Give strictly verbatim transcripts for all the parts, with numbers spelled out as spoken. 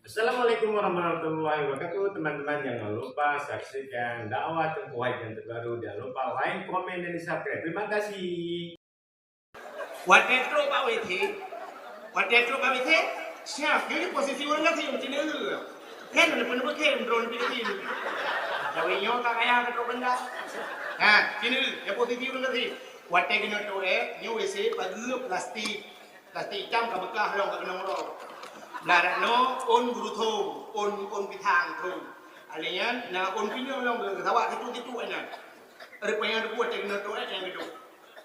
Assalamualaikum warahmatullahi wabarakatuh. Teman-teman, jangan lupa saksikan dakwah Teungku Haji yang terbaru. Jangan lupa like, komen, dan subscribe. Terima kasih. Watèe trôk bak WC, watèe trôk bak WC, siap. Nyoe posisi ureueng gasien, cina. Kan ada pun bukit drone pi kecil. Tapi nyoe ka kaya ka trôk benda. Ha, cina, ya posisi ureueng gasien. Watèe keunoe trôk, eh, nyoe WC pageue plastik. Plastik cam ka beukah lom ka keunoe uroe. Blah dak noe, ôn geuruthông, ôn, ôn pisang thông. Alèh nyan, na ôn pineung lom geusawak situ-situ nyan. Rupanya teupeu watèe keunoe trôk, eh, nyang geuduek.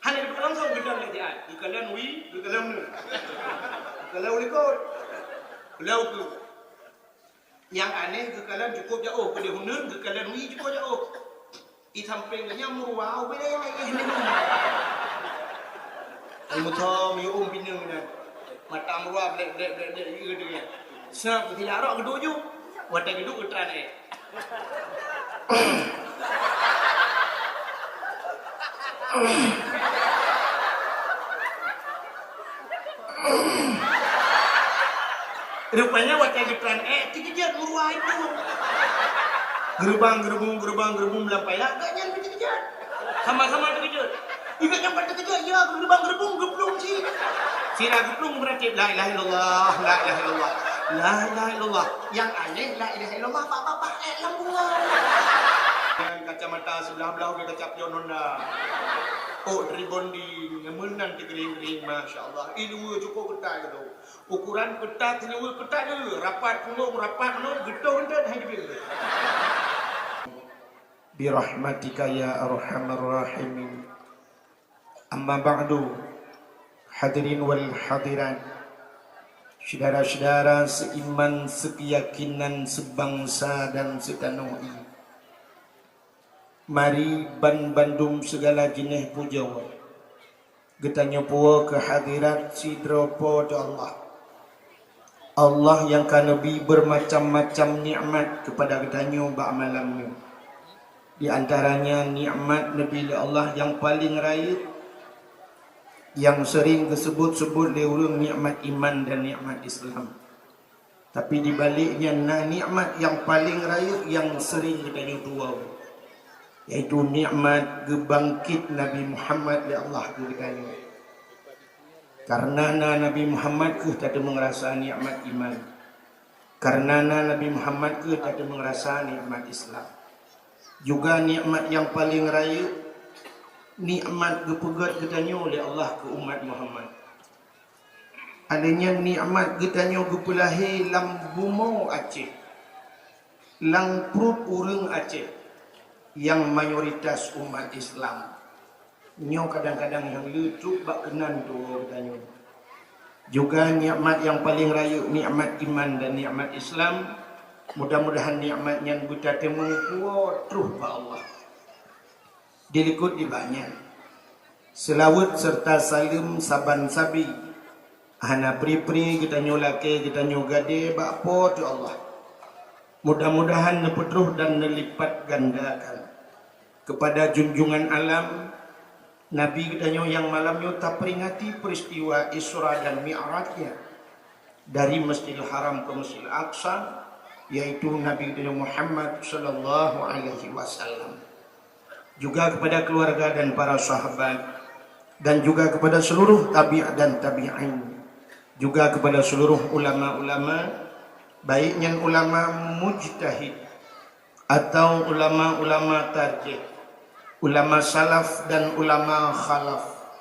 Hana geuduek langsung, geudong lé siat. Geukalon wie, geukalon neu. Geukalon likot. Geukalon ukeue. Nyang aneh, geukalon cukôp jaôh, peudeh uneun geukalon wie cukôp jaôh. Di sampéng geuh nyan meuruwa, ubé dayah éh minong. Ai meuthom, yue ôm pineung nyan. Mata meuruwa, blek, blek, blek, blek, ié deungon. Seuh, geutilak rot geuduek ju. Watèe geuduek geutran éh. Rupanya watèe geutran éh, teukeujot meuruwa itu. Geurubang, geurubung, geurubang, geurubung lam paya, gobnyan pih teukeujot. Sama-sama teukeujot. Ikat nyang pat teukeujot, ya, geurubang, geurubung, geuplueng cit. Sira geuplueng beurati, "La ilaha illallah, la ilaha illallah, la ilaha illallah." Nyang aneh, la ilaha illallah, bak babah éh lam bunga. Dengan kacamata sebelah belah, udah kaca pion Honda. Oh, rebonding, meunan teugering-gering, masya Allah. Ih, luweue cukôp keutat gitu. Ukuran keutat, luweue keutat dulu. Rapat pulung, rapat ngon, geutoh entet, hai geubri. Birahmatika ya arhamar rahimin. Amma ba'du, hadirin wal hadirat, syedara-syedara seiman, sekeyakinan, sebangsa dan setanoh ie. Mari ban bandum segala jeuneh pujoe geutanyoe puwoe keu hadirat sidroe Po teu Allah. Allah nyang ka neubri beumacam-macam nikmat keupada geutanyoe bak malam nyoe. Di antaranya nikmat neubri lé Allah nyang paleng rayeuk, nyang seuring geuseubot-seubot lé ureuëng nikmat iman dan nikmat Islam. Tapi di balek nyan na nikmat nyang paleng rayeuk nyang seuring geutanyoe tuwoe, yaitu nikmat geubangkét Nabi Muhammad lé Allah keu geutanyoe. Kareuna na Nabi Muhammad kheueh tateumeung rasa nikmat iman. Kareuna na Nabi Muhammad kheueh tateumeung rasa nikmat Islam. Juga nikmat nyang paleng rayeuk, nikmat geupeugét geutanyoe lé Allah keu umat Muhammad. Alheuh nyan nikmat geutanyoe geupeulahé lam bumoe Aceh, lam pruet ureuëng Aceh nyang mayoritas umat Islam. Nyoe kadang-kadang nyang le trok bak keunan tuwoe geutanyoe. Juga nikmat nyang paleng rayeuk, nikmat iman dan nikmat Islam. Mudah-mudahan nikmat nyan beutateumeung puwoe troh bak Allah. Dilikot dibak nyan, seulaweuet seureuta saleuem saban sabe hana pri-pri geutanyoe lakée geutanyoe gadée bak Po teu Allah. Mudah-mudahan neupeutroh dan neulipat gandakan keupada junjungan alam, Nabi geutanyoe nyang malam nyoe taperingati peuristiwa Isra dan Mi'rajnya dari Masjidil Haram ke Masjidil Aqsa, yaitu Nabi geutanyoe Muhammad sallallahu alaihi wasallam. Juga kepada keluarga dan para sahabat, dan juga kepada seluruh tabi' dan tabi'in, juga kepada seluruh ulama-ulama, baik nyan ulama mujtahid atau ulama-ulama tarjih, ulama salaf dan ulama khalaf,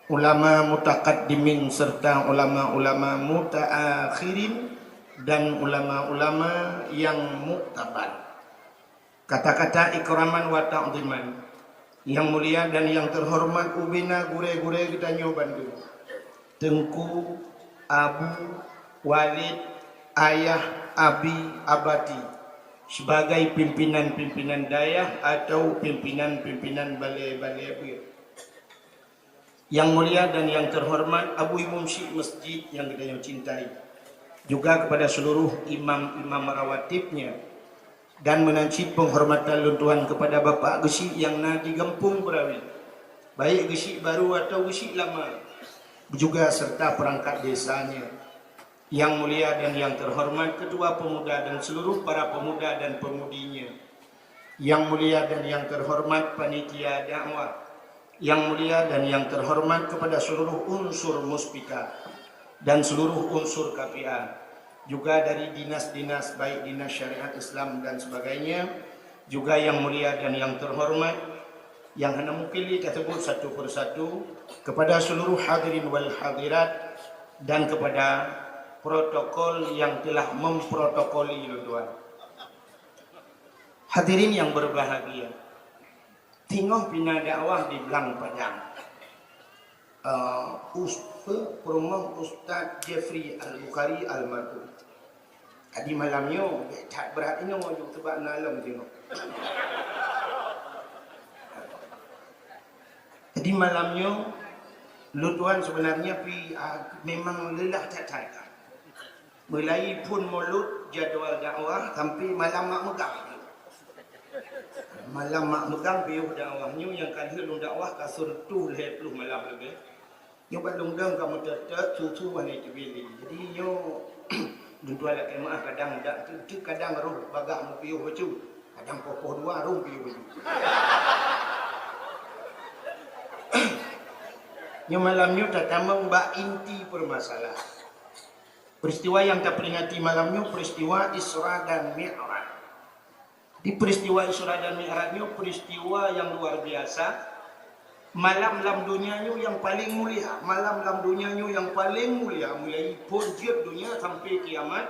ulama mutaqaddimin serta ulama-ulama mutaakhirin dan ulama-ulama yang muktabar. Kata-kata ikraman wa ta'ziman. Yang mulia dan yang terhormat ubena gurée-gurée geutanyoe bandum, Teungku, Abu, Walid, Ayah, Abi, Abati, sebagai pimpinan-pimpinan dayah atau pimpinan-pimpinan balée-balée beuet. Yang mulia dan yang terhormat Abu Imum Syik Masjid yang geutanyoe cintai, juga kepada seluruh imam-imam rawatibnya, dan meunan cit penghormatan lôn tuan kepada Bapak Geusyik nyang na di Gampông Beurawi, baik Geusyik Barô atau Geusyik Lama, juga serta perangkat desanya. Yang mulia dan yang terhormat Ketua Pemuda dan seluruh para pemuda dan pemudinya. Yang mulia dan yang terhormat panitia dakwah. Yang mulia dan yang terhormat kepada seluruh unsur Muspika dan seluruh unsur K P A, juga dari dinas-dinas, baik dinas syariat Islam dan sebagainya, juga yang mulia dan yang terhormat, yang hana mungkin lé tasebut satu persatu, kepada seluruh hadirin wal hadirat dan kepada protokol yang telah memprotokoli lôn tuan. Hadirin yang berbahagia, singoh pih na dakwah di Blang Padang. Eh, us-, pe-, peurumoh Ustaz Jeffrey Al-Bukhari almarhum. Jadi malam nyoe, bèk that brat inoe ju, sabab na lom singoh. Jadi malam nyoe, lôn tuan sebenarnya pih, ah, memang leulah that-that. Mulai phôn mulod jadwal dakwah sampai malam mak meugang. Malam mak meugang piôh dakwah nyoe nyang ka lheueh lôn dakwah ka sireutôh lhèe ploh malam leubeh. Nyoe bak lôn dong ka meuteut-teut, su-su hana teubiet lé. Jadi nyoe lôn tuan lakèe meu'ah kadang dak teuntèe, kadang roh bagaih meupiôh bacut, kadang poh-poh dua roh piôh bacut. Nyoe malam nyoe tatamong bak inti permasalahan. Peristiwa yang taperingati malam nyoe peristiwa Isra dan Mi'raj. Di peristiwa Isra dan Mi'raj nyoe peristiwa yang luar biasa. Malam lam dunia nyoe yang paling mulia, malam lam dunia nyoe yang paling mulia, mulai phôn jeuet dunia sampai kiamat,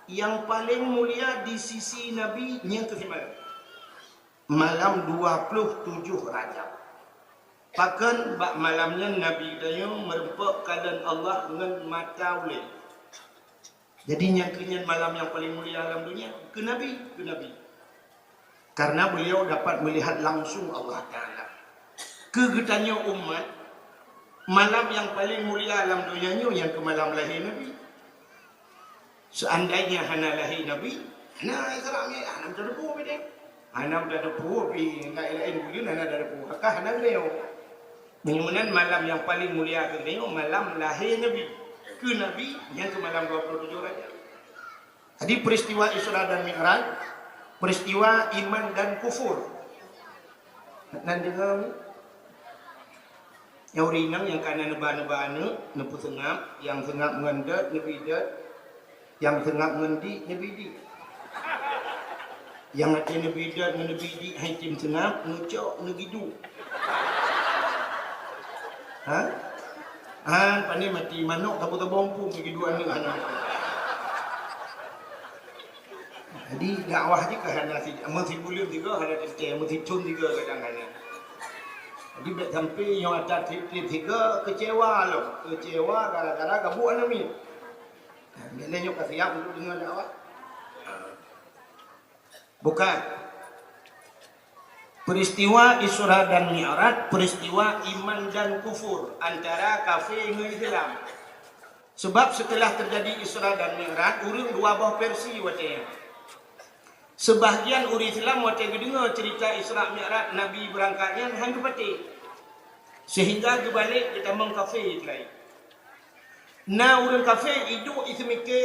yang paling mulia di sisi Nabi nyan keuh malam. Malam dua ploh tujoh Rajab. Pakon bak malam nyan Nabi geutanyoe meureumpok kalon Allah ngon mata ulèe. Jadi nyan keuh nyan malam nyang paleng mulia lam dunia keu Nabi, keu Nabi. Karena beliau dapat melihat langsung Allah Taala. Keu geutanyoe umat, malam nyang paleng mulia lam dunia nyoe nyang keu malam lahé Nabi. Seandainya hana lahé Nabi, hana Isra Mi'raj, hana meuteupeu bidang. Hana meuteupeu pih laén-laén buleuen hana meuteupeu. Maka hana geutanyoe. Meunyoe meunan malam nyang paleng mulia keu geutanyoe malam lahé Nabi. Keu Nabi nyang keu malam dua puluh tujuh Rajab. Jadi peristiwa Isra dan Mi'raj, peristiwa iman dan kufur. Nan deungoe? Nyang ureueng inong nyang ka na neuba-neuba aneuk, neupeuseungab, nyang seungab ngon dot, neubi dot, nyang seungab ngon dik, neubi dik. Nyang até neubi dot ngon neubi dik hai tem seungab, neucok, neugidu. Ha? Han, pane mati manok, tabu-tabu ompung neugidu aneuk hana. Jadi dakwah jih ka hana si, meusibuleuen sigoe hana teuntèe, meusithon sigoe kadang hana. Jadi bèk sampai nyoe ata trép-trép sigoe keucewa lom, keucewa gara-gara gabuk aneuk miet. Jadi nyoe ka siap untuk deungoe dakwah. Bukan. Peristiwa Isra dan Mi'raj, peristiwa iman dan kufur antara kafé ngon Islam. Sebab setelah terjadi Isra dan Mi'raj, ureueng dua boh versi watèe nyan. Sebahagian ureueng Islam watèe geudeungoe cerita Isra Mi'raj Nabi beurangkat nyan han geupatéh. Sehingga geubalek geutamong kafé keulayi. Na ureueng kafé iduek iseumike,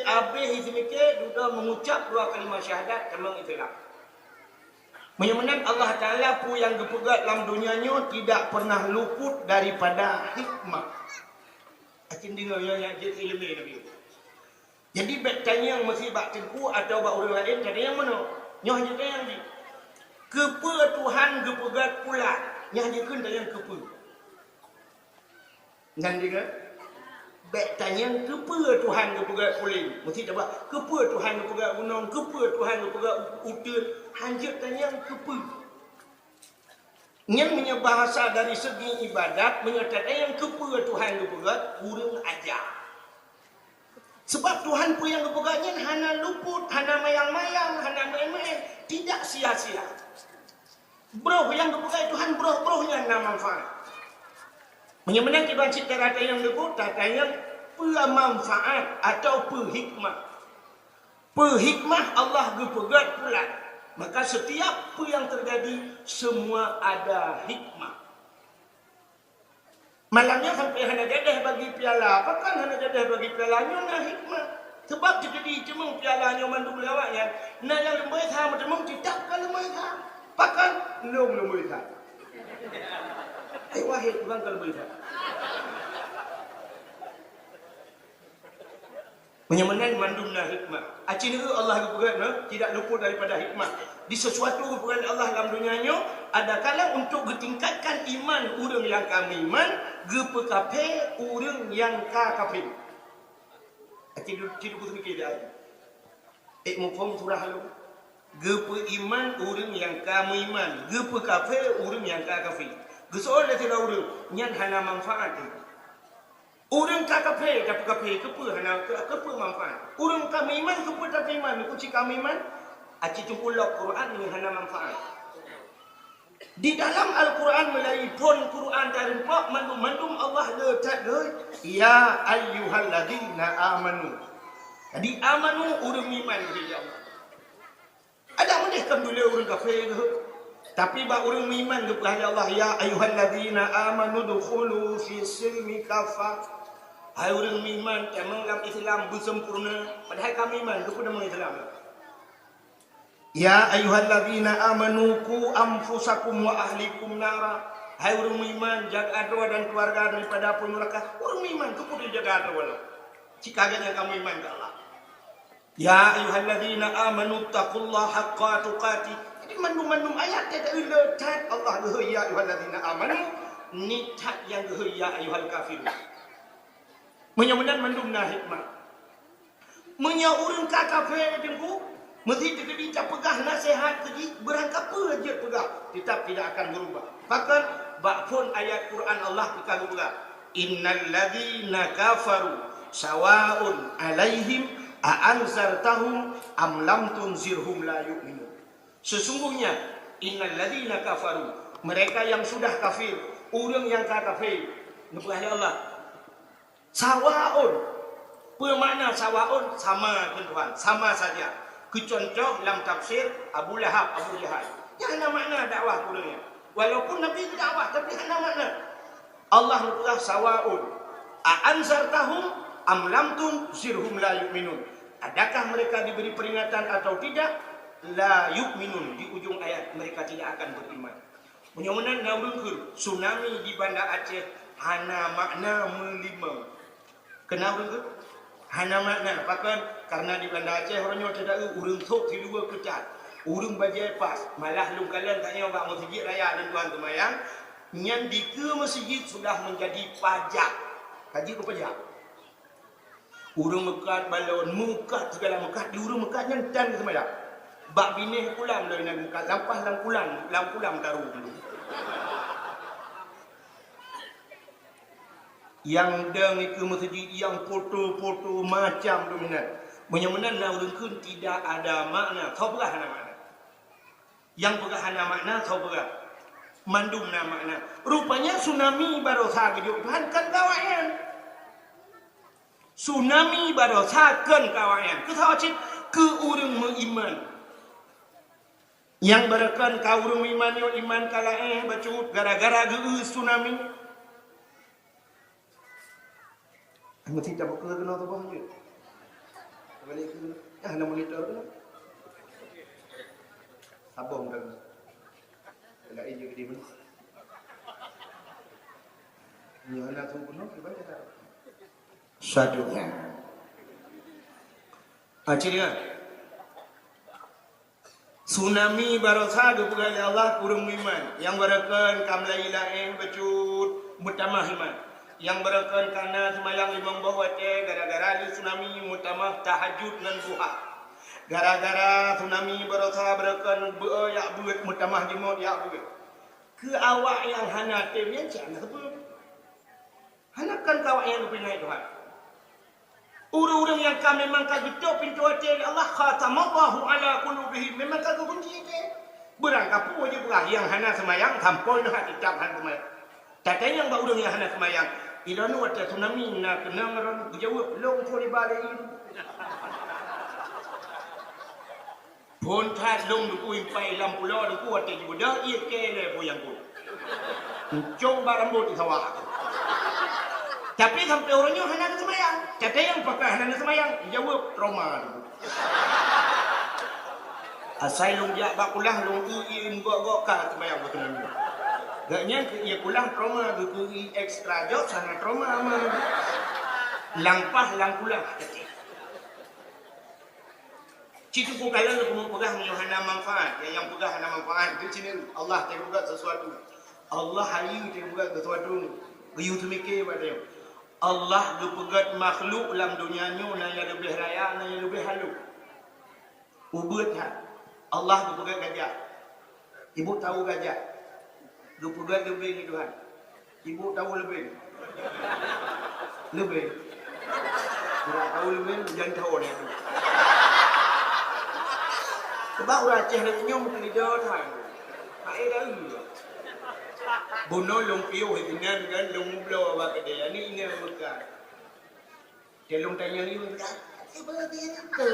abéh iseumike, dudoe mengucap dua kalimah syahadat tamong Islam. Meunyoe meunan Allah Taala peue nyang geupeugah lam donya nyoe tidak pernah luput daripada hikmah. Aci deungoe nyoe nyang jeuet ileumèe Nabi. Jadi bèk tanyong meusi bak teungku atawa bak ureueng laén, tanyong meunoe. Nyoe jeuet tanyong jih. Keupeue Tuhan geupeugah pulan? Nyoe jeuet kheun tanyong keupeue. Nyan deungoe, bèk tanyong keupeue Tuhan geupeugah pulan. Meusi tabah, keupeue Tuhan geupeugah gunong, keupeue Tuhan geupeugah u-, uteuen. Han jeuet tanyong keupeue. Nyan meunyoe bahasa dari segi ibadat, meunyoe tatanyong keupeue Tuhan geupeugah, kureueng aja. Sebab Tuhan peue nyang geupeugah nyan hana luput, hana mayang-mayang, hana maén-maén, tidak sia-sia. Broh nyang geupeugah Tuhan, broh-broh nyan na manfaat. Meunyoe meunan kiban cit cara tanyong leubu, tatanyong peue manfaat atawa peue hikmah. Peue hikmah Allah geupeugah pulan. Maka setiap peue nyang terjadi, semua ada hikmah. Malam nyoe sampai hana jadeh bagi piala. Pakon hana jadeh bagi piala? Nyoe na hikmah. Sebab teukeudi teumeung piala nyoe mandum lé awaknyan, na nyang leumboi sa meuteumeung, teutab ka leumboi sa. Pakon? Lôn leumboi sa. Hai Wahid, urang ka leumboi sa. Meunyoe meunan mandum na hikmah. Aci neu Allah geupeugah, nah, tidak luput daripada hikmah. Di sesuatu geupeugah Allah lam dunia nyoe, adakala untuk geutingkatkan iman ureuëng nyang ka meuiman, geupeukaphé ureuëng nyang ka kaphé. Aci du-, ci dukung seumike dia. Ék muphom surah lôn. Geupeuiman ureuëng nyang ka meuiman, geupeukaphé ureuëng nyang ka kaphé. Geusoe lé sidroe ureuëng, nyan hana manfaat. Ureuëng ka kaphé, tapeukaphé, keupeue hana, keu-, keupeue manfaat? Ureuëng ka meuiman, keupeue tapeuiman? Keu cit ka meuiman, aci teungku lok Quran nyan hana manfaat. Di dalam Al-Quran meulayeue phon Quran tareumpok mandum-mandum Allah le that lé, "Ya ayyuhalladzina amanu." Jadi amanu ureuëng meuiman, ya Allah. Adak meudeh kon dilée ureuëng kafé geuh. Tapi bak ureuëng meuiman geupeugah lé Allah, "Ya ayyuhalladzina amanu dukhulu fis silmi kaffah." Hai ureuëng meuiman, tamong lam Islam beusempurna. Padahai ka meuiman, keupeue tamong Islam? "Ya ayyuhalladzina amanu qu anfusakum wa ahlikum nara." Hai ureuëng meuiman, jaga droe dan keluarga daripada api neuraka. Ureuëng meuiman, keupeue jaga droe? Cit ka gét nyang ka meuiman keu Allah. "Ya ayyuhalladzina amanu taqullaha haqqa tuqatih." Jadi mandum-mandum ayat teuka le that Allah geuhôi "Ya ayyuhalladzina amanu", ni that nyang geuhôi "Ya ayyuhal kafirun". Meunyoe meunan mandum na hikmah. Meunyoe ureuëng ka kafé teungku, meuseuti teukeudi tapeugah naseuhat keu jih, beurangkapeue jeuet peugah, tetap tidak akan berubah. Pakon? Bak phon ayat Quran Allah teuka geupeugah, "Innal ladzina kafaru sawaun 'alaihim a anzartahum am lam tunzirhum la yu'minun." Sesungguhnya, "Innal ladzina kafaru", mereka yang sudah kafir, ureuëng nyang ka kafé, neupeugah lé Allah, "sawaun." Peue makna sawaun? Sama keu Tuhan, sama saja. Keu contoh lam tafsir Abu Lahab, Abu Jahal. Nyan hana makna dakwah keu ureuëng nyan. Walaupun Nabi geudakwah, tapi hana makna. Allah geupeugah, "Sawaun a anzartahum am lam tunzirhum la yu'minun." Adakah mereka diberi peringatan atau tidak? La yu'minun, di ujung ayat, mereka tidak akan beriman. Meunyoe meunan na ureuëng kheun, tsunami di Banda Aceh hana makna meulimong. Keunan ureuëng kheun? Hana makna. Pakon? Karena di Banda Aceh uroe nyoe teudaeu ureuëng sôk siluweue keu that. Ureuëng bajée pas, malah lôn kalon tanyoe bak meuseujid raya lôn tuan seumayang, nyan dikeue meuseujid sudah menjadi pajak. Ka jeuet keu pajak. Ureuëng meukat balon, meukat segala meukat, di ureuëng meukat nyan tan geuseumayang. Bak binéh kulam lôn inan meukat, lampah lam kulam, lam kulam taru. Nyang dong dikeue meuseujid, nyang foto-foto macam dominan. Meunyoe meunan na ureuëng kheun tidak ada makna, soe peugah hana makna? Nyang peugah hana makna, soe peugah? Mandum na makna. Rupanya tsunami barosa geujok Tuhan kan keu awaknyan. Tsunami barosa kon keu awaknyan. Keu saboh cit? Keu ureuëng meuiman. Nyang barokon ka ureuëng meuiman nyoe iman ka laén bacut gara-gara geu-eu tsunami. Meusti tabuka keunoe saboh jeuet. Balik keunoe. Ah, na monitor keunoe. Saboh dah keunoe. Laén jeuet di mana? Nyoe na tu keunoe, kiban dah. Satu. Akhirnya, tsunami barosa geupeugah lé Allah keu ureuëng meuiman, nyang barokon ka meulayeue laén bacut meutamah iman. Nyang barokon ka na seumayang limong boh watée gara-gara lé tsunami meutamah tahajud ngon duha. Gara-gara tsunami barosa barokon beu-, jak beuet meutamah jimôt jak beuet. Keu awak nyang hana tem nyan cit hana sapeue. Hana kon keu awaknyan geupeuingat Tuhan. Ureuëng-ureuëng nyang ka memang ka geutôp pintoe até lé Allah, khatamallahu ala qulubihim, memang ka geukunci até. Beurangkapeue jipeugah nyang hana seumayang sampoe neuh teutab hana seumayang. Tatanyong bak ureuëng nyang hana seumayang, "Droeneuh watée tsunami na keunong droeneuh?" Geujaweueb, "Lôn phon iba lé." Phon that lôn Teungku impai lam pulo Teungku watée jibeudôh ié kée lé po nyang phon. Euncong bak rambot di sawah. Tapi sampoe uroe nyoe hana geuseumayang. Tanyong pakon hana geuseumayang? Jaweueb, trauma. Asai lôn jak bak kulah, lôn eu ié meugok-gok ka seumayang beutôi. Gobnyan keu ié kulah trauma, geukeu ié ekstra jok sana trauma mah. Lam paih lam kulah. Cit teungku kalon keuneuk peugah meunyoe hana manfaat, nyang, nyang peugah hana manfaat, keu cit Allah teupeugah sesuatu. Allah hayeue teupeugah sesuatu. Geuyue teumike bak tanyoe. Allah geupeugöt makhluk lam donya nyoe na nyang leubeh raya, na nyang leubeh halôh. Ubeuet that. Allah geupeugöt gajah. Ibu tahu gajah? Geupeugöt leubeng di Tuhan. Ibu tahu leubeng? Leubeng. Tidak tahu leubeng, jangan tahu ni. Sebab ureueng Aceh lagèe nyoe meukeulidor hai. Hai dah. Bunoe lôn piôh inan kan, lôn mubloe bak keudè. Ani inan bukan. Dia lôn tanyong yue, "Siapa lagi yang nyangka?"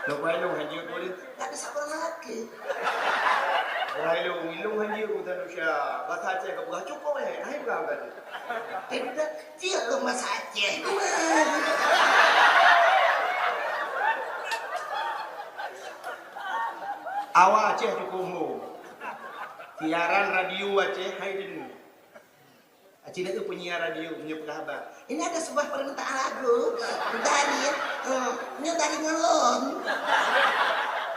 Lepas lôn hanjeuet boleh, "Tak ada sabar lagi." Orang lôn, lôn hanjeuet urusan Indonesia. Bahasa Aceh ka peugah cukup eh. Hai peugah bahasa Aceh. Tapi dah, "Cik lôn bahasa Aceh." Awak Aceh cukup umum. Siaran radio Aceh hai deungoe. Aci lagèe penyiar radio meunyoe peugah haba. Ini ada sebuah permintaan lagu dari, eh, ini dari Ngelon.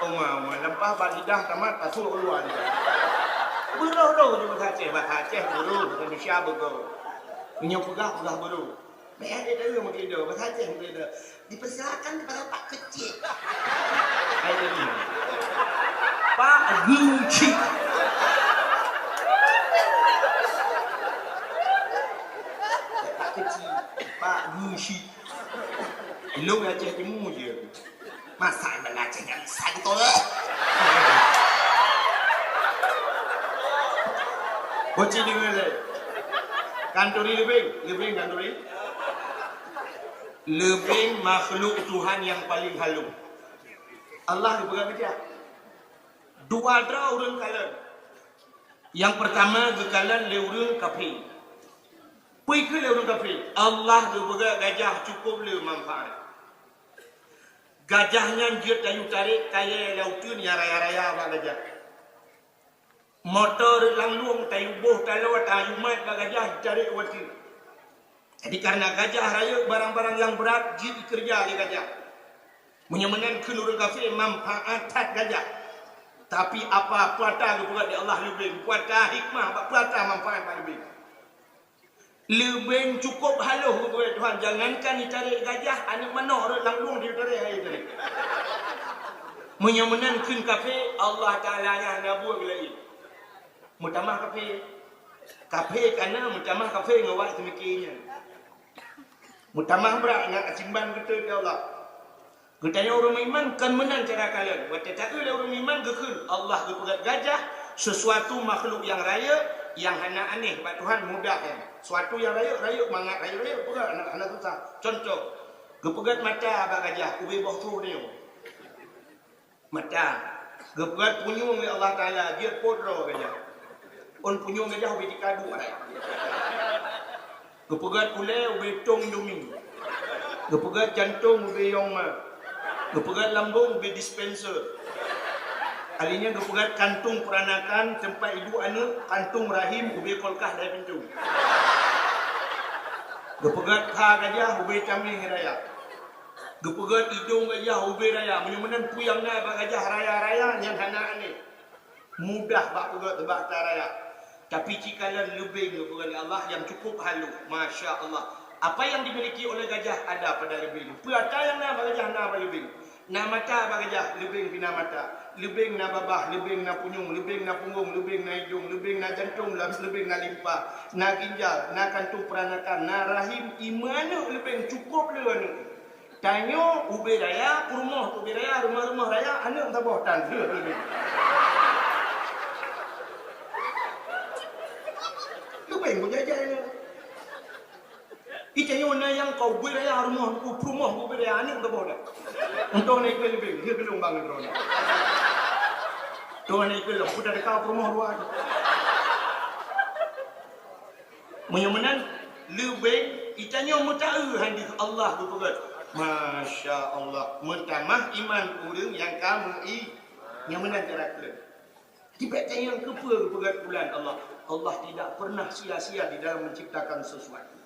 Oma, oma, leupah bak lidah tamat, pasuek u luwa lidah. Beurôh-rôh ju bahasa Aceh, bahasa Aceh beurôh, bahasa Indonesia beurôh. Meunyoe peugah, peugah beurôh. Bèk ada meukeulidor, bahasa Aceh meukeulidor. Dipersilakan kepada Pak Kecik. Hai, jadi. Pak Kecik. Pak Kecik. Pak Kecik. Lôn Aceh Timu je. Masa yang Aceh yang bisa gitu, eh? Bocin deungoe lé. Kanturi leubeng, leubeng kanturi. Leubeng makhluk Tuhan nyang paleng halôh. Allah geupeugah bijak. Dua droe ureueng kalon. Nyang peurtama geukalon lé ureueng kafé. Peue kheun lé ureueng kafé? Allah geupeugah gajah cukup le manfaat. Gajah nyan jeuet tayue tarek kayèe lam uteuen nyang raya-raya bak gajah. Moto rot lam lueng tayue boh taloe tayue mat bak gajah jitarek u ateueh. Jadi, kareuna gajah rayeuk barang-barang nyang brat jeuet jikeureuja lé gajah. Meunyoe meunan kheun ureueng kafé manfaat that gajah. Tapi apa peue ata geupeugah lé Allah leubeng, peue ata hikmah, bak peue ata manfaat bak leubeng. Leubeng cukup halôh geupeugah Tuhan, jangankan jitarek gajah, aneuk manok rot lam lueng jitarek hai tarek. Meunyoe meunan kheun kafé, Allah Taala nyan hana buet geulaén. Meutamah kafé. Kafé kana meutamah kafé ngon awak teumiki nyan. Meutamah brat ngon asimban geuteun ya Allah. Geutanyoe ureueng meuiman kon meunan cara kalon. Watèe taeu lé ureueng meuiman geukheun, Allah geupeugah gajah, sesuatu makhluk nyang rayeuk, nyang hana aneh bak Tuhan mudah nyan. Sesuatu nyang rayeuk, rayeuk mangat, rayeuk-rayeuk peugah hana, hana susah. Contoh, geupeugah mata bak gajah, ubé boh troh nyoe. Mata. Geupeugah punyueng lé Allah Taala, jeuet pot droe gajah. Ôn punyueng gajah ubé tikadu arai. Geupeugah ulèe ubé tong Indomie. Geupeugah jantong ubé Yongma. Geupeugah lambong ubé dispenser. Alèh nyan geupeugah kantong peuranakan teumpat iduek aneuk, kantong rahim ubé kulkas dai pintoe. Geupeugah pha gajah ubé tamèh raya. Geupeugah idong gajah ubé raya. Meunyoe meunan peue nyang na bak gajah raya-raya nyan hana aneh. Mudah bak peugah teubak ata raya. Tapi cikalon leubeng geupeugah lé Allah nyang cukup halôh. Masya Allah. Apa yang dimiliki oleh gajah ada pada leubeng. Peue ata nyang na bak gajah na bak leubeng. Na mata bak gajah, leubeng pih na mata. Leubeng na babah, leubeng na punyueng, leubeng na punggong, leubeng na idong, leubeng na jantong, leubeng na limpa, na ginjal, na kantong peuranakan, na rahim, imeue aneuk leubeng cukup le aneuk. Tanyoe ubé raya, peurumoh ubé raya, rumoh-rumoh raya, aneuk meusaboh tan. Leubeng beujajai nyoe. Itanyoe na nyang ka ubé raya rumoh, peurumoh ubé raya, aneuk meusaboh tan. Untông na ikeu leubeng, dia geulumbang droeneuh. Tuhan ikeu lom, udah dekat peurumoh dua tu. Meunyoe meunan, leubeh geutanyoe meutaeu hadis Allah geupeugah. Masya Allah, meutamah iman ureuëng nyang ka meu-i. Nyang meunan cara keulen. Tibak tanyoe keupeue geupeugah bulan Allah. Allah tidak pernah sia-sia di dalam menciptakan sesuatu.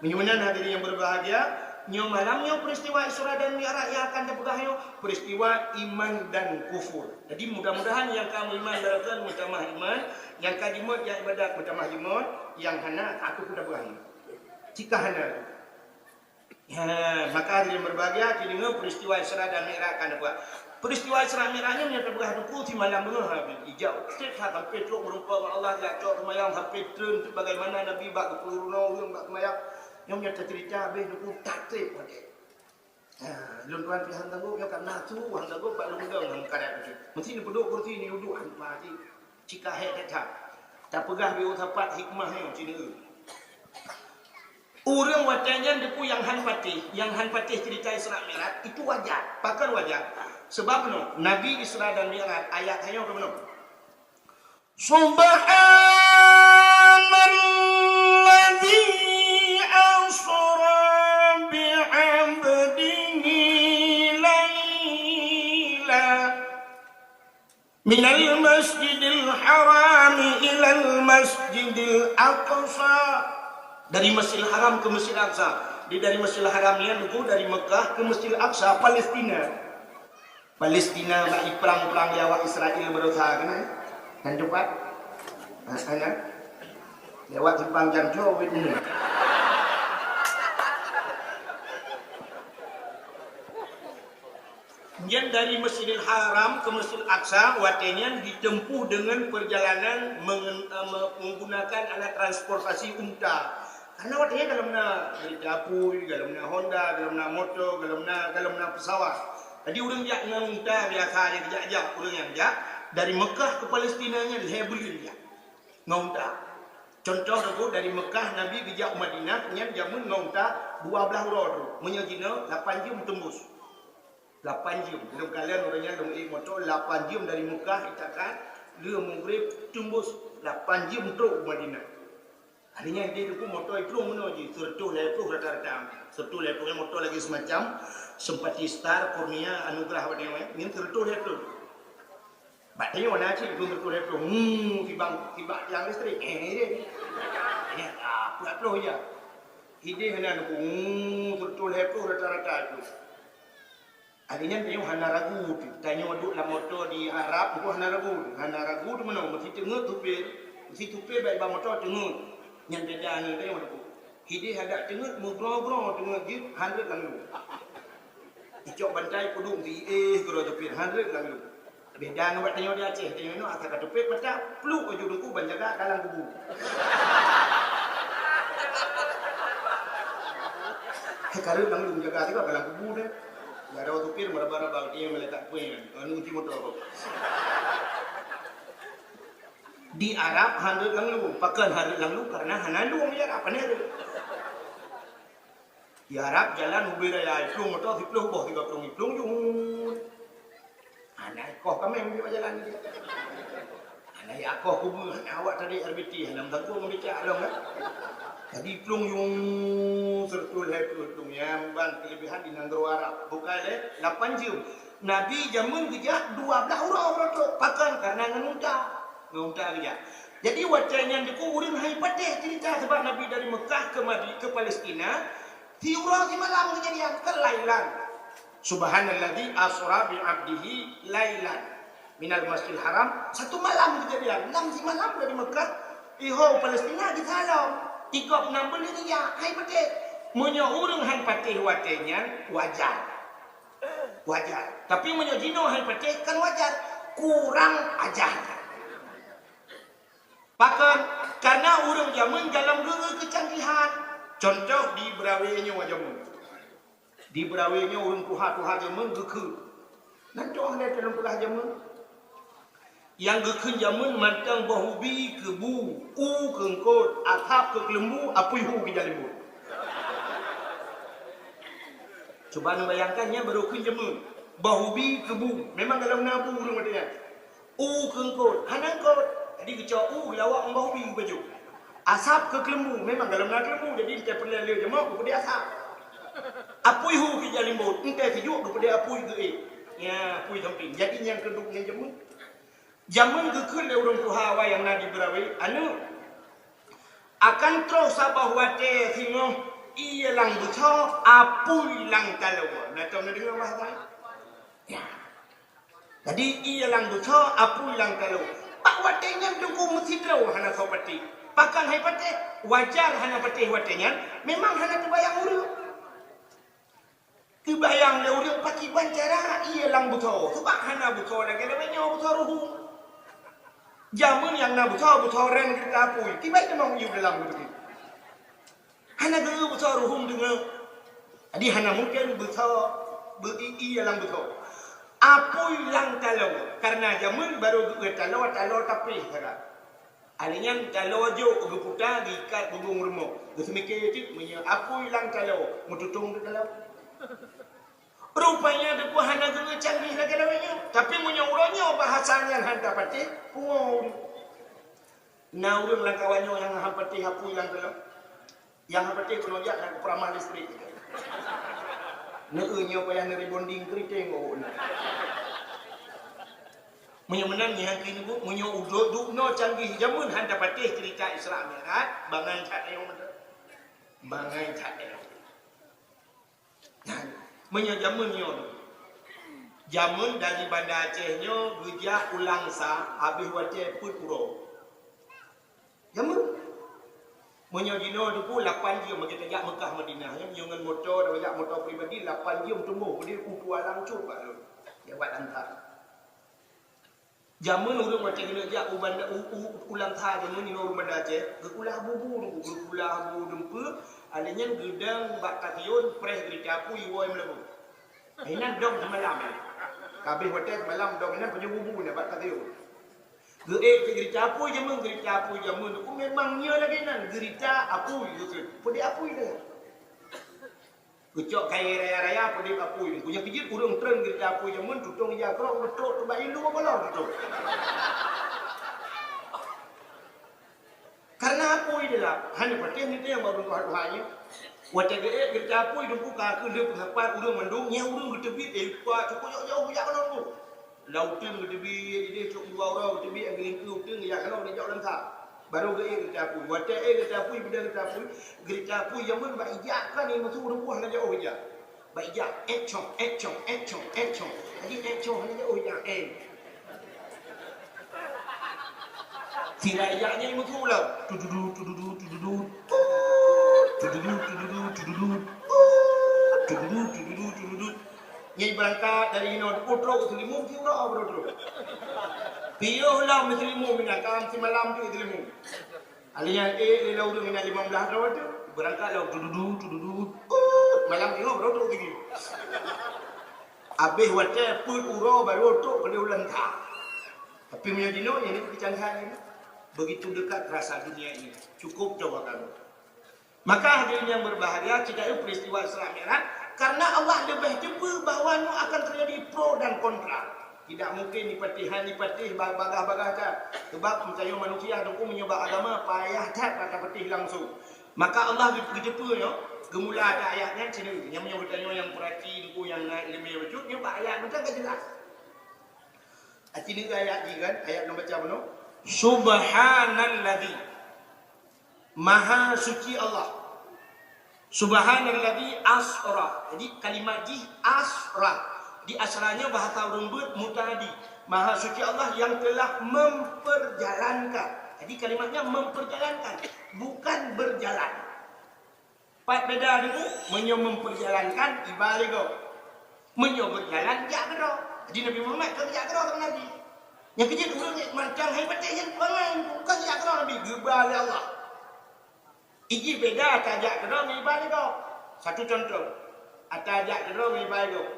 Meunyoe meunan hadirin yang berbahagia, nyoe malam nyoe peristiwa Isra dan Mi'raj yang akan tapeugah nyoe, peristiwa iman dan kufur. Jadi mudah-mudahan yang ka meuiman barokon meutamah iman, yang ka jimeuet nyang ibadat meutamah jimeuet, yang hana ka keupeue tapeugah nyoe. Cika hana. Ha, maka hadirin berbahagia, dideungoe peristiwa Isra dan Mi'raj akan tapeugah. Peristiwa Isra Mi'raj nyoe nyang tapeugah Teungku simalam beungoh ha, ijak treb that sampai trok meureumpok ngon Allah, jak cok seumayang sampai treun bagaimana Nabi bak geupeureunoe ureuëng bak seumayang. Nyoe nyang tacerita habéh Teungku that treb watée. Ha, lôn tuan pih han sanggob nyoe karena su han sanggob bak lôn dong han karat tu. Meusti neupeuduek kursi ni uduk han mati. Cika hék that that. Tapeugah beu sapat hikmah nyoe cineue. Ureuëng watée nyan Teungku nyang han patéh, nyang han patéh cerita Isra Mi'raj, itu wajar. Pakon wajar? Sebab meunoe, Nabi Isra dan Mi'raj ayat nyoe keunoe. Subhanalladzi asra bi'abdihi laila minal masjidil harami ilal masjidil aqsa. Dari Masjidil Haram ke Masjidil Aqsa. Di dari Masjidil Haram nyan Teungku dari Mekah ke Masjidil Aqsa, Palestina. Palestina bak iprang-prang lé awak Israel baroesa keunan. Nyan teumpat. Ha, sana. Lewat simpang Jamco wit ni. Nyan dari Masjidil Haram ke Masjidil Aqsa, watée nyan ditempuh dengan perjalanan mengen-, eh, me-, menggunakan alat transportasi unta. Karena watée nyan golom na kereta apui, golom na Honda, golom na moto, golom na, golom na pesawat. Jadi ureuëng jak ngon unta biasa aja, jak-jak ureuëng nyang jak dari Mekah ke Palestina nyan lhée buleuen jak ngon unta. Contoh Teungku, dari Mekah Nabi geujak u Madinah nyan jameun ngon unta dua blaih uroe tu. Meunyoe jinoe lapan jeuem teumbus. Lapan jeuem. Lôn kalon uroe nyan lôn ék moto lapan jeuem dari Mekah itakan lheueh Maghrib teumbus lapan jeuem trok u Madinah. Akhirnya ideh Teungku moto iplueng meunoe jih, seureutôh lhée ploh rata-rata. Seureutôh lhée ploh moto lagi semacam Simpati Star, Kurnia, Anugerah, bak nyoe, nyan seureutôh lhée ploh. Bak tanyoe na cit pun seureutôh lhée ploh. Hmm, sibang, sibak tiang listrik. Eh, ideh. Ideh, ah, peuet ploh ija. Ideh na Teungku, hmm, seureutôh lhée ploh rata-rata tu. Akhirnya tanyoe hana ragu tu. Tanyoe duek lam moto di Arab tu hana ragu. Hana ragu tu meunoe, meusti teungeut supir. Meusti supir bak iba moto teungeut. Nyan beda ngon tanyoe Teungku. Ideh adak teungeut, meugroe-groe teungeut jeuet, han rhot lam lu. Icok bantai peuduek di éh keudroe teupie, han rhot lam lu. Beda ngon bak tanyoe di Aceh, tanyoe nyoe asai ka teupie mata, pluek laju Teungku ban jaga dalam kubu. Ka rhot lam lu jaga sigoe dalam kubu deh. Jaroe teupie meuraba-raba, dia meuletak pui, anu kunci motor. Di Arab han rhot lam lu, pakon han rhot lam lu, karena hana lueng di Arab, hana rhot. Di Arab jalan ubé raya iplueng moto siploh boh, tiga plueng iplueng jeuet. Hana ikoh kaméng di jalan nyan. Hana ikoh kubu, hana awak tadi R B T, hana meusangkot ngon becak lom kan. Jadi iplueng jeuet seureutôh lhée ploh iplueng nyan ban keulebihan di nanggroe Arab. Bukai lé lapan jeuem. Nabi jameun geujak dua blaih uroe, uroe trok. Pakon? Karena ngon unta. Ngon unta geujak. Jadi watée nyan Teungku ureuëng hai patéh cerita sabab Nabi dari Mekah ke Madi-, ke Palestina, siuroe simalam keujadian, kan lailan. Subhanalladzi asra bi 'abdihi lailan minal Masjidil Haram, satu malam keujadian. Lam simalam dari Mekah, iho Palestina di Salam. Ikop nam beuleuh ija, hai patéh. Meunyoe ureuëng han patéh watée nyan, wajar. Wajar. Tapi meunyoe jinoe hai patéh, kan wajar. Kurang ajar. Pakon? Karena ureuëng jameun dalam geu-geu keucanggihan. Contoh di Beurawe nyoe jameun. Di Beurawe nyoe ureuëng tuha-tuha jameun geukheun. Nan cok hana teurimong peugah jameun. Nyang geukheun jameun mantong boh ubi keu bu, u keu eungkôt, asap keu keuleumbu, apui hu keu jaleumbot. Cuba neubayangkan nyan barô kheun jameun. Boh ubi keu bu, memang golom na bu ureuëng watée nyan. U keu eungkôt, hana eungkôt. Jadi geucok u geulawok ngon boh ubi geupajoh. Asap keu keuleumbu, memang golom na keuleumbu, jadi teupeuleueh lé jamok geupeudeh asap. Apui hu keu jalimbot, teusijuek geupeudeh apui geuék. Ya, apui samping. Jadi nyang keuduek nyan jameun. Jameun geukheun lé ureuëng tuha awai nyang na di Beurawé, "Aneuk, akan troh saboh watée singoh ié lam beusoe, apui lam taloe." Na tom na deungoe bahasa? Ya. Jadi ié lam beusoe, apui lam taloe. Bak watée nyan Teungku meusidroe hana soe patéh. Pakon hai patéh? Wajar hana patéh watée nyan, memang hana teubayang ureuëng. Teubayang lé ureuëng pakriban cara ié lam beusoe, sabab hana beusoe lagée lagée nyoe beusoe ruhueng. Jameun nyang na beusoe, beusoe reng keurita apui, kiban teuma ié dalam beutôi. Hana geu beusoe ruhueng deungoe. Jadi hana mungken beusoe beu-i-i lam beusoe. Apui lam taloe, kareuna jameun barô geu taloe, taloe tapéh sagai. Alèh nyan taloe jok geuputa geuikat bubông rumoh. Geuseumiké cit meunyoe apui lam taloe meututông di taloe. Rupanya Teungku hana geucanggih lagèe lawét nyoe. Tapi meunyoe uroe nyoe bahasa nyan han tapatéh, pungo ureueng. Na ureueng lam kawan nyoe nyang han patéh apui lam taloe. Nyang han patéh keunoe jak nyang keupeurama listrik. Neu nyoe payah neurebonding keuriteng awaknyan. Meunyoe meunan nyan keuneuk, meunyoe udok dubnoe canggih jameun han tapatéh ceurita Isra Mi'raj, bangai that ayong mantong. Bangai that ayong. Nyan, meunyoe jameun nyoe, jameun dari Banda Aceh nyoe geujak u Langsa, habéh watèe peuet uroe. Jameun. Meunyoe jinoe Teungku lapan jeuem, meunyoe tajak Meukah Madinah, nyoe ngon moto, tajak moto pribadi, lapan jeuem teumoh, udép u Tualang cut bak lôn. Lewat Langsa. Jameun ureueng watèe keuneuk jak u Banda, u, u, u Langsa jameun nyoe ureueng Banda Aceh, geukulah bubu Teungku, geukulah bubu dumpeue, alèh nyan geudong bak stasiun, preh geurita apui, woe meulabong. Inan dong seumalam. Ka habéh watèe seumalam dong inan pajoh bubu na bak stasiun. Geuék cit geurita apui jameun, geurita apui jameun Teungku memang nyoe lagèe nan, geurita apui geukheun. Peudeh apui teuh. Geucok kayèe raya-raya peudeh apui. Meunyoe keujeuet ureueng treun geurita apui jameun, tutong ija keurok, geutrok teubak ilu golom tutong. Karena apui dilap, hana patéh niteng bak ureueng tuha-tuha nyoe. Watèe geuék geurita apui Teungku ka keuh lheueh peusapat ureueng mandum, nyan ureueng geuteubiet, eh, lupa, cukôp jauh-jauh geujak keunoe Teungku. Lam uteuen geuteubiet, idéh trok dua uroe geuteubiet, nyang geulingkeue uteuen geujak keunoe geujak u Langsa. Barô geuék geurita apui. Watèe ék geurita apui, beudôh geurita apui, geurita apui jameun bak ija kan, ié meusu ureueng boh hana jiôh ija. Bak ija, ék chong, ék chong, ék chong, ék chong. Jadi ék chong hana jiôh ija, ék. Sira ija nyan meusu lom. Tududu, tududu, tududu. Tududu, tududu, tududu. Tududu, tududu, tududu. Nyan beurangkat dari inoe, trok u Seulimeum, siuroe barô trok. Piôh lom Seulimeum inan, ka simalam teuk Seulimeum. Alèh nyan ék lé ureueng inan limong blaih droe teuk, beurangkat lom tududu, tududu. Malam ingat barô trok tinggi. Habéh watèe peuet uroe barô trok keudéh u Langsa. Tapi meunyoe jinoe, nyan keucanggihan nyan. Begitu dekat rasa dunia ini. Cukup coba kamu. Maka hadirin yang berbahagia, kita tahu peristiwa Isra Mi'raj, karena Allah leubeh teupeue bahwa nyoe akan terjadi pro dan kontra. Tidak mungkin dipatéh, han dipatéh ba-, bagaih-bagaih that. Sebab meunyoe manusia Teungku meunyoe bak agama payah that bak tapatéh langsung. Maka Allah geu-, geuteupeue nyoe, geumula that ayat nyan sineuk. Nyang meunyoe geutanyoe nyang peurati Teungku nyang na ileumèe bacut, nyoe bak ayat mantong ka jeulaih. Sineuk ayat jih kan, ayat nyang baca bunoe. Subhanalladzi. Maha suci Allah. Subhanalladzi asra. Jadi kalimat jih asra. Di asra nyoe bahasa ureueng beuet muta'addi. Maha suci Allah yang telah memperjalankan. Jadi kalimatnya memperjalankan, bukan berjalan. Pat beda Teungku, meunyoe memperjalankan iba lé gob. Meunyoe berjalan jak keudroe. Jadi Nabi Muhammad ka geujak keudroe sama Nabi. Nyang keujeuet ureueng nyang mantong hai patéh nyan bangai, kon jak keudroe Nabi, geuba lé Allah. Iji beda ata jak keudroe ngon iba lé gob. Satu contoh, ata jak keudroe ngon iba lé gob.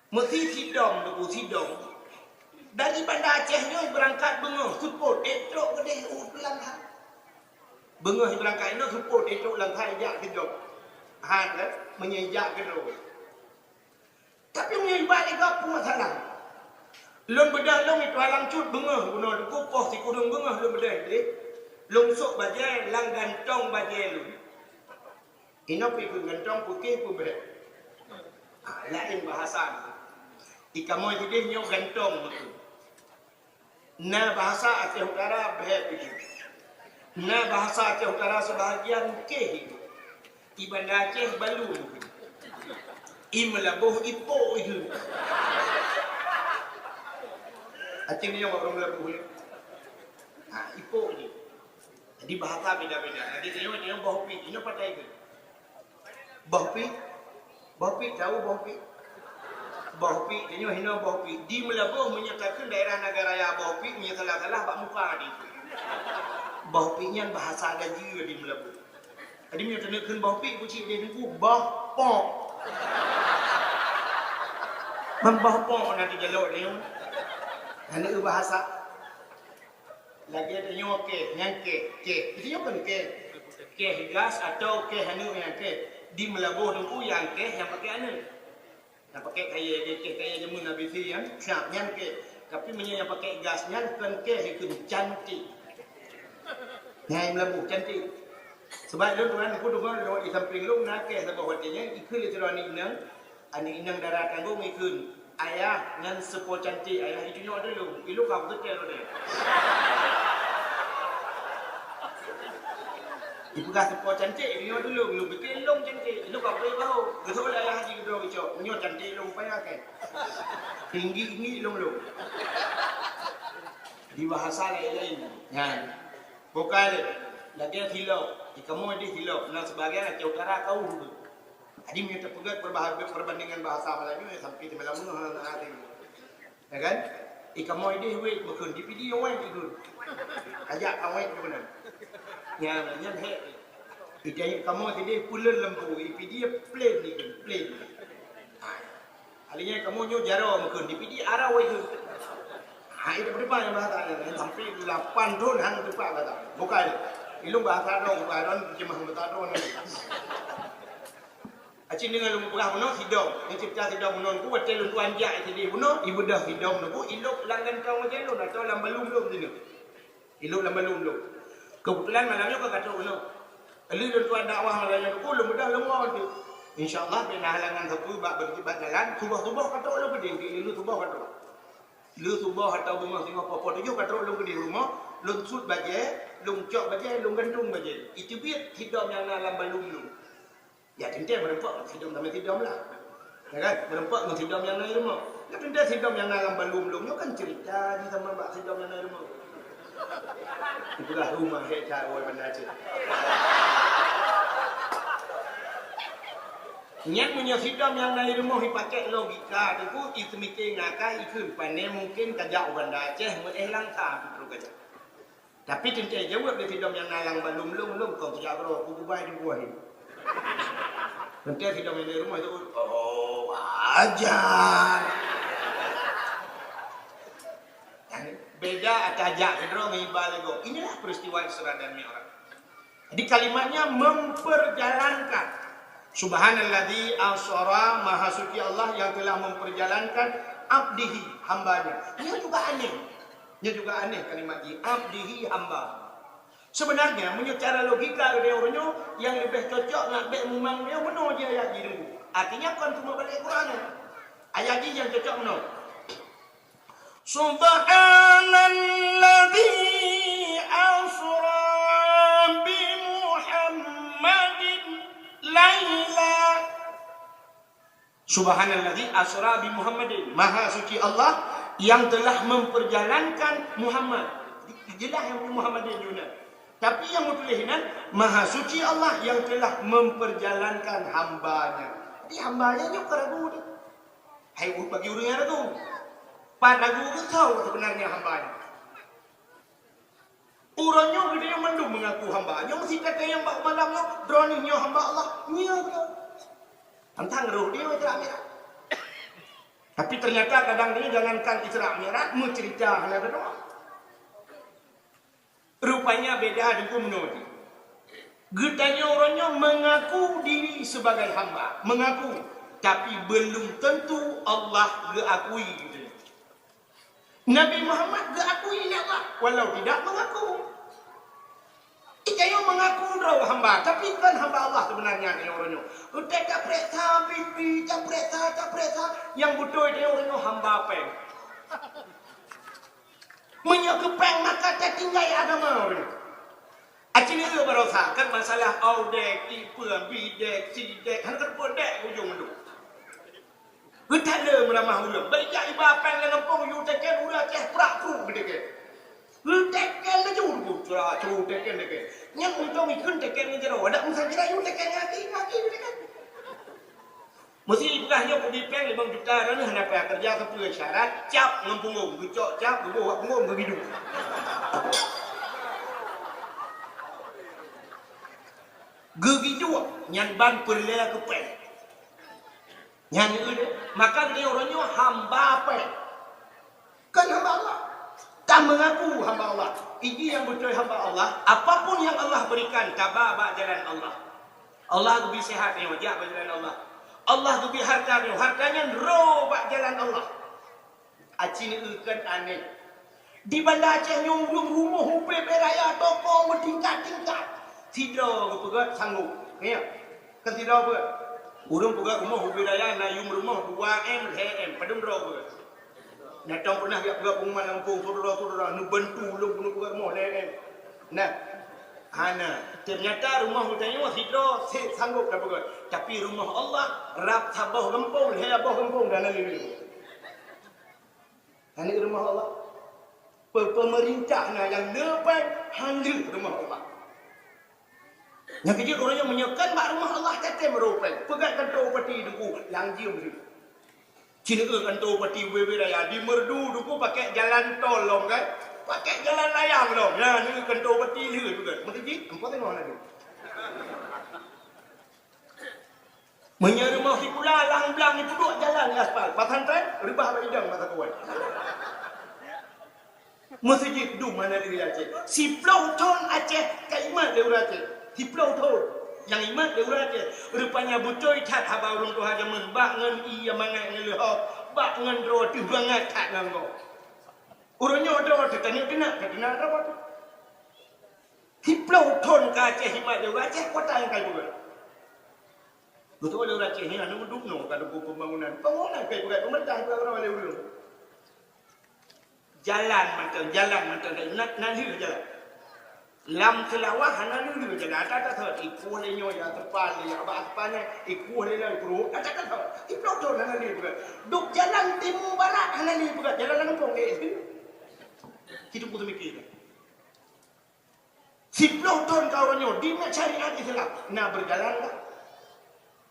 Meusi sidom Teungku, sidom. Dari Banda Aceh nyoe beurangkat beungoh seupôt, ék trok keudéh u Langsa. Beungoh beurangkat inoe seupôt, ék trok Langsa jak sidom. Ha, kan? Meunyoe jak keudroe. Tapi meunyoe iba lé gob peue masalah. Lôn beudôh lôn itu alam cut beungoh, bunoe Teungku poh sikureueng beungoh lôn beudôh deh. Lôn sôk bajèe lam gantông bajèe lôn. Inoe pih keu gantông putih peubèe. Ah, laén bahasa. Di kamoe jideh nyoe gantông beutôi. Na bahasa Aceh Utara bèe begitu. Na bahasa Aceh Utara sebahagian keh itu. Di Banda Aceh balum. I Meulaboh ipok itu. Aceh ni yang orang Meulaboh ni. Ha, ipok ni. Jadi bahasa beda-beda. Jadi tengok, tengok boh pi. Ini patai ke? Boh pi? Boh pi, tahu boh pi? Boh pi, tanyoe hinoe boh pi. Di Meulaboh meunyoe takheun daerah Nagan Raya boh pi, meunyoe salah-salah bak muka di. Boh pi nyan bahasa Gaji di Meulaboh. Jadi meunyoe taneuk kheun boh pi, buci di Teungku, boh pok. Meuboh pok na di jalok nyoe. Hana bahasa. Lagèe tanyoe keh, nyang keh, keh. Di tanyoe kon keh. Keh gas atau keh aneuk nyang keh. Di Meulaboh Teungku nyang keh nyang pakai aneuk. Nyang pakai kayèe, keh, keh kayèe jameun A B C nyan, siap nyan keh. Tapi meunyoe nyang pakai gas nyan kon keh, ikheun cantik. Nyan Meulaboh cantik. Sebab lôn tuan ku deungoe lôn di sampéng lôn na keh saboh watèe nyan, ikheun lé sidroe aneuk inong. Aneuk inong dara tanggong ikheun, "Ayah, nyan seupôt cantik, ayah, itunyok dulu, ilôn ka beutôi lôn." Ipeugah seupôt cantik, itunyok dulu, ilôn pikir lôn cantik, ilôn ka beutôi bahu. Geusok lé ayah haji keudroe geucok, nyoe cantik lôn payah kan. Tinggi-tinggi lôn lôn. Di bahasa laén-laén. Nyan. Bukai lé. Lagèe silop. Di kamoe di silop. Na sebagian Aceh Utara kau. Jadi meunyoe tapeugah perbah-, perbandingan bahasa Melayu, ya, sampai di Melayu, ha, ha, ha. Ya kan? Di kamoe ideh wet, meukeun di Pidie wet ikheun. Ajak ka wet keunan. Nyan, nyan hek. Di kamoe ideh puleuen lampu, di Pidie plain ikheun, plain. Ha. Akhirnya kamoe nyoe jaroe meukeun, di Pidie arau ikheun. Ha, itu depan yang bahasa, sampai lapan thon hana teupeu bahasa. Bukai. Ilôn bahasa droe, bukai droe, terjemah bahasa droe. Acit deungon lôn peugah bunoe sidom. Nyan cerita sidom bunoe nyoe, watèe lôn tuan jak sideh bunoe, ibeudôh sidom nyoe, ilop lam gantông bajèe lôn atau lam balum lôn sineuk. Ilop lam balum lôn. Keubeutulan malam nyoe ka trôk bunoe. Lheueh lôn tuan dakwah malam nyoe, lôn beudôh lôn woe teuk. Insya Allah, bèk na halangan sapeue bak, bak jalan, suboh-suboh ka trôk lôn keudéh, lheueh suboh ka trôk. Lheueh suboh atau beungoh singoh poh-poh tujoh ka trôk lôn keudéh rumoh, lôn sut bajèe, lôn cok bajèe, lôn gantông bajèe. Iteubiet sidom nyang na lam balum lôn. Ya, teuntèe meureumpok ngon sidom, tamé sidom lah. Ya kan? Meureumpok ngon sidom nyang na i rumoh. Ya, teuntèe sidom nyang na lam balum lôn nyoe kan cerita di sama bak sidom nyang na i rumoh. Itulah rumah hek cawai Banda Aceh. Nyan meunyoe sidom nyang na i rumoh ipakék logika, Teungku, iseumiké ngakai ikheun, pané mungken kajak u Banda Aceh meuéh langsa, Teungku, kajak. Tapi teuntèe jaweueb lé sidom nyang na lam balum lôn, lôn kon kujak keudroe, kububai di buah nyoe. Teuntèe sidom nyang na i rumoh itu, oh, wajar. Beda ata jak keudroe ngon iba lé gob. Inilah peristiwa Isra dan Mi'raj. Jadi kalimatnya memperjalankan. Subhanalladzi asra, maha suci Allah yang telah memperjalankan abdihi, hambanya. Ini juga aneh. Ini juga aneh kalimat ini, abdihi, hamba. Sebenarnya, meunyoe cara logika ureueng nyoe, nyang leubeh cocok ngat bèk mumang nyoe meunoe jih ayat jih nunggu. Artinya, kon cuma balik Quran. Ayat jih nyang cocok meunoe. Subhanalladzi asra bi Muhammadin laila. Subhanalladzi asra bi Muhammadin. Maha suci Allah yang telah memperjalankan Muhammad. Jelas yang Muhammadin jih nan. Tapi nyang meutuléh nan, Maha suci Allah yang telah memperjalankan hamba-Nya. Jadi hamba-Nya nyoe ka ragu deh. Hai, bagi ureueng nyang ragu. Pat ragu geutanyoe sebenarnya hamba nyoe. Uroe nyoe geutanyoe mandum mengaku hamba. Nyoe meusikat kayang bak malam nyoe, droeneuh nyoe hamba Allah. Nyoe geutanyoe. Tantang roh dia Isra Mi'raj. Tapi ternyata kadang dia jangankan Isra Mi'raj, meucerita hana keudroe. Rupanya beda deungon meunoe jih. Geutanyoe uroe nyoe mengaku diri sebagai hamba, mengaku, tapi belum tentu Allah geuakui geutanyoe. Nabi Muhammad geuakui lé Allah, walau tidak mengaku. Tanyoe mengaku droe hamba, tapi kon hamba Allah sebenarnya tanyoe uroe nyoe. Utai tapeuriksa pipi, tapeuriksa, tapeuriksa, nyang beutôi tanyoe uroe nyoe hamba péng. Meunyoe keu péng maka tatinggai agama uroe nyoe. Aci nyoe barosa kan masalah audek, ipeue, bidek, sidek, hana teupeu dek ujong mandum. Geutanyoe meuramah ureueng, bak jak iba péng lam gampông, yue teken ureueng Aceh prak pruek geuteken. Geuteken laju, cura, curu teken, teken. Nyan untông ikheun teken ngon jaroe, adak meusajan yue teken ngon aki, ngon aki geuteken. Meusi peugah nyoe kubi péng limong juta, droeneuh hana payah keureuja, sapeue syarat, cap ngon punggong, geucok cap, geuboh bak punggong, geugiduek. Geugiduek, nyan ban peureulèe keu péng. Nyan nyoe deh, maka geutanyoe uroe nyoe hamba péng. Kan hamba Allah. Ka mengaku hamba Allah. Iji nyang beutôi hamba Allah, apapun yang Allah berikan, taba bak jalan Allah. Allah geubri sehat nyoe, jak bak jalan Allah. Allah geubri harta nyoe, harta nyan rô bak jalan Allah. Aci neu-eu kan aneh. Di Banda Aceh nyoe ureueng rumoh ubé-bé raya toko meutingkat-tingkat. Sidroe geupeugöt sanggob. Ngieng? Kan sidroe peugöt. Ureueng peugöt rumoh ubé raya na yum rumoh dua M, lhèe M. Padum droe peugöt. Nyang tom pernah jak peugöt pengumuman lam gampông, syedara-syedara, neubantu ulôn keuneuk peugöt rumoh lhèe M. Nah. Hana. Ternyata rumoh geutanyoe sidroe sanggob tapeugöt. Tapi rumoh Allah rab saboh gampông, lhèe boh gampông dan lain-lain. Hana rumoh Allah. Pe-, pemerintah na nyang neupèng, hana rumoh Allah. Nyang keujeuet ureueng nyang meunyoe kan bak rumoh Allah, tatem rô péng. Peugah kantô bupati Teungku, lam jeuem lé. Ci neu-eu kantô bupati ubé-bé raya di Meureudu Teungku, pakai jalan tol lom kan? Pakai jalan layang lom. Nyan neu-eu kantô bupati lheueh peugah. Meukeujeuet, amphon teunoh laju. Meunyoe rumoh sikula lam blang jipeuduek jalan aspal, pesantren reubah bak idong masa tuan. Meuseujid dum hana lé Aceh. Siploh thon Aceh ka imat lé ureueng Aceh. Siploh thon nyang imat lé ureueng Aceh. Rupanya beutôi that haba ureueng tuha jameun, bak ngon ié mangat ngon leuhop, bak ngon droe teuh mangat that ngon gob. Ureueng nyoe droe teuh tanyoe teunak, teunak droe teuh. Siploh thon ka Aceh imat lé ureueng Aceh, kota nyang ka ipeugöt. Beutôi lé ureueng Aceh nyan, anu dum nyoe ka leubu pembangunan. Pembangunan ka ipeugöt, pemerintah ipeugöt lé ureueng. Jalan mantong, jalan mantong, na, na lheueh jalan. Lam Seulawah hana lheueh jalan, ata-ata thot, ikueh lé nyoe ya, teupat lé ya, bak Sepanjang, ikueh lé nyoe, pruet, ata-ata thot. Siploh thon hana lheueh peugöt. Duek jalan timu barat hana lheueh peugöt, jalan lam gampông, eh. Kita pun terpikir. Siploh thon ka uroe nyoe, di syariat Islam na berjalan tak?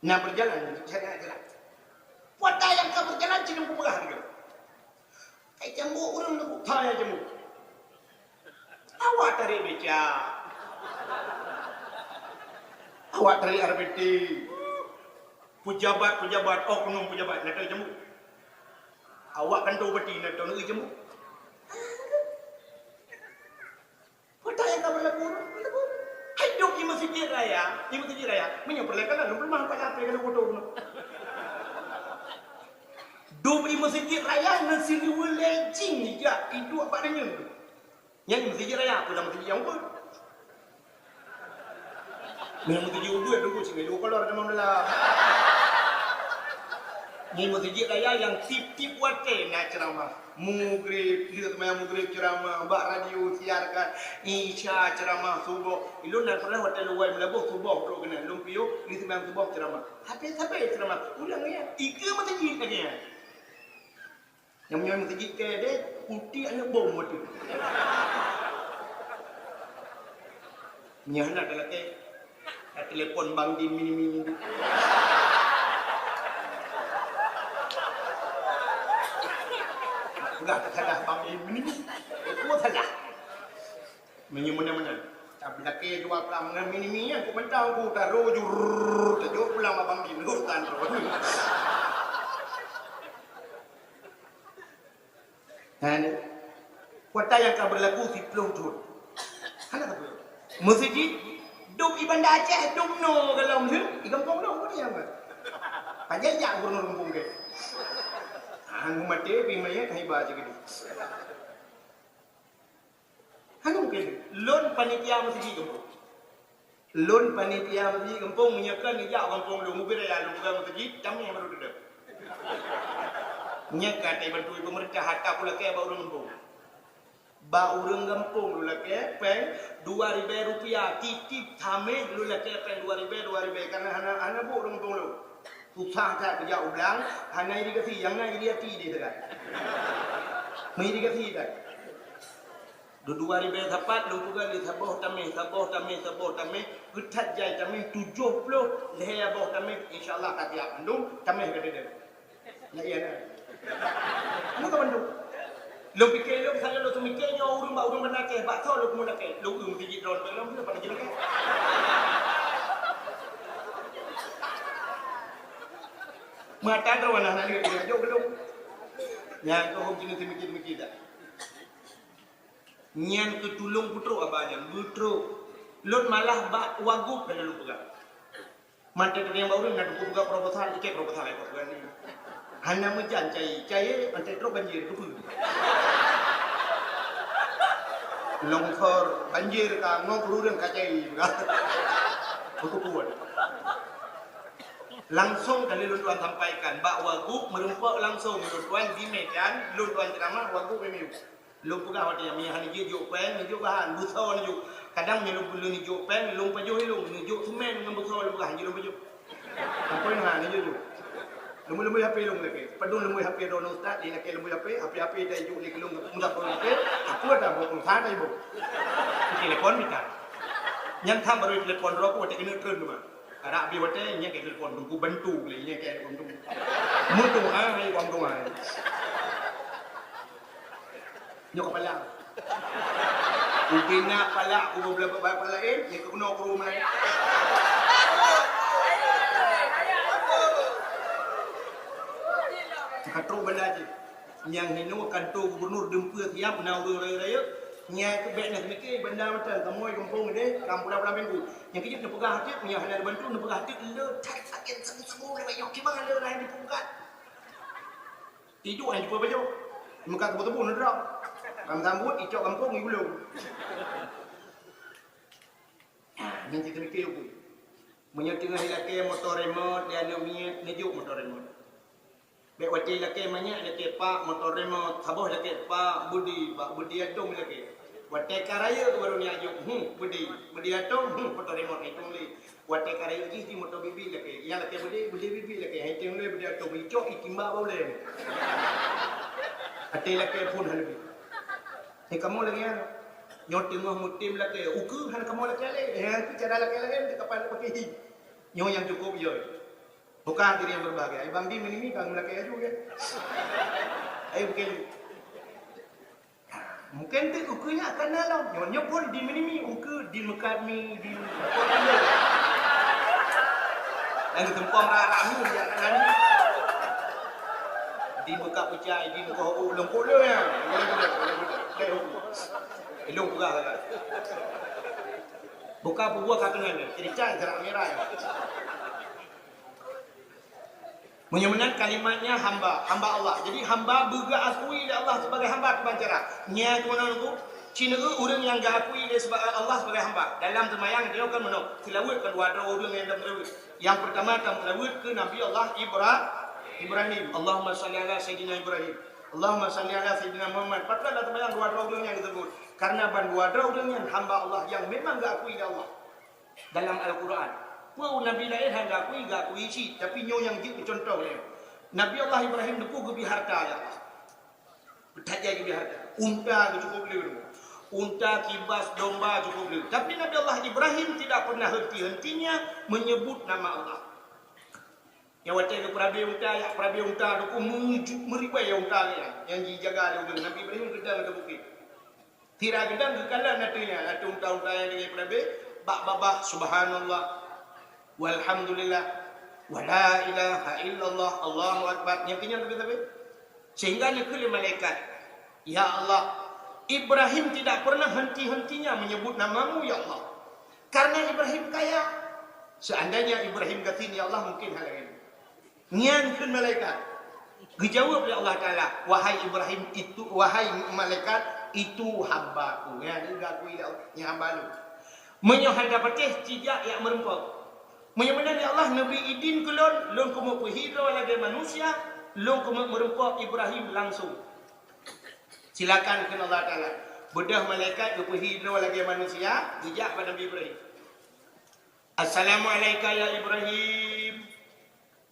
Na berjalan syariat Islam. Kota nyang ka berjalan, ci neu-eu peugah lagèe. Kai cambuk ureueng tu, hai cambuk. Awak tarék beca. Awak tarék R B T. Pejabat-pejabat, oknum pejabat, na tarék cambuk. Awak kantô bupati, na tarék cambuk. Kota nyang ka berlaku, berlaku. Hai dum i meuseujid raya, i meuseujid raya. Meunyoe peureulèe kana, lôn peuleumah pat lapèe kana foto keunoe. Dum i meuseujid raya, na siluweue lé jing ijak iduek bak deunyeun. Nyan i meuseujid raya, peue na meuseujid nyang ubeuet. Meunyoe meuseujid ubeuet, dum cit dua kolor dalam dalam. Nyan i meuseujid raya nyang tiep-tiep watèe na ceuramah. Mugrib, lheueh seumayang mugrib ceuramah, bak radio siarkan, Isya ceuramah, suboh. Ilôn na pernah watèe luwai meulaboh suboh trok keunan, lôn piôh, lheueh seumayang suboh ceuramah. Habéh-habéh ceuramah, ulang ya. Ikeue meuseujid lagèe nyan. Nyang meunyoe meuseujid kèe deh, putéh aneuk bom watèe. Nyan na talakèe. Ka telepon Bang Din mini-mini. Peugah teusalah Bang Din mini-mini. Peue salah? Meunyoe meunan-meunan. Tabeulakèe jua ka ngon mini-mini nyan, ku mantong ku taroh jur, tajok pulang bak Bang Din. Lheuh tan roh. Hana. Kuota nyang ka beurlaku siplôh thôn. Hana ka beurlaku. Meuseujid, dum i Banda Aceh, dum noe golom lheueh, i gampông noe, peue nyang buet? Pajan jak gubernur gampông kèe. Hana maté, pih manyét, hana iba cit keudeh. Hana mungken. Lôn panitia meuseujid gampông. Lôn panitia meuseujid gampông, meunyoe kon neujak gampông lôn, meubi raya lôn peugah meuseujid, tameh baru teudong. Nyan ka teubantu peumeurintah, hareuta kulakée bak ureuëng gampông. Bak ureuëng gampông lôn lakée péng dua ribée rupiah, tieb-tieb tameh lôn lakée péng dua ribée, dua ribée, kareuna hana, hana buet ureuëng gampông lôn. Susah that geujak u blang, hana irigasi, nyang na iri até di sagai. Meuirigasi that. Dua ribée sapat lôn peugah lé saboh tameh, saboh tameh, saboh tameh, geuthat jai tameh tujoh ploh lhée boh tameh, insya Allah ka siap mandum, tameh ka teudong. Nah, iya, nah. Kamu ka mandum. Lôn pike lôn, saya lôn seumiké nyoe ureuëng bak ureuëng banda keh, bak soe lôn keumun lakée. Lôn ureuëng meuseujid droe, lôn pun pandai jeulakai. Mata droe nah, nak lihat, jok ke lôn. Nyang keu hom jeuneuh seumiké-seumiké dah. Nyan keu tulông peutrok haba nyan, beutrok. Lôn malah bak wagub ka lôn peugah. Mantong keudeh bak ureuëng na teupeu peugah proposal, ikét proposal hai peugah ni. Hana meujan cai, cai mantong trok banjir, keupeue? Longsor, banjir ka, ngoh ureuëng ka cai peugah. Beukeupeue. Langsong kali lôn tuan sampaikan bak wagub meureumpok langsong lôn tuan di Medan, lôn tuan ceuramah wagub M U. Lôn peugah watée nyan, meunyo hana jeuet jok péng, neujok bahan, beusoe neujok. Kadang meunyo lôn, lôn neujok péng, lôn pajoh ilông, neujok seumén ngon beusoe lôn peugah, hanjeuet lôn pajoh. Sampoe na neujok-jok. Leumbôi-leumbôi H P lôn lakée. Padum leumbôi H P droeneuh ustaz, di lakée leumbôi H P, H P-H P tajok lé keu lôn, mudah lôn lakée, aku ada buat pulsa tajok. Telepon mita. Nyan tham barô telepon droe ku watée keuneuk treun teuma. Karab abéh watée, nyan ka telepon, teungku bantu lé, nyan ka telepon teungku. Meudoá, hai, wang doá. Nyoe kepala. Ubena pala, ubena pala laén, nyoe keunoe keu rumah. Ka trok banda jih. Nyang hinoe kanto gubernur deumpeu siab na ureuëng rayeuk-rayeuk, nyang keubek na seumiké banda mantong kamoe gampông deh, kamoe pula-pula minggu. Nyang keujeuet neupeugah até, nyang hana neubantu neupeugah até, le that sakét sabu-sabu lagée nyoe, kiban le laén dipeugah. Tidu nyang jipeue bajoe. Muka teubô-teubô neudroe. Lam sambot icok gampông i gulong. Nyang seumiké ukeue. Meunyoe teungoh ilakée moto remote, di aneuëk miet neujok moto remote. Bék watée ilakée manyak ilakée pak moto remote, saboh ilakée pak Budi, pak Budi atong ilakée. Watée ka rayeuk baru nyan jok, hmm, Budi, Budi atong, hmm, moto remote itong lé. Watée ka rayeuk jih di moto bibi ilakée, nyang lakée Budi, Budi bibi ilakée, hai teng lé Budi atong icok itimba bak ulée. Até ilakée phon hana bi. Hai kamoe lagée nyan. Nyoe teungoh mutem lakée, ukeue hana kamoe lakée lé. Hai ukeue cara lakée laén teukapan paké hi. Nyoe nyang cukôp yo. Bukan diri yang berbahagia. Ai bang di minimi bang melakée aju ke. Ai bukan. Mungkin tu ukeue nyan akan nalong. Nyoe nyoe pun di minimi ukeue di meukat mi di. Dan tumpang rara mi ya kan. Di meukat pecah di meukat ulung kulu ya. Ilung peugah sagai. Buka buah kata nyan. Cerita gerak merah. Meunyoe meunan kalimatnya hamba, hamba Allah. Jadi hamba beugeukui lé Allah sebagai hamba kiban cara. Nyan keunoe nunggu, ci neueu ureuëng nyang geuakui lé seba-, Allah sebagai hamba. Dalam seumayang nyoe kan meunoe, seulaweuet kan dua droe ureuëng nyang dalam seulaweuet. Nyang peurtama taseulaweuet keu Nabi Allah Ibra-, Ibrahim. Allahumma salli ala Sayyidina Ibrahim. Allahumma salli ala Sayyidina Muhammad. Padahai dalam seumayang dua droe ureuëng nyang disebut. Karena ban dua droe ureuëng nyan hamba Allah nyang memang geuakui lé Allah. Dalam Al-Quran. Peue Nabi laén han geuakui, geuakui cit, tapi nyoe nyang jeuet keu cuntoh lé. Nabi Allah Ibrahim neupeu geubri harta, ya Allah. That jai geubri harta. Unta geucukôp le. Unta, kibas, domba cukôp le. Tapi Nabi Allah Ibrahim tidak pernah henti-hentinya menyebut nama Allah. Nyang watée geupeurabe unta, jak peurabe unta, dukung meuribée unta nyan, nyang jijaga lé ureuëng. Nabi Ibrahim geudang ateueh bukét. Sira geudang geukalon ateueh nyan, ateueh unta-unta nyang lagée peurabe, bak babah, "Subhanallah, walhamdulillah, wala ilaha illallah, Allahu akbar." Nyang keunyan sabe-sabe. Sehingga neukheun lé malaikat, "Ya Allah, Ibrahim tidak pernah henti-hentinya menyebut nama-Mu, ya Allah. Karena Ibrahim kaya. Seandainya Ibrahim gasien, ya Allah, mungkin hal lain." Nyan kheun malaikat. Geujaweueb lé Allah Taala, "Wahai Ibrahim, itu, wahai malaikat, itu hamba-Ku." Nyan geuakui lé Allah, nyan hamba Lôn. Meunyoe hana patéh, ci jak jak meurumpok. Meunyoe meunan, ya Allah, neubri idin keu lôn, lôn keumeung peuhi droe lagée manusia, lôn keumeung meurumpok Ibrahim langsong. Silakan, kheun Allah Taala. Beudôh malaikat geupeuhi droe lagée manusia, geujak bak Nabi Ibrahim. "Assalamu'alaika ya Ibrahim."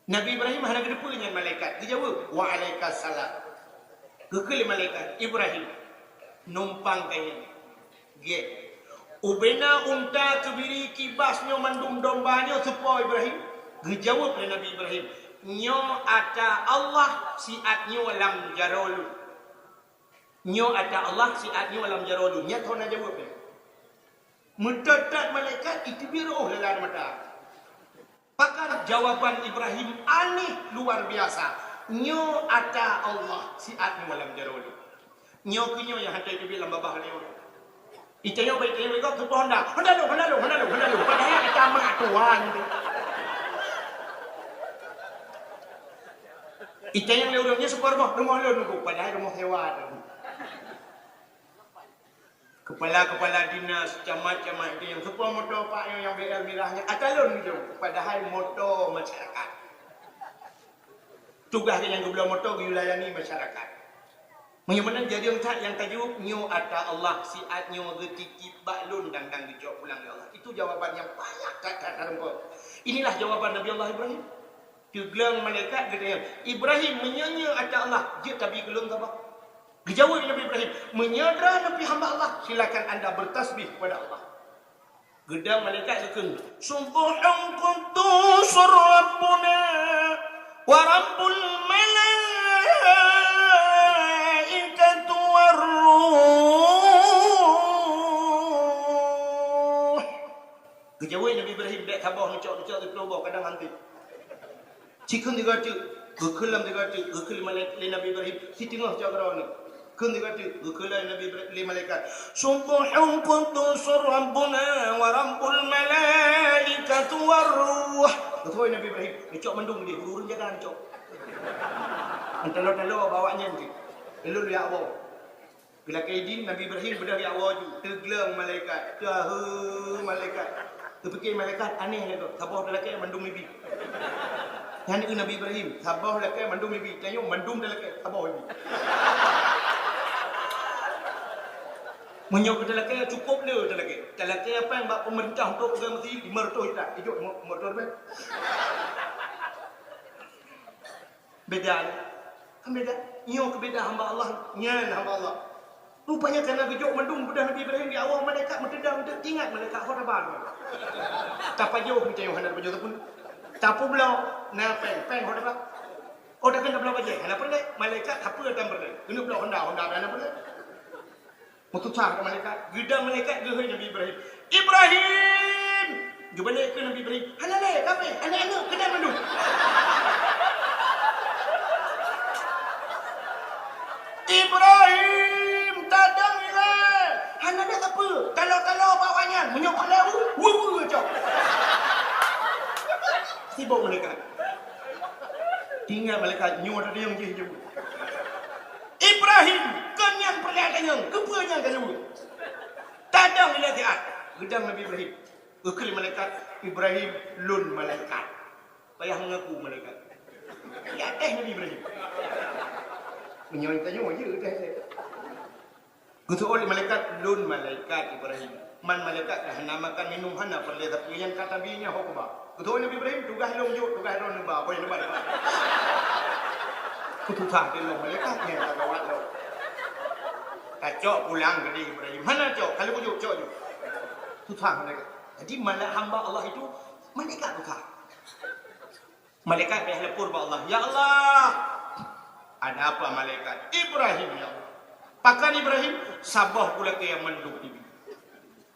Nabi Ibrahim hana geuteupeue nyan malaikat. Geujaweueb, "Wa'alaikasalam." Geukheun lé malaikat, "Ibrahim, numpang kayém. Gét. Ubena unta keubiri kibas nyoe mandum domba nyoe soe po Ibrahim?" Geujaweueb lé Nabi Ibrahim, "Nyoe ata Allah siat nyoe lam jaroe lôn. Nyoe ata Allah siat nyoe lam jaroe lôn." Nyan thon na jaweueb nyan. Meutot-tot malaikat, iteubiet reuôh lam mata. Pakon jawaban Ibrahim aneh luar biasa. "Nyoe ata Allah siat nyoe lam jaroe lôn." Nyoe keuh nyoe nyang hana iteubiet lam babah lé ureuëng. Itanyong bak itanyong lé gob, "Soe po Honda?" "Honda lôn, Honda lôn, Honda lôn, Honda lôn." Padahai ata mak tuan. Itanyong lé ureuëng nyan, "Soe po rumoh?" "Rumoh lôn." Padahai rumoh sewa tu. Kepala-kepala dinas, camat-camat itu nyang, "Soe po moto Pak nyoe nyang B L mirah nyan?" "Ata lôn," geujaweueb. Padahai moto masyarakat. Tugaih geuh nyang geubloe moto geuyue layani masyarakat. Meunyoe meunan, jareueng that nyang tajaweueb, "Nyoe ata Allah siat nyoe geutitip bak lôn dan, dan geucok pulang lé Allah." Itu jawaban nyang payah that, that, that rumpok. Inilah jawaban Nabi Allah Ibrahim. Teugleng malaikat geutanyong, "Ibrahim, meunyoe nyoe ata Allah, jeuet tabi keu lôn saboh." Geujaweueb Nabi Ibrahim, "Meunyoe droeneuh pih hamba Allah, silakan anda bertasbih kepada Allah." Geudong malaikat geukheun, "Subbuhun quddusun Rabbuna wa Rabbul malaikati war ruh." Geujaweueb Nabi Ibrahim, "Bék saboh neucok, neucok siplôh boh, kadang hanté." Ci kheun sigoe teuk, geukheun lam sigoe teuk, geukheun lé malai-, lé Nabi Ibrahim, siteungoh cok droeneuh. Kheun sigoe teuk, geukheun lé Nabi Ibra-, lé malaikat, "Subbuhun quddusun Rabbuna wa Rabbul malaikati war ruh." Geutôi Nabi Ibrahim, neucok mandum deh, ureuëng jaga neucok. Meutalo-talo bak awaknyan cit. Lôn jak woe. Geulakée idin, Nabi Ibrahim beudôh jak woe ju, teugleng malaikat, "Tahe malaikat." Teupike malaikat, "Aneh lagée, saboh talakée mandum ibi." Nyan keuh Nabi Ibrahim, "Saboh lakée mandum ibi." Tanyoe mandum talakée, saboh ibi. Meunyoe keu talakée, cukôp le talakée. Talakée péng bak peumeurintah untuk pegawai meusti lima ratus juta, ijok lima ratus ribèe. Beda, kan beda. Nyoe keubeda hamba Allah, nyan hamba Allah. Rupanya kana geujok mandum beudôh Nabi Ibrahim di awak malaikat meuteudang, teuingat malaikat ho taba. Tapajoh mita nyoe hana tapajoh teupun. Tapeubloe na péng, péng ho taba. Oh, takheun tabloe bajée, hana peureulée. Malaikat hapeu tan peureulée. Keuneuk bloe honda, honda hana peureulée. Meususah keu malaikat. Geudong malaikat geuhôi Nabi Ibrahim. "Ibrahim!" Geubalek keu Nabi Ibrahim. "Hana lé, kamoe, aneuk-aneuk keunan mandum." "Ibrahim, tadong ilée! Hana lé sapeue, talo-talo bak awaknyan, meunyoe peureulée, wu, wu, wu, cok." Sibok malaikat. Tinggai malaikat nyoe tadi nyang jih jeuet. "Ibrahim, kon nyan peureulée tanyong, keupeue nyang ka lheueh?" "Tadong ilée siat," geudong Nabi Ibrahim. Geukheun lé malaikat, "Ibrahim, lôn malaikat." Payah meungaku malaikat. Di ateueh Nabi Ibrahim. Meunyoe tanyoe, ya, ateueh. Geuteu'oh lé malaikat, "Lôn malaikat Ibrahim." Man malaikat ka hana makan minum, hana peureulée sapeue nyang ka tabi nyan ho kuba. Geuteu'oh Nabi Ibrahim, "Tugaih lôn jok, tugaih droeneuh ba, boh neuba." Keususah teuh lom malaikat nyan ka gawat lom. Tacok pulang keudeh Ibrahim. Hana cok, ka lheueh jok, cok jok. Susah malaikat. Jadi, malah hamba Allah itu malaikat susah. Malaikat payah lapor bak Allah, "Ya Allah, ada apa malaikat?" "Ibrahim, ya Allah." "Pakon Ibrahim?" "Saboh kulakée mandum ibi."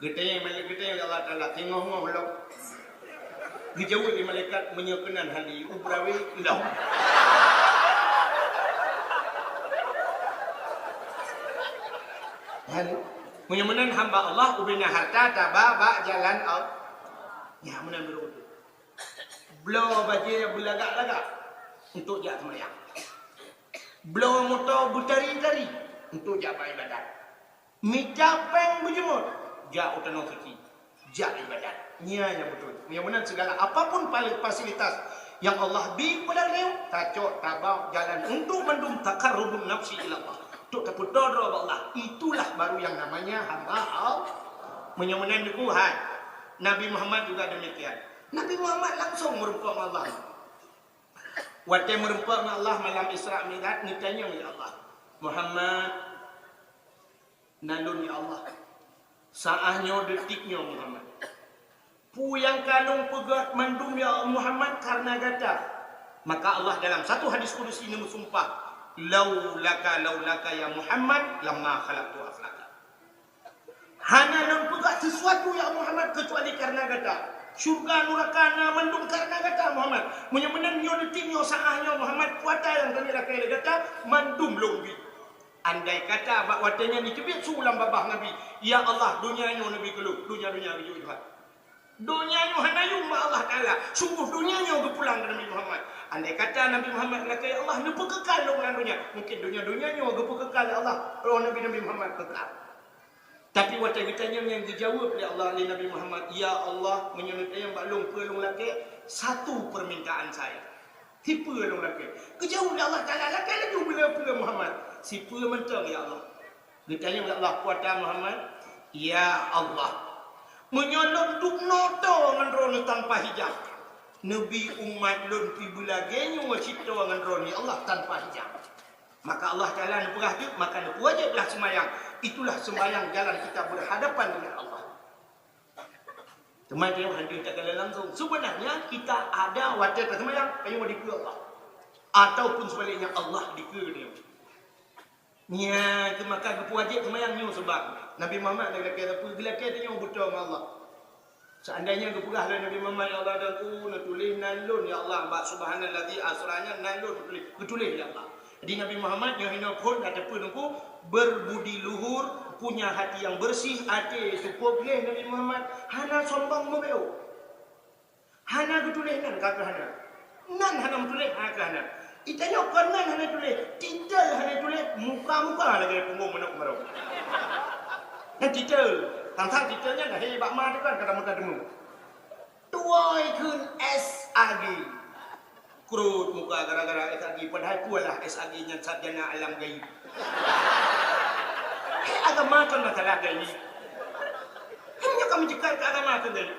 Geutanyong malaikat, geutanyong lé Allah Taala, "Singoh-ngoh lom?" Geujaweueb lé malaikat, "Meunyoe keunan hali, ubra wéh lom." Hana. Meunyoe meunan hamba Allah, ubena harta taba bak jalan Allah. Nyan meunan beureuti. Bloe bajée beulagak-lagak untuk jak seumayang. Bloe moto beutari-tari untuk jak bak ibadat. Mita péng beujeumot jak u tanoh suci. Jak ibadat. Nya nyang beutôi. Meunyoe meunan segala apapun pali-, fasilitas nyang Allah bi keupada geutanyoe, tacok, tabau jalan untuk mandum taqarrubun nafsi ila Allah. Untuk tapeutoe droe bak Allah. Itulah baru yang namanya hamba Allah. Meunyoe meunan Teungku, hai. Nabi Muhammad juga demikian. Nabi Muhammad langsung meureumpok ngon Allah. Watée meureumpok ngon Allah malam Isra Mi'raj, neutanyong, "Ya Allah, Muhammad, na lôn ya Allah. Saah nyoe, deutik nyoe Muhammad. Peue nyang ka lôn peugét mandum ya Muhammad kareuna gata." Maka Allah dalam satu hadis kudusi neumeusumpah, "Laulaka, laulaka ya Muhammad, lamma khalaqtu aflaka." Hana lôn peugah sesuatu ya Muhammad keucuali kareuna gata. Syurga nuraka na mandum kareuna gata Muhammad. Meunyoe meunan nyoe deutik nyoe saah nyoe Muhammad, kuasa nyang ka lakée lé gata mandum lôn bi. Andai kata bak watée nyan jiteubiet su lam babah Nabi, "Ya Allah, donya nyoe neubi keu lôn, donya-donya geujok Tuhan." Donya nyoe hana yum bak Allah Taala, sunggoh donya nyoe geupulang keu Nabi Muhammad. Andai kata Nabi Muhammad lakée, "Ya Allah, neupeukeukai lôn lam donya," mungkin donya-donya nyoe geupeukeukai lé Allah, roh Nabi, Nabi Muhammad keukai. Tapi watée geutanyong nyan geujaweueb lé Allah, lé Nabi Muhammad, "Ya Allah, meunyoe neutanyong bak lôn peue lôn lakée, satu permintaan saya." "Sipeue lôn lakée?" Geujaweueb lé Allah Taala, "Lakée laju beu-, peue Muhammad." "Sipeue mantong ya Allah." Geutanyong lé Allah, "Peue ata Muhammad?" "Ya Allah, meunyoe lôn duek noe toe ngon droeneuh tanpa hijab, neubi umat lôn pih beulagée nyoe cit toe ngon droeneuh ya Allah tanpa hijab." Maka Allah Taala neupeugah teuk, maka neupeuwajéb lah seumayang. Itulah seumayang jalan kita berhadapan dengan Allah. Teuma tanyoe hana takalon langsung. Sebenarnya kita ada watée taseumayang, tanyoe dikeue Allah. Ataupun sebaliknya Allah dikeue tanyoe. Nya, teuma ka geupeuwajéb seumayang nyoe seubab Nabi Muhammad lagée sapeue geulakée tanyoe beutôi ngon Allah. Seandainya geupeugah lé Nabi Muhammad, "Ya Allah, dan ku neutuléh nan lôn, ya Allah, bak subhanalladzi asra nyan nan lôn neutuléh," geutuléh lé Allah. Jadi Nabi Muhammad nyoe hinoe phon ka teupeu Teungku, berbudi luhur, punya hati yang bersih, até seupôt gleh Nabi Muhammad, hana sombong meubeuet. Hana geutuléh nan ka keuh hana. Nan hana meutuléh, hana keuh hana. Itanyoe kon nan hana tuléh, titel hana tuléh, muka-muka lagée punggong manok meurok. Nyan titel, sang-sang titel nyan lahé bak ma teukan ka tameuka teumé. Tuwoe kheun S A G. Krot muka gara-gara S A G, padahai peue lah S A G nyan sarjana alam gaib. Eh, agama kan masalah gaib. Hanya kami cakap ke agama tu gaib.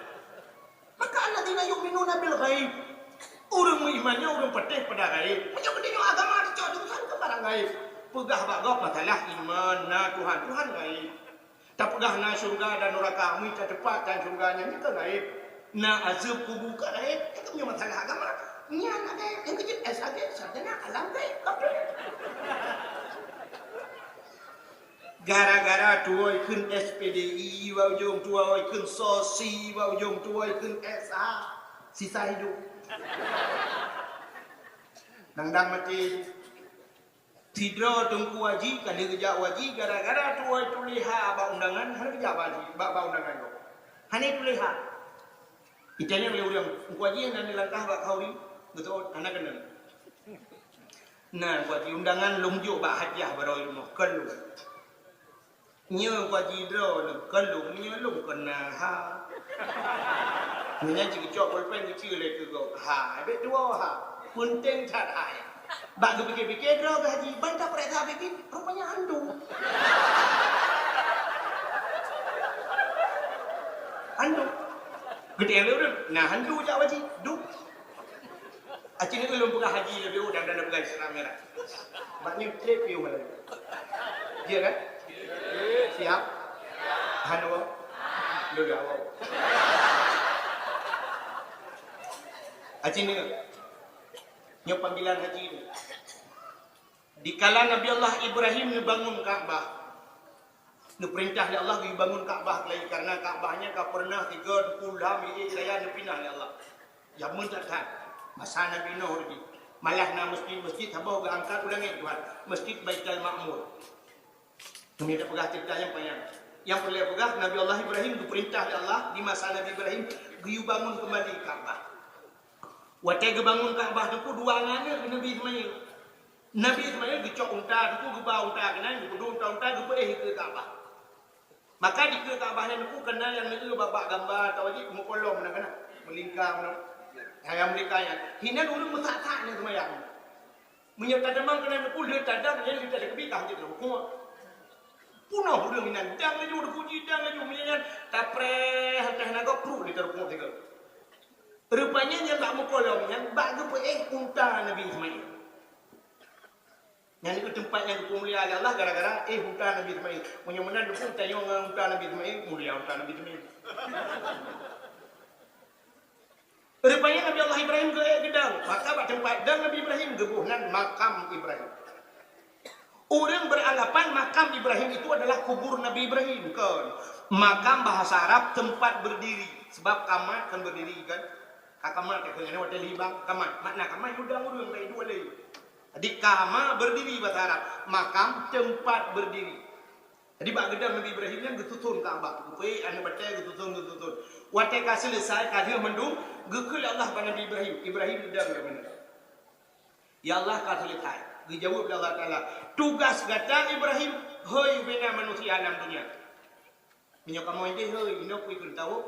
Maka alladzina yu'minuna bil ghaib. Ureuëng meuiman nyan ureuëng patéh pada ghaib. Meunyoe geutanyoe agama dicok jurusan keu barang ghaib. Peugah bak gob masalah iman na Tuhan, Tuhan ghaib. Tapeugah na syeuruga dan neuraka, mita teupat dan syeuruga nyan ka ghaib. Na azeueb kubu ka ghaib, itu meunyoe masalah agama. Nyan na ghaib, nyang keujeuet S A G, sarjana alam ghaib, kafé. Gara-gara tuwoe kheun S P D I bak ujong, tuwoe kheun sosi bak ujong, tuwoe kheun S H, sisa hidup. Dang-dang maté. Sidroe Teungku Haji ka lheueh geujak u haji gara-gara tuwoe tuléh ha bak undangan, hana geujak bak haji, bak, bak undangan gob. Hana tuléh ha. Itanyong lé ureuëng, "Teungku Haji hana neulangkah bak khauri?" Geuteuôt, "Hana keunong." Nah, buat di undangan lôn jok bak hadiah baroe rumoh, kon lôn. Nyoe Teungku Haji droeneuh, kon lôn, nyoe lôn kon na ha. Nyan cit geucok pulpen geucue lé keu gob. Ha, bèk tuwoe ha. Peunteng that ha nyan. Bak geupike-pike droe geuh Haji, ban tapareksa bibi, rupanya hantu. Hantu. Geutanyong lé ureuëng, "Na hantu jak u haji?" "Dum." Aci nyoe lôn peugah haji leubeh udang dan peugah Islam merah. Bak nyoe trép piôh malam. Iya kan? Siap? Hana woe? Lôn ya woe. Aci nyoe. Nyoe panggilan haji nyoe. Dikala Nabi Allah Ibrahim neubangun Ka'bah, neupeurintah lé Allah geubangun Ka'bah lagi, karena Ka'bah nyan ka pernah tiga puluh lham ié raya neupinah lé Allah. Jameun that-that, masa Nabi Nuh lagi. Malah na masjid-masjid saboh geuangkat u langét Tuhan, Masjid Baitul Ma'mur. Kami tak peugah cerita nyang panyang. Nyang peureulée peugah, Nabi Allah Ibrahim geupeurintah lé Allah di masa Nabi Ibrahim geuyue bangun keumbali Ka'bah. Watée geubangun Ka'bah teungku dua aneuëk Nabi Ismail. Nabi Ismail geucok unta teungku, geuba unta keunan, geupeudong unta-unta, geupeuéh keu Ka'bah. Maka dikeue Ka'bah nyan Teungku, keunan nyang neueu bak-bak gamba atawa jih meukolom na keunan, meulingka meunan. Nyang, nyang meulingka nyan. Hinan ureueng meusak-sak nyan seumayang. Meunyoe tadamang keunan Teungku, lheueh tadang nyan lheueh tadang keubi ka hanjeuet rukuk. Punoh ureueng inan, dang laju rukuk jih, dang laju meunyan nyan, tapreh hanteh nagoe pruet lé tarukuk sigoe. Rupanya nyang bak meukolom nyan bak geupeuéh unta Nabi Ismail. Nyan keuh teumpat nyang geupeumulia lé Allah gara-gara éh unta Nabi Ismail. Meunyoe meunan Teungku tanyoe ngon unta Nabi Ismail, mulia unta Nabi Ismail. Rupanya Nabi Allah Ibrahim geuék geudang, maka bak teumpat dang Nabi Ibrahim geuboh nan makam Ibrahim. Ureueng beranggapan makam Ibrahim itu adalah kubur Nabi Ibrahim, kon. Makam bahasa Arab tempat berdiri, sebab kamat kan berdiri kan. Ka kamat ka keuneuk watèe lhibang, kamat. Makna kamat udang ureueng laén dua lé. Jadi kama berdiri bahasa Arab, makam tempat berdiri. Jadi bak geudang Nabi Ibrahim nyan geususun Ka'bah, geupeuék aneuk batèe geususun, geususun. Watèe ka seuleusai, ka lheueh mandum, geukheun lé Allah bak Nabi Ibrahim, Ibrahim geudang lam meunan. Ya Allah, ka seuleusai. Geujaweueb lé Allah Taala, tugas gata Ibrahim, hôi bina manusia lam dunia. Meunyoe kamoe idéh hôi, inoe peue kheun tawök?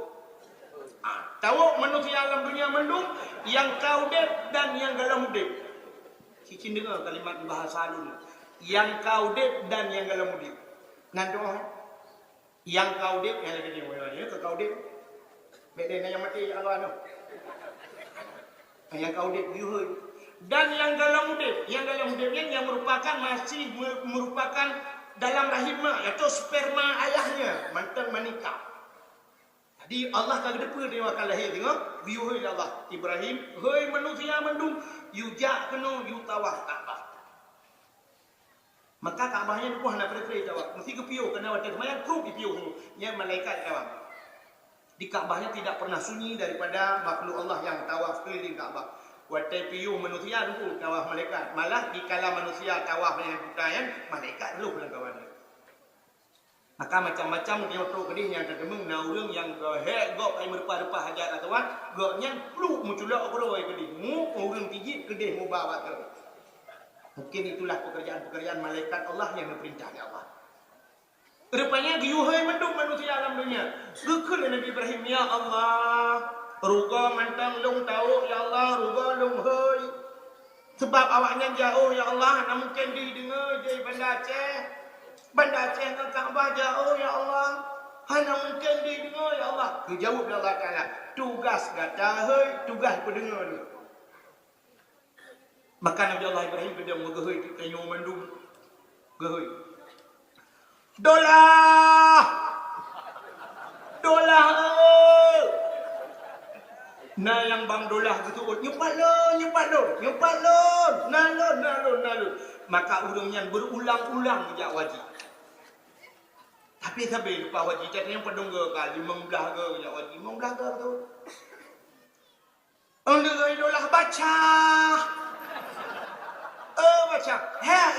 Ah, tawök manusia lam dunia mandum, nyang ka udép dan nyang gohlom udép. Cicing deungoe kalimat bahasa lôn. Nyang ka udép dan nyang gohlom udép. Nan doa. Nyang ka udép, nyang lagèe nyoe, nyoe, nyoe ka udép. Bèk lé na nyang maté, ya Allah, noh. Nyang ka udép, geuyue hôi. Dan nyang gohlom udép, nyang gohlom udép nyan nyang merupakan, masih me-, merupakan dalam rahim mak, yaitu sperma ayahnya, mantong menikah. Jadi, Allah ka geuteupeue nyoe akan lahé singoh, geuyue hôi lé Allah. Ibrahim, hôi manusia mandum, yue jak keunoe, yue tawaf Ka'bah. Maka Ka'bah nyan Teungku hana pré-pré tawaf. Meusti geupiôh, keunan watèe seumayang krub jipiôh Teungku. Nyan malaikat tawaf. Di Ka'bah nyan tidak pernah sunyi daripada makhluk Allah nyang tawaf keliling Ka'bah. Watèe piôh manusia Teungku tawaf malaikat. Malah dikala manusia tawaf nyan buta nyan, malaikat rôh lam Ka'bah nyan. Maka macam-macam geutanyoe trok keudéh nyang tateumeung na ureueng nyang geuhék gob hai meureupah-reupah Hajar Aswad, gobnyan pluek meuculok keudroe keudéh, mu ureueng tijik keudéh muba bak droe. Mungkin itulah pekerjaan-pekerjaan malaikat Allah nyang geupeurintah lé Allah. Rupanya geuyue hôi mandum manusia lam dunia. Geukheun lé Nabi Ibrahim, "Ya Allah, rugoe mantong lôn tawök, ya Allah, rugoe lôn hôi." Sabab awaknyan jiôh, ya Allah, hana mungken jih deungoe di Banda Aceh. Banda Aceh ngon Ka'bah jiôh, ya Allah. Hana mungken jih deungoe, ya Allah. Geujaweueb lé Allah Taala, "Tugas gata hôi, tugas peudeungoe lôn." Maka Nabi Allah Ibrahim geudong meugeuhôi tanyoe mandum. Geuhôi. Dolah! Dolah, eh! Na nyang bang Dolah geuseuôt, "Nyoe pat lôn, nyoe pat lôn, nyoe pat lôn! Na lôn, na lôn, na lôn!" Maka ureueng nyan beurulang-ulang geujak u haji. Tapi sabe leupah u haji, tat nyang padum goe ka, limong blaih goe geujak u haji, limong blaih goe tu. Ôn lheueh Dolah baca. Oh, baca. Hek,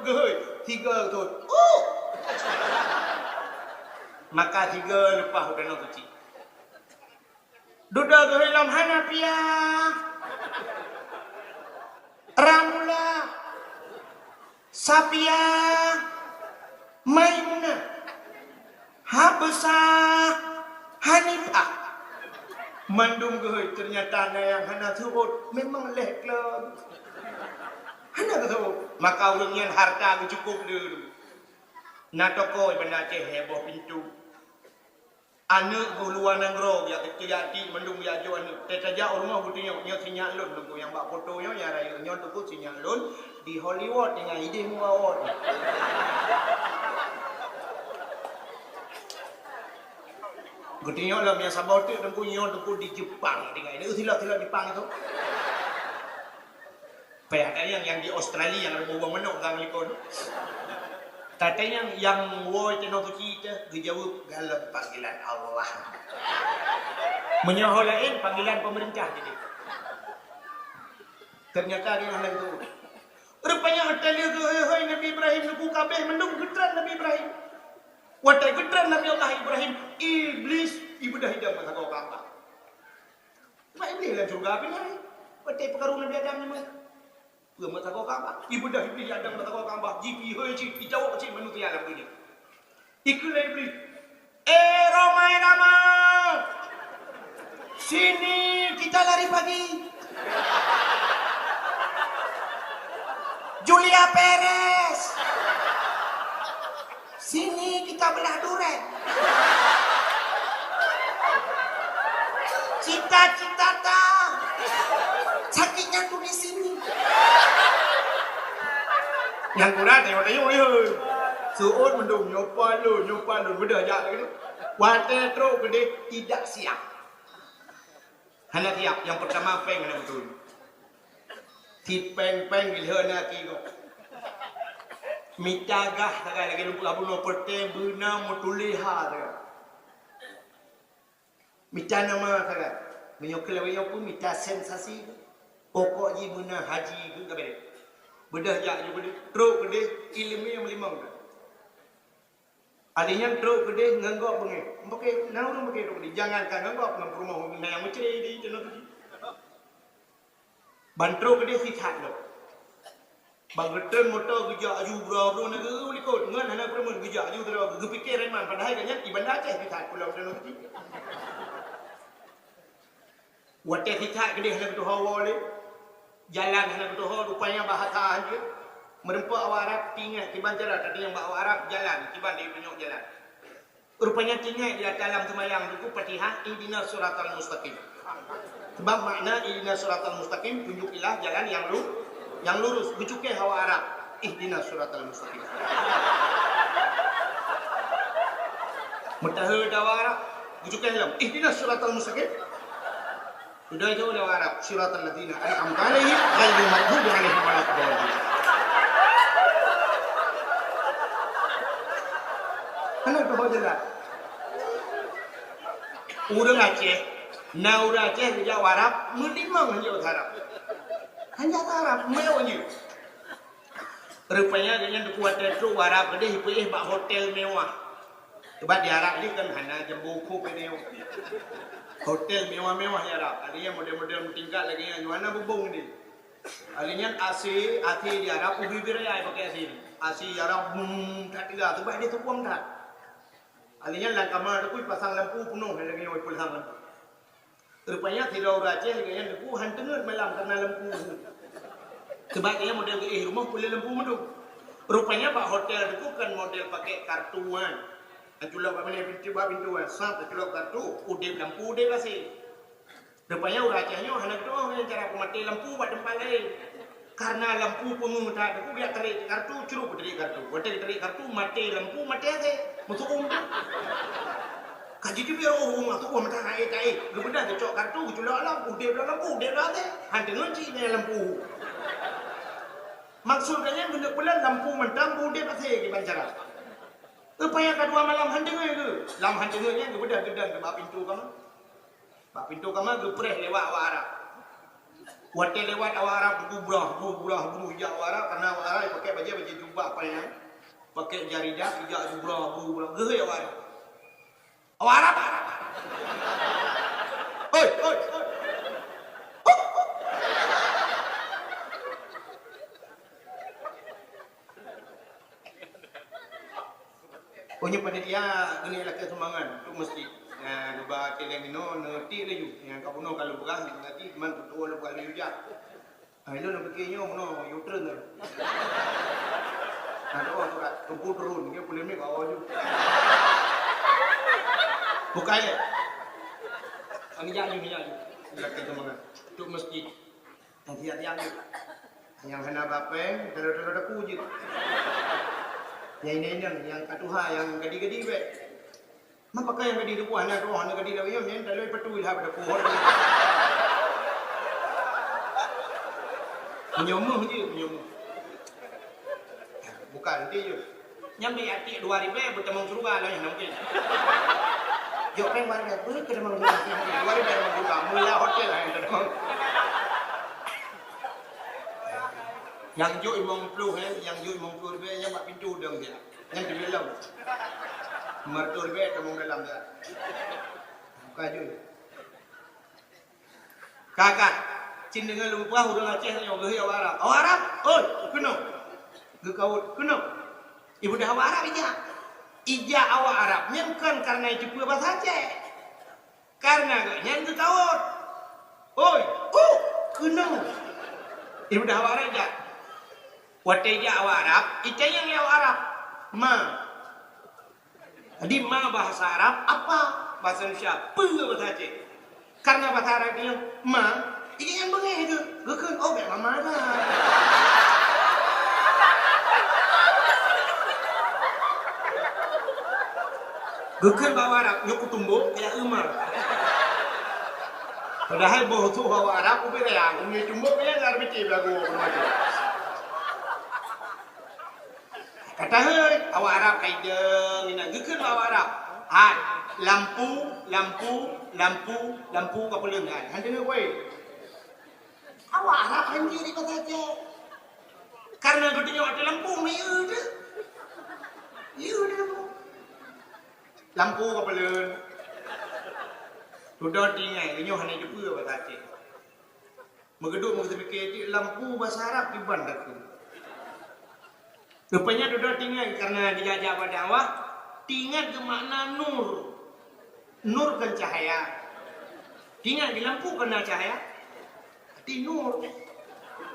geuhôi. Tiga tu. Uh! Maka tiga leupah u Danau Suci. Dudoe geuhôi lom hana pia. Ramula. Safia, Maimunah, Habsah, Hanifah. Mandum geuhôi, ternyata na nyang hana seuôt, memang leh klon. Hana geuseuôt. Maka ureueng nyan harta geucukôp dulu. Na toko di Banda Aceh, heboh pintu. Aneuk geuh luwa nanggroe, jak keucil jak tiek mandum jak jok aneuk. Teutajak u rumoh geutunyok, "Nyoe sinyak lôn, Teungku, nyang bak foto nyoe, nyang rayeuk nyoe, Teungku, sinyak lôn di Hollywood, tinggai idéh muka awot." Geutunyok lom nyang saboh teuk, "Teungku, nyoe, Teungku, di Jepang, tinggai idéh." Silop-silop Jepang itu. Payah tanyong nyang di Australia nyang ada bubong manok gang likot. Tatanyong nyang woe Danau Suci teuh, geujaweueb, "Galom panggilan Allah." Meunyoe ho laén, panggilan pemerintah jadi. Ternyata dia hana itu. Rupanya watèe lheueh geuhôi Nabi Ibrahim, Teungku, kabéh mandum geutreun Nabi Ibrahim. Watèe geutreun Nabi Allah Ibrahim, Iblis ibeudôh idong meusagoe Ka'bah. Sebab Iblis lam syeuruga pih na. Watèe peukaru Nabi Adam nyan meuh. Peue meusagoe Ka'bah? Ibeudôh Iblis Adam meusagoe Ka'bah, jipihôi cit, ijaweueb cit manusia lam dunia. Ikheun lé Iblis, Eh, Rhoma Irama! Sini kita lari pagi. Julia Perez! Sini kita belah duren. Cita-cita ta sakitnya tuh di sini. Nyang kurang tengok-tengok ya. Seuôt mendung, nyoe pat lôn, nyoe pat lôn, beudôh jak lagèe nyoe. Watèe trok keudeh tidak siap. Hana siap, nyang peurtama péng hana beutôi. Sipéng-péng gilheueh na aki gob. Mita gah sagai lagèe lôn peugah bunoe, peureuteng beuna meutuléh ha sagai. Mita nama sagai. Meunyoe keu lawét nyoe peue mita sensasi. Pokok jih beuna haji keu ka bèrèh. Beudôh jak ju beudôh, trok keudeh ileumèe meulimong. Akhé nyan trok keudeh ngon gob beungèh. Meupaké, na ureueng paké trok keudeh. Jangankan ngon gob, ngon peurumoh na nyang meucre di teunoh keudeh. Ban trok keudeh sisat lom. Ban geutreun moto geujak aju bro-bro na geu likot. Ngon hana peureumeun geujak aju sidroe geupiké reman. Padahai gobnyan i Banda Aceh sisat pulo teunoh keudeh. Watèe sisat keudeh hana geutuho woe lé. Jalan hana geutuho, rupanya bahasa han jeuet. Meureumpok awak Arab, ingat kiban cara tatanyong bak awak Arab jalan, kiban lé tunyok jalan. Rupanya ingat di dalam seumayang Teungku Fatihah, ihdinas siratal mustaqim. Sebab makna ihdinas siratal mustaqim, tunjukilah jalan yang lu-, yang lurus. Geucukéh awak Arab, ihdinas siratal mustaqim. Meutaheu awak Arab, geucukéh lom, ihdinas siratal mustaqim. Sudah itu lewat Arab, siratal ladzina an'amta 'alaihim ghairil maghdubi 'alaihim waladdallin. Hana geutuho jalan. Ureueng Aceh, na ureueng Aceh geujak u Arab, meulimong hanjeuet Arab. Hanjeuet Arab, meuwon jih. Rupanya gobnyan teungku watèe trok u Arab keudeh, ipeuéh bak hotel mewah. Sebab di Arab ni kan hana jambo kop lagèe nyoe. Hotel mewah-mewah di Arab. Ada nyang model-model meutingkat lagèe nyan, hana bubông ni. Ada nyang A C, A C di Arab, ubé-ubé raya pakai A C. A C di Arab, bum, that teuga, sebab dia tukuang that. Ada nyang lam kama tu pun pasang lampu penuh lagèe nyoe, pasang lampu. Rupanya sidroe ureueng Aceh gobnyan teungku han teungeut malam karena lampu. Sebab gobnyan model geuéh rumoh peuleueh lampu meudup. Rupanya bak hotel teungku kan model pakai kartu kan. Aculok bak mana pintu, bak pintu kan. Sat aculok kartu, udép lampu, udép A C. Rupanya ureueng Aceh nyoe hana geutu'oh ngon cara peumaté lampu bak teumpat laén. Karena lampu peungeuh that, teungku geujak tarék kartu, crup geutarék kartu. Watèe geutarék kartu, maté lampu, maté A C. Meusu'um. Ka jiteubiet ureueng meusu'um, mata aé taéh. Geubeudôh geucok kartu, geuculok lam, udép lam lampu, udép lam A C. Han teungeut cit nyan lampu. Maksud gobnyan geuneuk peuleueh lampu mantong, udép A C kiban cara. Rupanya ka dua malam han teungeut geuh. Lam han teungeut nyan geubeudôh geudong bak pintu kama. Bak pintu kama geupreh lewat awak Arab. Watèe lewat awak Arab, geubrah, geubrah, geubrah, jak awak Arab, karena awak Arab pakai bajèe, bajèe jubah panyang, pakai jaridah, jak geubrah, geubrah, geuhôi awak Arab. Awak Arab, Arab, Arab. Hoi, hoi, hoi. Oh, nyoe panitia keuneuk lakèe sumbangan untuk masjid. Nah, neuba céléng inoe, neutik laju. Nyang ka bunoe ka lôn peugah, nyang lagi teuma tutoe lôn peugah laju jak. Ah, ilôn lôn piké nyoe bunoe, U-turn lôn. Nah, doh surat, teungku turun, dia boleh mik awak laju. Bukai lé. Ah, neujak laju, neujak laju. Lakèe sumbangan untuk masjid. Nyang tiap-tiap jeuet. Nyang hana ba péng, talo-talo daku jeuet. Nyang inong-inong, nyang ka tuha, nyang gadi-gadi bèk. Ma pakon nyang gadi daku hana tuha, hana gadi daku, nyan talo ipatui lah bak daku. Meunyoe meuh jeuet, meunyoe meuh. Bukan, nanti jeuet. Nyan bèk até dua ribèe beutamong syeuruga lagèe nyan mungken. Jok péng dua ribèe, beuh, keutamong syeuruga. Dua ribèe tamong syeuruga, mula hotel lah nyang keutamong. Nyang jok limong ploh, eh, nyang jok limong ploh ribèe, nyang bak pintoe dong siat. Nyang teubiet lom. Lima ratus ribèe tamong dalam siat. Buka jok. Ka, ka. Cit deungon lôn peugah ureueng Aceh nyoe geuhôi awak Arab. Awak Arab, oi, keunoe. Geukawot, keunoe. Ibu dah awak Arab ija. Ijak awak Arab nyan kon kareuna jiteupeue basa Aceh. Kareuna geuh nyan geukawot. Oi, uh, keunoe. Ibudah awak Arab jak. Watée jak awak Arab, itanyong lé awak Arab, "Ma." Jadi ma bahasa Arab apa? Bahasa Indonesia peue bahasa Aceh? Kareuna bahasa Arab nyan ma, inan beungéh geuh. Geukheun, "Oh, bék mama dah." Geukheun bak awak Arab, "Nyoe kutumbok, kaya euma." Padahai boh tuh awak Arab ubit raya, nyoe tumbok kaya ngar biti belagu macam. Ka taheuet, awak Arab ka idong inan, geukheun bak awak Arab. "Hai, lampu, lampu, lampu, lampu ka peuleueng hai." Han deungoe wai. Awak Arab han jeuet di pasai Aceh. Kareuna geutanyoe ateueh lampu, miyeu teuh. Miyeu teuh lampu. Lampu ka peuleueng. Dudoe tinggai, geutanyoe hana jiteupeue basa Aceh. Meugeudok meugeupike cit lampu basa Arab kiban takheun. Rupanya dudoe tinggai kareuna geujak-jak bak dakwah, teuingat geumakna nur. Nur kan cahaya. Teuingat di lampu kan na cahaya. Hati nur.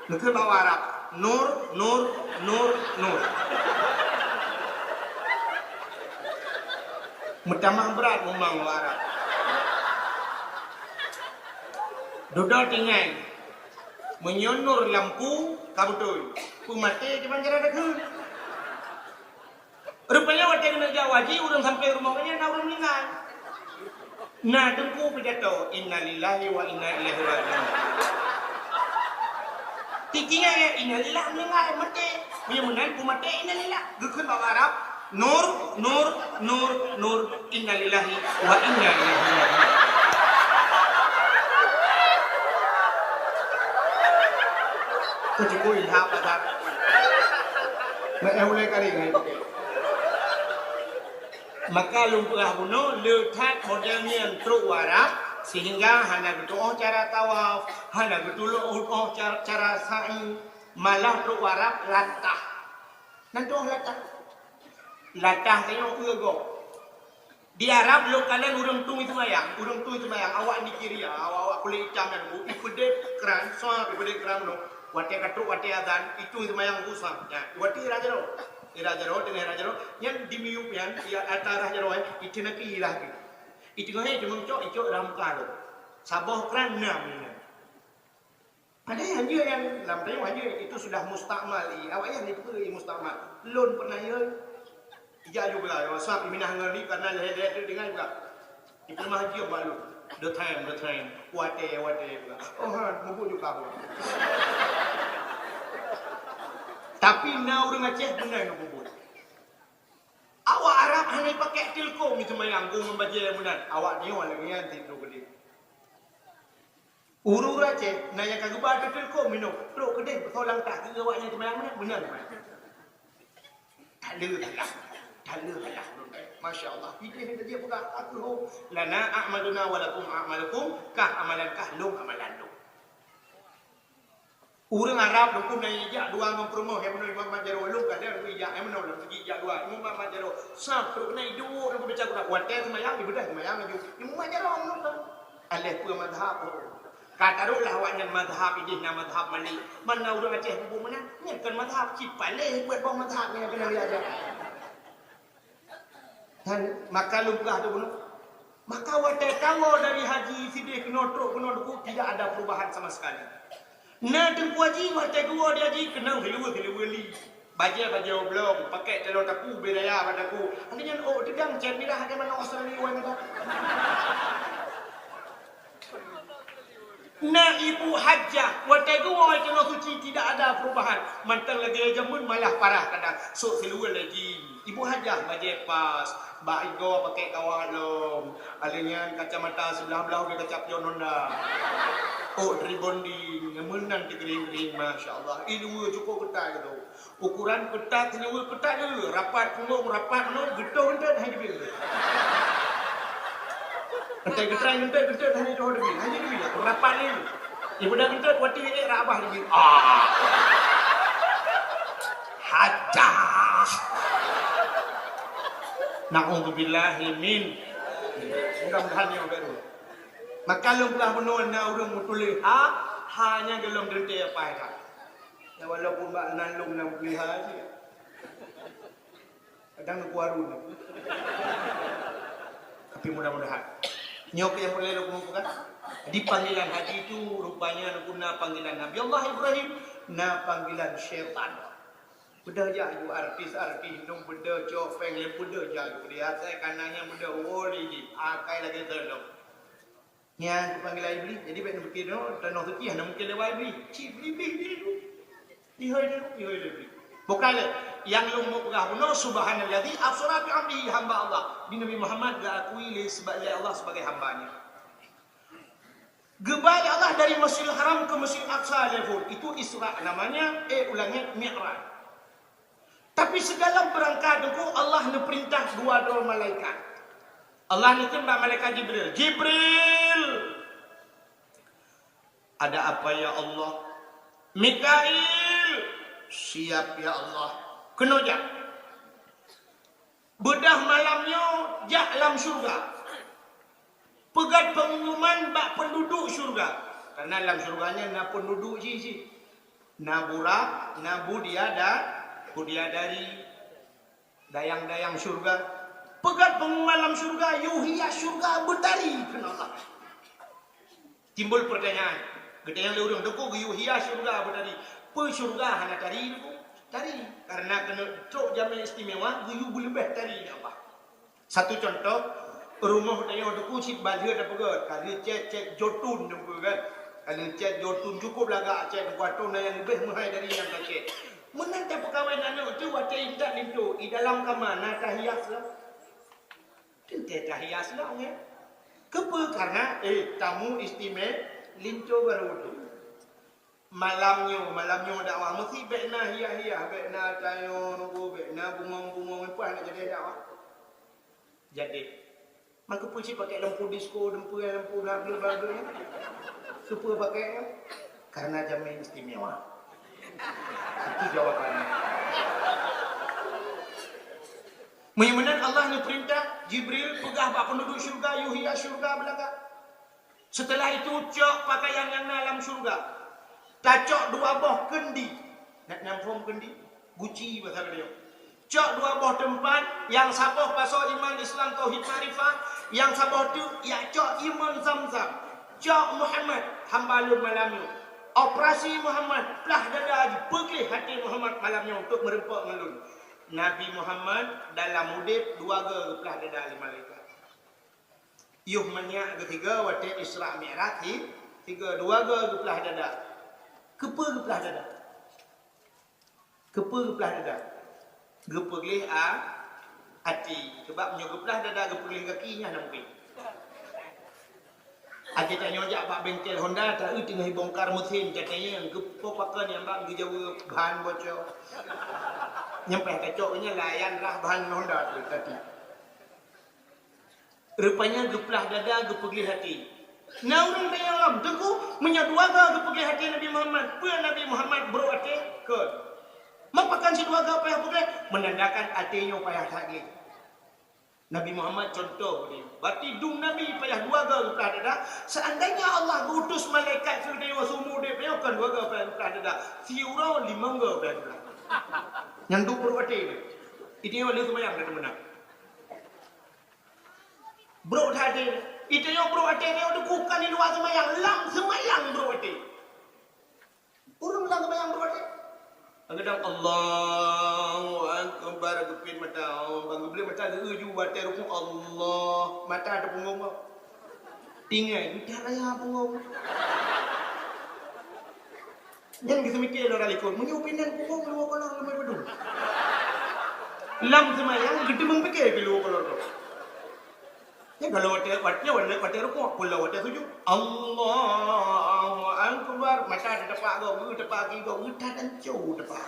Geukheun bak Arab, "Nur, nur, nur, nur." Meutamah brat mumang Arab. Dudoe tinggai. Meunyoe nur lampu ka beutôi, peumaté kiban cara takheun. Rupanya watée keuneuk jak haji, ureuëng sampai rumoh nyan na ureuëng meuninggai. Na teungku pidato, "Innalillahi wa inna ilaihi raji'un." Tikingai, "Innalillah, meuninggai, maté." Meunyoe meunan peumaté, "Innalillah." Geukheun bak Arab, "Nur, nur, nur, nur, innalillahi wa inna ilaihi raji'un." Keucuku ilham lah that. Meu'ah ulée kali ngai. Maka lôn peugah bunoe, le that model nyan trok u Arab, sehingga hana geutu'oh cara tawaf, hana geutu'oh cara, cara sa'i, malah trok u Arab latah. Nan tu'oh latah. Latah tanyoe ueh gob. Di Arab lôn kalon ureuëng tueng seumayang, ureuëng tueng seumayang, awak Nigeria, awak-awak kulét itam nyan, ipeudeh kran, sa ipeudeh kran nyoe. Watée ka trok, watée azan, itueng seumayang busa. Nyan, watée rhah jaroe. Rhah jaroe, teungoh rhah jaroe, nyan dimiyueb nyan, di ata rhah jaroe, eh, iteunaki ilah geuh. Iteungoh, eh, jimeucok, icok rhah muka lom. Saboh kran nam nyan. Padahai hanjeuet nyan, lam tanyoe hanjeuet, itu sudah mustakmal, i, awak nyan ipeue i mustakmal. Lôn pernah yue, ijak ju beulah, WhatsApp, iminah ngon ni, karena lhèe-lhèe tu dengai beulah. Ipeurumahan jih bak lôn. The time, the time. Watèe, watèe beulah. Oh, ha, mubuet ju ka beulah. Tapi na ureueng Aceh beuna nyang mubuet. Awak Arab hana pakai tilkom itu mayang, gong ngon bajèe meunan. Awak nyoe lagèe nyan tiep droe keudéh. Ureueng Aceh na nyang ka geuba teuteulkom minoe, trok keudeh beusoe lam tah keu awaknyan seumayang meunan, meunan seumayang. Taleue salah, taleue salah. Masya Allah, ideh ni teujieb peugah, aku ho, lana a'maluna wa lakum a'malukum, kah amalan kah, lôn amalan lôn. Ureueng Arab dukun na ijak dua ngon peurumoh, nyang meunoe Imam Mat Jaroe, lôn kadang ijak, nyang meunoe lam segi ijak dua, Imam Mat Jaroe. Sam trok keunan iduek lam keubica Quran, watèe seumayang ibadah seumayang laju. Imam Mat Jaroe ngon Aléh peue mazhab? Ka taruhlah awaknyan mazhab ideh na mazhab Malik. Man na ureueng Aceh mubuet meunan, nyan kon mazhab, cit paléh buet boh mazhab nyang keunong diaja. Dan maka lôn peugah tu bunoe. Maka watèe kawoe dari haji sideh keunoe trok keunoe Teungku tidak ada perubahan sama sekali. Na Teungku Haji watèe geuwoe di haji keunong siluweue-siluweue li. Bajèe-bajèe oblong, pakèk taloe taku, bée raya bak taku. Hana nyan ôk teugang cèt mirah lagèe manok Australia, wai mantap. Na ibu hajah, watèe geuwoe keunoe suci tidak ada perubahan. Mantong lagèe jameun malah parah kadang. Sôk siluweue lé jih. Ibu hajah bajèe pas, bak igoe pakèk kawat lom. Alèh nyan kacamata siblah-blah ubé kaca pion Honda. Ôk rebonding, meunan teugering-gering, masya Allah. Iluweue cukôp keutat geutanyoe. Ukuran keutat, siluweue keutat geutanyoe. Rapat punggong, rapat meunoe, geutoh eunteuk hana jibeuet. Eunteuk geutrai eunteuk, eunteuk hana jibeuet, hana jibeuet. Rapat ni. Ibu dah eunteuk, watèe ék rak abah jibeuet. Ah. Hajah. Na'udzubillahi min. Mudah-mudahan nyoe baru. Maka lôn peugah bunoe na ureuëng meutuléh ha, ha nyang golom teuntée apa ka. Ya walaupun bak nan lôn na meutuléh ha cit. Kadang aku harun. Tapi mudah-mudahan. Nyoe keuh nyang peureulée lôn peugah. Di panggilan haji itu rupanya na panggilan Nabi Allah Ibrahim, na panggilan syaitan. Beudôh jak ju artis-artis, nung beudôh cok péng lé beudôh jak ju. Di asai kananya beudôh woli jih, akai lagée teunoh. Nyan keu panggilan Iblih. Jadi bék neupike tanoh, tanoh suci hana mungken lewat Iblih. Cit Iblih, Iblih tu. Pihôi dia, pihôi dia Iblih. Bukan lé. Yang lôn mau peugah bunoe, subhanalladzi absara bi abdihi, hamba Allah. Di Nabi Muhammad geukui lé seba-, lé Allah sebagai hamba-Nya. Geuba lé Allah dari Masjidil Haram ke Masjid Aqsa lé phon. Itu Isra namanya, eh, ulangi Mi'raj. Tapi segala perangkat itu Allah neuperintah dua droe malaikat. Allah neukheun bak malaikat Jibril, "Jibril!" "Ada apa ya Allah?" "Mikail!" "Siap ya Allah." "Keunoe jak. Beudôh malam nyoe jak lam syeuruga. Peugét peungumuman bak peunduduek syeuruga." Karena lam syeuruga nyan na peunduduek jih cit. Na burak, na budiada-, budiadari, dayang-dayang syeuruga. Peugét peungumuman lam syeuruga, yue hias syeuruga beutari, kheun Allah. Timbul pertanyaan, geutanyong lé ureuëng, "Teungku, geuyue hias syeuruga beutari. Peue syeuruga hana tari, Teungku?" Tari, karena keuneuk trok jamé istimewa, geuyue beuleubeh tari nyan bah. Satu contoh, rumoh tanyoe Teungku cit ban lheueh tapeugét, ka lheueh cét-cét jotun Teungku kan. Ka lheueh cét jotun cukup lagak cét Teungku, atau na nyang leubeh meuhai dari nyang ka cét. Meunan tapeukawen aneuk teuh watée intat linto, i dalam kama na tahias lom. Teuntée tahias lom, ya. Keupeue? Karena, eh, tamu istimewa linto baru tu. Malam nyoe, malam nyoe dakwah meusti bék na hias-hias, bék na tayong, bék na bungong-bungong, peue hana jadi dakwah. Jadi, maka peue cit pakai lampu disko, lampu, lampu bla bla bla bla. Keupeue pakai nyan? Karena jamé istimewa. Itu jawabannya. Meunyoe meunan Allah neupeurintah Jibril peugah bak peunduduek syeuruga, yue hias syeuruga beulagak. Seuteulah itu, cok pakaian nyang na lam syeuruga. Tacok dua boh keundi. Nak nyang phom keundi? Guci basa geutanyoe. Cok dua boh teumpat, nyang saboh pasoe iman, Islam, tauhid, makrifat, nyang saboh teuk jak cok iman Zamzam. Cok Muhammad, hamba lôn malam nyoe. Operasi Muhammad, plah dada jih, peugleh até Muhammad malam nyoe untuk meureumpok ngon lôn. Nabi Muhammad dalam udeb dua goe geuplah dada lé malaikat. Yoh manyak geuh tiga watée Isra Mi'raj hi-, tiga, dua goe geuplah dada. Keupeue geuplah dada? Keupeue geuplah dada? Geupeugleh a-, até. Sebab meunyoe geuplah dada, geupeugleh gaki, nyan hana mungken. Até tanyoe jak bak bengkel Honda, taeu teungoh jibongkar meusén, tatanyong, "Keupeue pakon nyang bak geujaweueb ban bocor?" Nyan payah tacok nyan layan rah ban Honda tu tadi. Rupanya geuplah dada, geupeugleh até. Na ureuëng tanyong lom, "Teungku, meunyoe dua goe geupeugleh até Nabi Muhammad, peue Nabi Muhammad brok até?" Kheun. "Ma pakon sidua goe payah peugleh?" Menandakan até nyoe payah that gleh. Nabi Muhammad contoh geutanyoe. Berarti dum Nabi payah dua goe geuplah dada. Seandainya Allah geuutus malaikat keu geutanyoe seumur udeb nyoe, kon dua goe payah geuplah dada. Siuroe limong goe payah geuplah. Nyang duek brok até nyoe. Geutanyoe lheueh seumayang ka teumeunang. Brok that até. Geutanyoe brok até nyoe teuku kon di luwa seumayang, lam seumayang brok até. Ureuëng lam seumayang brok até. Geudong Allahu Akbar, geupit mata. Oh, ban geublek mata, geu-eu ju watée rukuk, Allah. Mata teupeungong. Tinggai, geutat raya peungong. Nyan geuseumiké lé ureuëng likot, meunyoe pinan peungong luwa kolor leumai padum. Lam seumayang geuteumeung piké keu luwa kolor tu. Nyan kalau watée, watée, watée, watée rukuk, pula watée sujud. Allahu Akbar. Mata teutepak gob, teutepak kaki gob, teutepak tanco teutepak.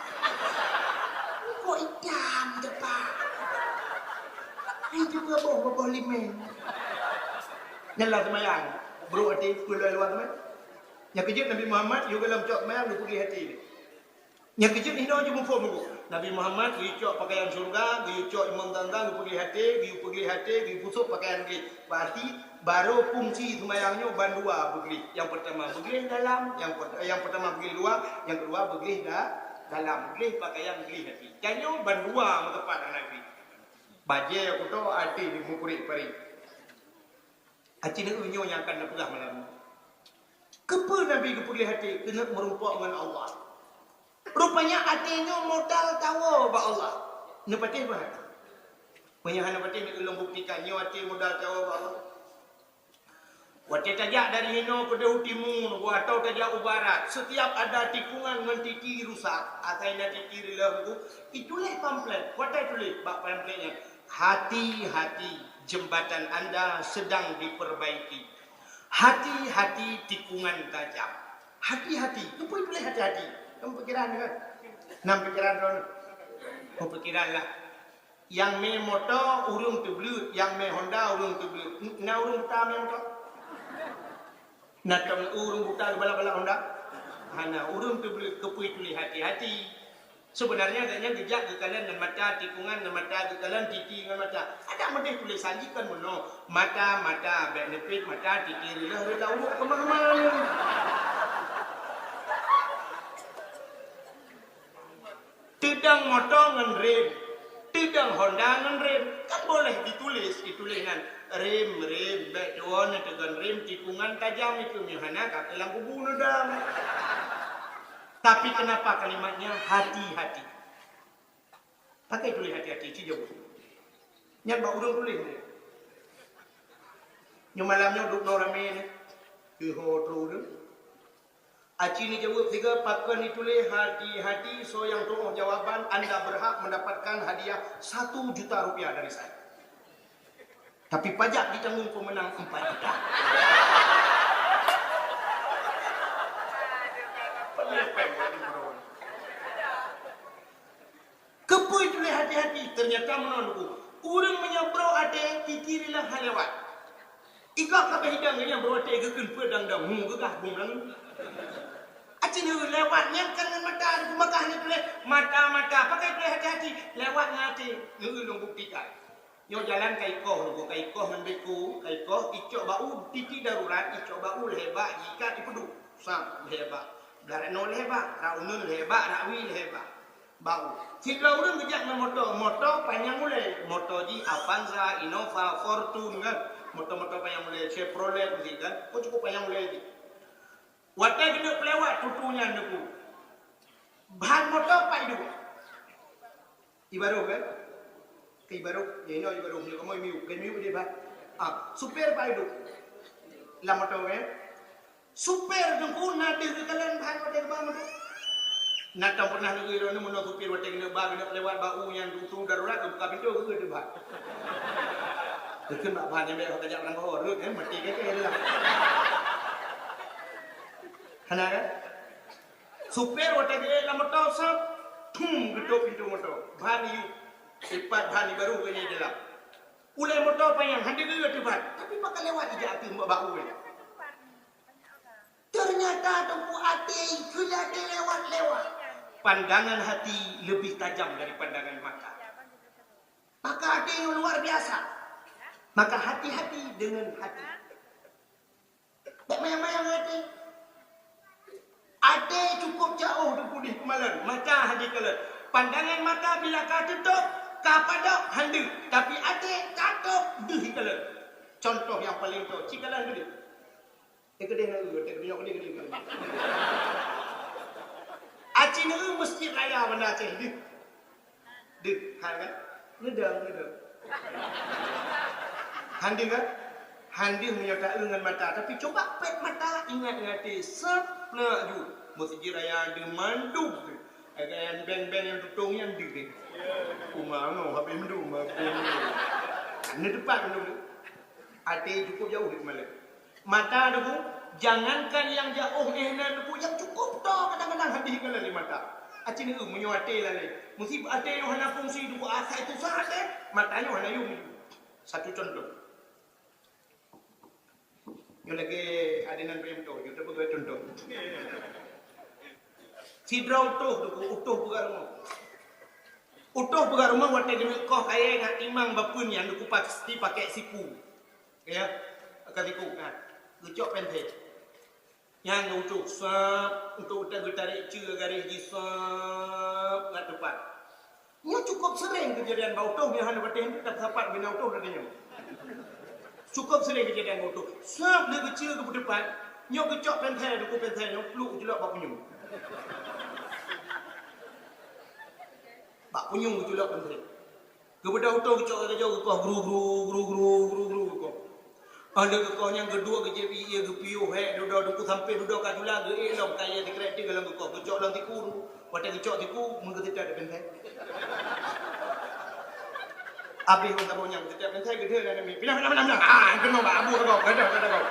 Kok itam teutepak. Hai, cuba boh, boh limeng. Nyan lam seumayang. Brok até, pula luwa seumayang. Nyang keujeuet Nabi Muhammad, yue gohlom cok seumayang, geupeugléh até. Nyang keujeuet hinoe jeuet muphom Teungku. Nabi Muhammad geuyue cok pakaian syeuruga, geuyue cok imam Zamzam, geuyue peugleh até, geuyue peugleh até, geuyue pusok pakaian gleh. Berarti barô fungsi seumayang nyoe bandua beugleh. Nyang peurtama beugleh dalam, nyang per-, nyang peurtama beugleh luwa, nyang keudua beugleh da-, dalam. Gleh pakaian, gleh até. Tanyoe bandua meuteumpat hana gleh. Bajée kuto até di meukurek pari. Aci neu nyoe nyang akan neupeugah malam nyoe. Keupeue Nabi geupeugleh até keuneuk meurumpok ngon Allah? Rupanya até nyoe modal tawoe bak Allah. Neupatéh bah até? Meunyoe hana patéh, neulôn buktikan nyoe até modal tawoe bak Allah. Watée tajak dari hinoe keudeh u timu, atawa tajak u barat, setiap ada tikungan ngon titi rusak, asai na titi reuloh, ituléh pamflet. Watée tuléh bak pamflet nyan, "Hati-hati, jembatan Anda sedang diperbaiki. Hati-hati, tikungan tajam." Hati-hati. Keupeue tuléh hati-hati? Nam pikiran kan? Nam pikiran droeneuh. Meupikiran lah. Nyang mé moto ureuëng teubleuet, nyang mé Honda ureuëng teubleuet. Na ureuëng buta mé moto? Na tam ureuëng buta geubalak-balak Honda? Hana, ureuëng teubleuet. Keupeue tuléh hati-hati? Sebenarnya gobnyan geujak geukalon ngon mata, tikungan ngon mata, geukalon titi ngon mata. Adak meudeh tulésan jih kan meunoe, mata, mata, bék neupét mata, titi reuloh, reuloh uruek keumah-mah. Teudong moto ngon rem, teudong Honda ngon rem. Kan boleh ditulis, ditulis nyan, "Rem, rem, bék tuwoe neuteugon rem, tikungan tajam itu, meuhana ka keu lam kubu neudong." Tapi kenapa kalimatnya hati-hati? Pakai tulis hati-hati, ci jaweueb. Nyan bak ureuëng tuléh nyan. Nyoe malam nyoe duek noe ramé nyoe. Keuho trok ureuëng. Aci neujaweueb sigoe, pakon dituléh hati-hati, soe nyang tuoh jawaban, Anda berhak mendapatkan hadiah satu juta rupiah dari saya. Tapi pajak ditanggung pemenang empat juta. Keupeue tuléh hati-hati? Ternyata meunoe, Teungku. Ureuëng meunyoe brok até, titi reuloh han lewat. Igoe ka beh idang nyan brok até geukheun peue dang-dang, hu geugah bom lang. Aci neu lewat nyan kan ngon mata, Teungku, maka hana tuléh mata-mata. Pakon tuléh hati-hati? Lewat ngon até. Neu lôn buktikan. Nyoe jalan ka ikoh, Teungku, ka ikoh ngon beko, ka ikoh, icok bak u, titi darurat, icok bak u lhèe bak, jikat ipeuduek. Sam, lhèe bak. Blah rot noe lhèe bak, rot uneuen lhèe bak, rot wie lhèe bak. Bak u. Sidroe ureuëng geujak ngon moto, moto panyang ulèe, moto jih Avanza, Innova, Fortuner kan, moto-moto panyang ulèe, Chevrolet meusti kan, oh, cukup panyang ulèe jih. Watèe geuneuk peulewat tutu nyan, Teungku, ban moto pat iduek. Ibaroh kan? Keu ibaroh, ya, inoe ibaroh, nyoe kamoe miyueb, keu miyueb ideh ban. Ah, supir pat iduek lam moto kan? Supir Teungku na deuh geukalon ban watèe geuba moto. Na tom pernah neugui droeneuh meunoe supir watèe geuneuk ba, geuneuk lewat bak u nyan, tutu darurat, geubuka pintoe, geueu teuh ban. Geukheun bak ban nyan, "Bèk ho tajak barang goh, rhot, eh, maté kèe-kèe lah." Hana kan? Supir watèe geuék lam moto, sab, thum, geutôp pintoe moto. Ban iyueb, ipat ban ibaroh keu nyan i dalam. Ulèe moto panyang, han deuh geueu teuh ban. Tapi pakon lewat ijak ateueh bak u nyan. Ternyata Teungku, até keu até lewat-lewat. Pandangan hati lebih tajam dari pandangan mata. Maka até nyoe luar biasa. Maka hati-hati dengan hati. Bèk manyang-manyang até. Até cukup jiôh Teungku deuh keumalon, mata han jikalon. Pandangan mata bila ka teutôp, ka padôk han deuh, tapi até ka tôp deuh jikalon. Contoh nyang paleng toe, ci kalon keudéh. Eh, keudéh na eu, teubinyok keudéh, keudéh, keudéh. Aci na eu Masjid Raya Banda Aceh deuh. Deuh, hai kan? Neudong, neudong. Han deuh kan? Han deuh meunyoe taeu ngon mata, tapi cuba pèt mata, ingat ngon até, sép na ju. Masjid Raya deuh mandum deuh. Hai kan, beng-beng nyang tutong nyan deuh deh. Uma ngoh habéh mandum, habéh mandum. Neuteupat mandum deuh. Até cukup jiôh deuh keumalon. Mata Teungku, jangankan nyang jiôh éh nan Teungku, nyang cukup toe kadang-kadang han deuh jikalon lé mata. Aci neu meunyoe até lalé. Meusé até nyoe hana fungsi Teungku, asai tusah até, mata nyoe hana yum. Satu contoh. Nyoe lagèe adonan payah beutôi, nyoe tapeugah contoh. Sidroe utôh Teungku, utôh peugah rumoh. Utoh peugah rumoh watèe geuneuk koh kayèe ngat timang bapeue nyan geukupas pasti pakèk siku. Ya, pakèk siku, nah. Geucok pensil. Nyan utoh, sab, untuk utoh geutarek ceue garéh jih, sab, ngat teupat. Nyoe cukup sering keujadian bak utoh, nyoe hana patéh, tapi sapat bina utoh tadi nyoe. Cukup sering keujadian bak utoh. Sab lé geuceue geupeuteupat, nyoe geucok pensil, duku pensil nyoe, pluk geuculok bak punyueng. Bak punyueng geuculok pensil. Geubeudôh utoh geucok lagèe nyoe geukoh gru, gru, gru, gru, gru, gru geukoh. Óh lheueh geukoh nyan geuduek geujieb ié geupiôh hék dudoe teungku sampoe dudoe ka jula geuék lom kayèe sikrek teuk lom geukoh geucok lom siku. Watèe geucok siku meugeuseutet di pensil. Abéh ngon saboh nyan geuseutet pensil geudeuh lam namiet. Pinah, pinah, pinah, pinah. Ah, keunoe bak abu ka gob, ka gob, ka gob.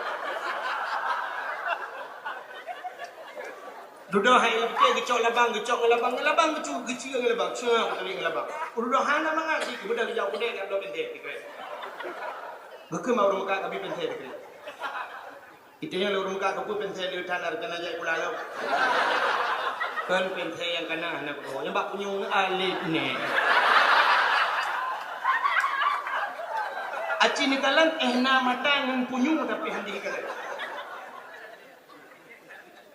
Dudoe hai pike geucok labang, geucok ngon labang, ngon labang geucu-, geuceue ngon labang, ceue ngon labang. Dudoe hana mangat jih, geubeudôh geujak u keudè ka bloe pensil sikrek. Geukheun bak ureueng meukat ka bi pensil sikrek. Itanyong lé ureueng meukat keupeue pensil le that na rencana jak sikula lom. Kon pensil nyang kana hana keudroe, nyang bak punyueng alèh nyan. Aci neukalon éh na mata ngon punyueng tapi hana dikalon.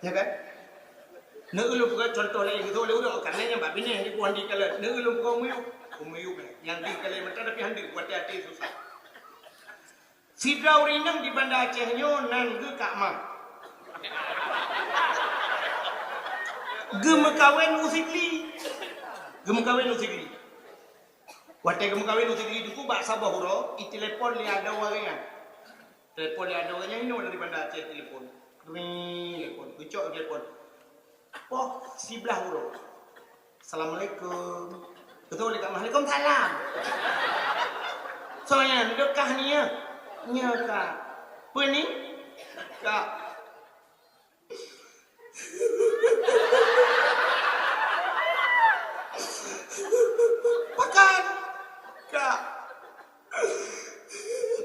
Ya kan? Neueu lôn peugah contoh laén, geutanyoe lé ureueng, karena nyang bak binéh di puan di kalon. Neueu lôn peugah u miyueb, u miyueb, nyang di kalon mata tapi hana di, watèe até susah. Sidroe ureueng inong di Banda Aceh nyoe nan geuh Kak Ma. Geumeukawen u Sigli. Geumeukawen u Sigli. Watèe geumeukawen u Sigli teungku bak saboh uroe, itelepon lé adoe awaknyan. Telepon lé adoe awaknyan inoe dari Banda Aceh telepon. Ring, telepon. Geucok telepon. Poh siblaih uroe. Assalamualaikum. Beutôi lé Kak Ma, waalaikumsalam. Soe nyan, duek kah nyoe? Nyoe Kak. Peue ni? Kak. Pakon? Kak.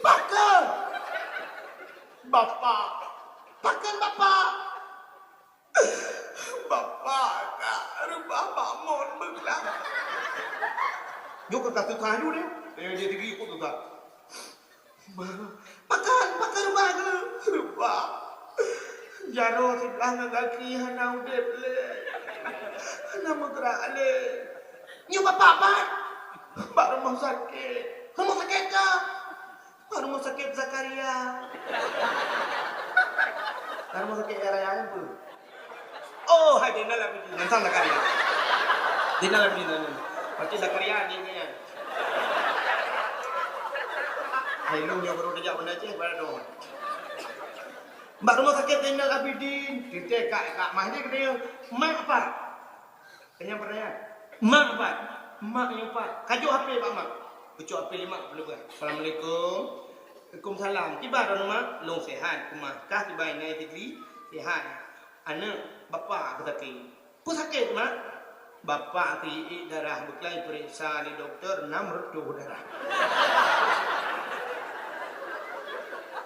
Pakon? Bapak. Pakon Bapak? Bapak, Kak, reubah bak mon beuklam. Nyoe ka susah ju deh. Eh, dia tinggi ikut susah. Pakon, pakon reubah keuh? Reubah. Jaroe siblaih ngon gaki hana udeb lé. Hana meugrak lé. Nyoe Bapak pat? Bak rumoh sakét. Rumoh sakét ka? Bak rumoh sakét Zakaria. Bak rumoh sakét Raya nyan peue? Oh, hai Zainal Abidin. Nyan sang Zakaria. Zainal Abidin nyan. Berarti Zakaria adik nyan. Hai, lôn nyoe baru tajak Banda Aceh, baru dong. Bak rumoh sakét Zainal Abidin, teuntèe Kak, Kak Mah jih geutanyong, "Mak pat?" Tanyong peutanyaan. "Mak pat?" "Mak nyoe pat." Ka jok H P bak mak. Geucok H P lé mak, geupeuleueh. "Assalamualaikum." "Waalaikumsalam. Kiban droeneuh mak?" "Lôn seuhat, keumah. Kah kiban inan Fikri?" "Seuhat." "Aneuk, bapak sakét." "Peue sakét, Mak?" "Bapak teuiék darah, beuklai peuriksa lé dokto nam reutôh darah."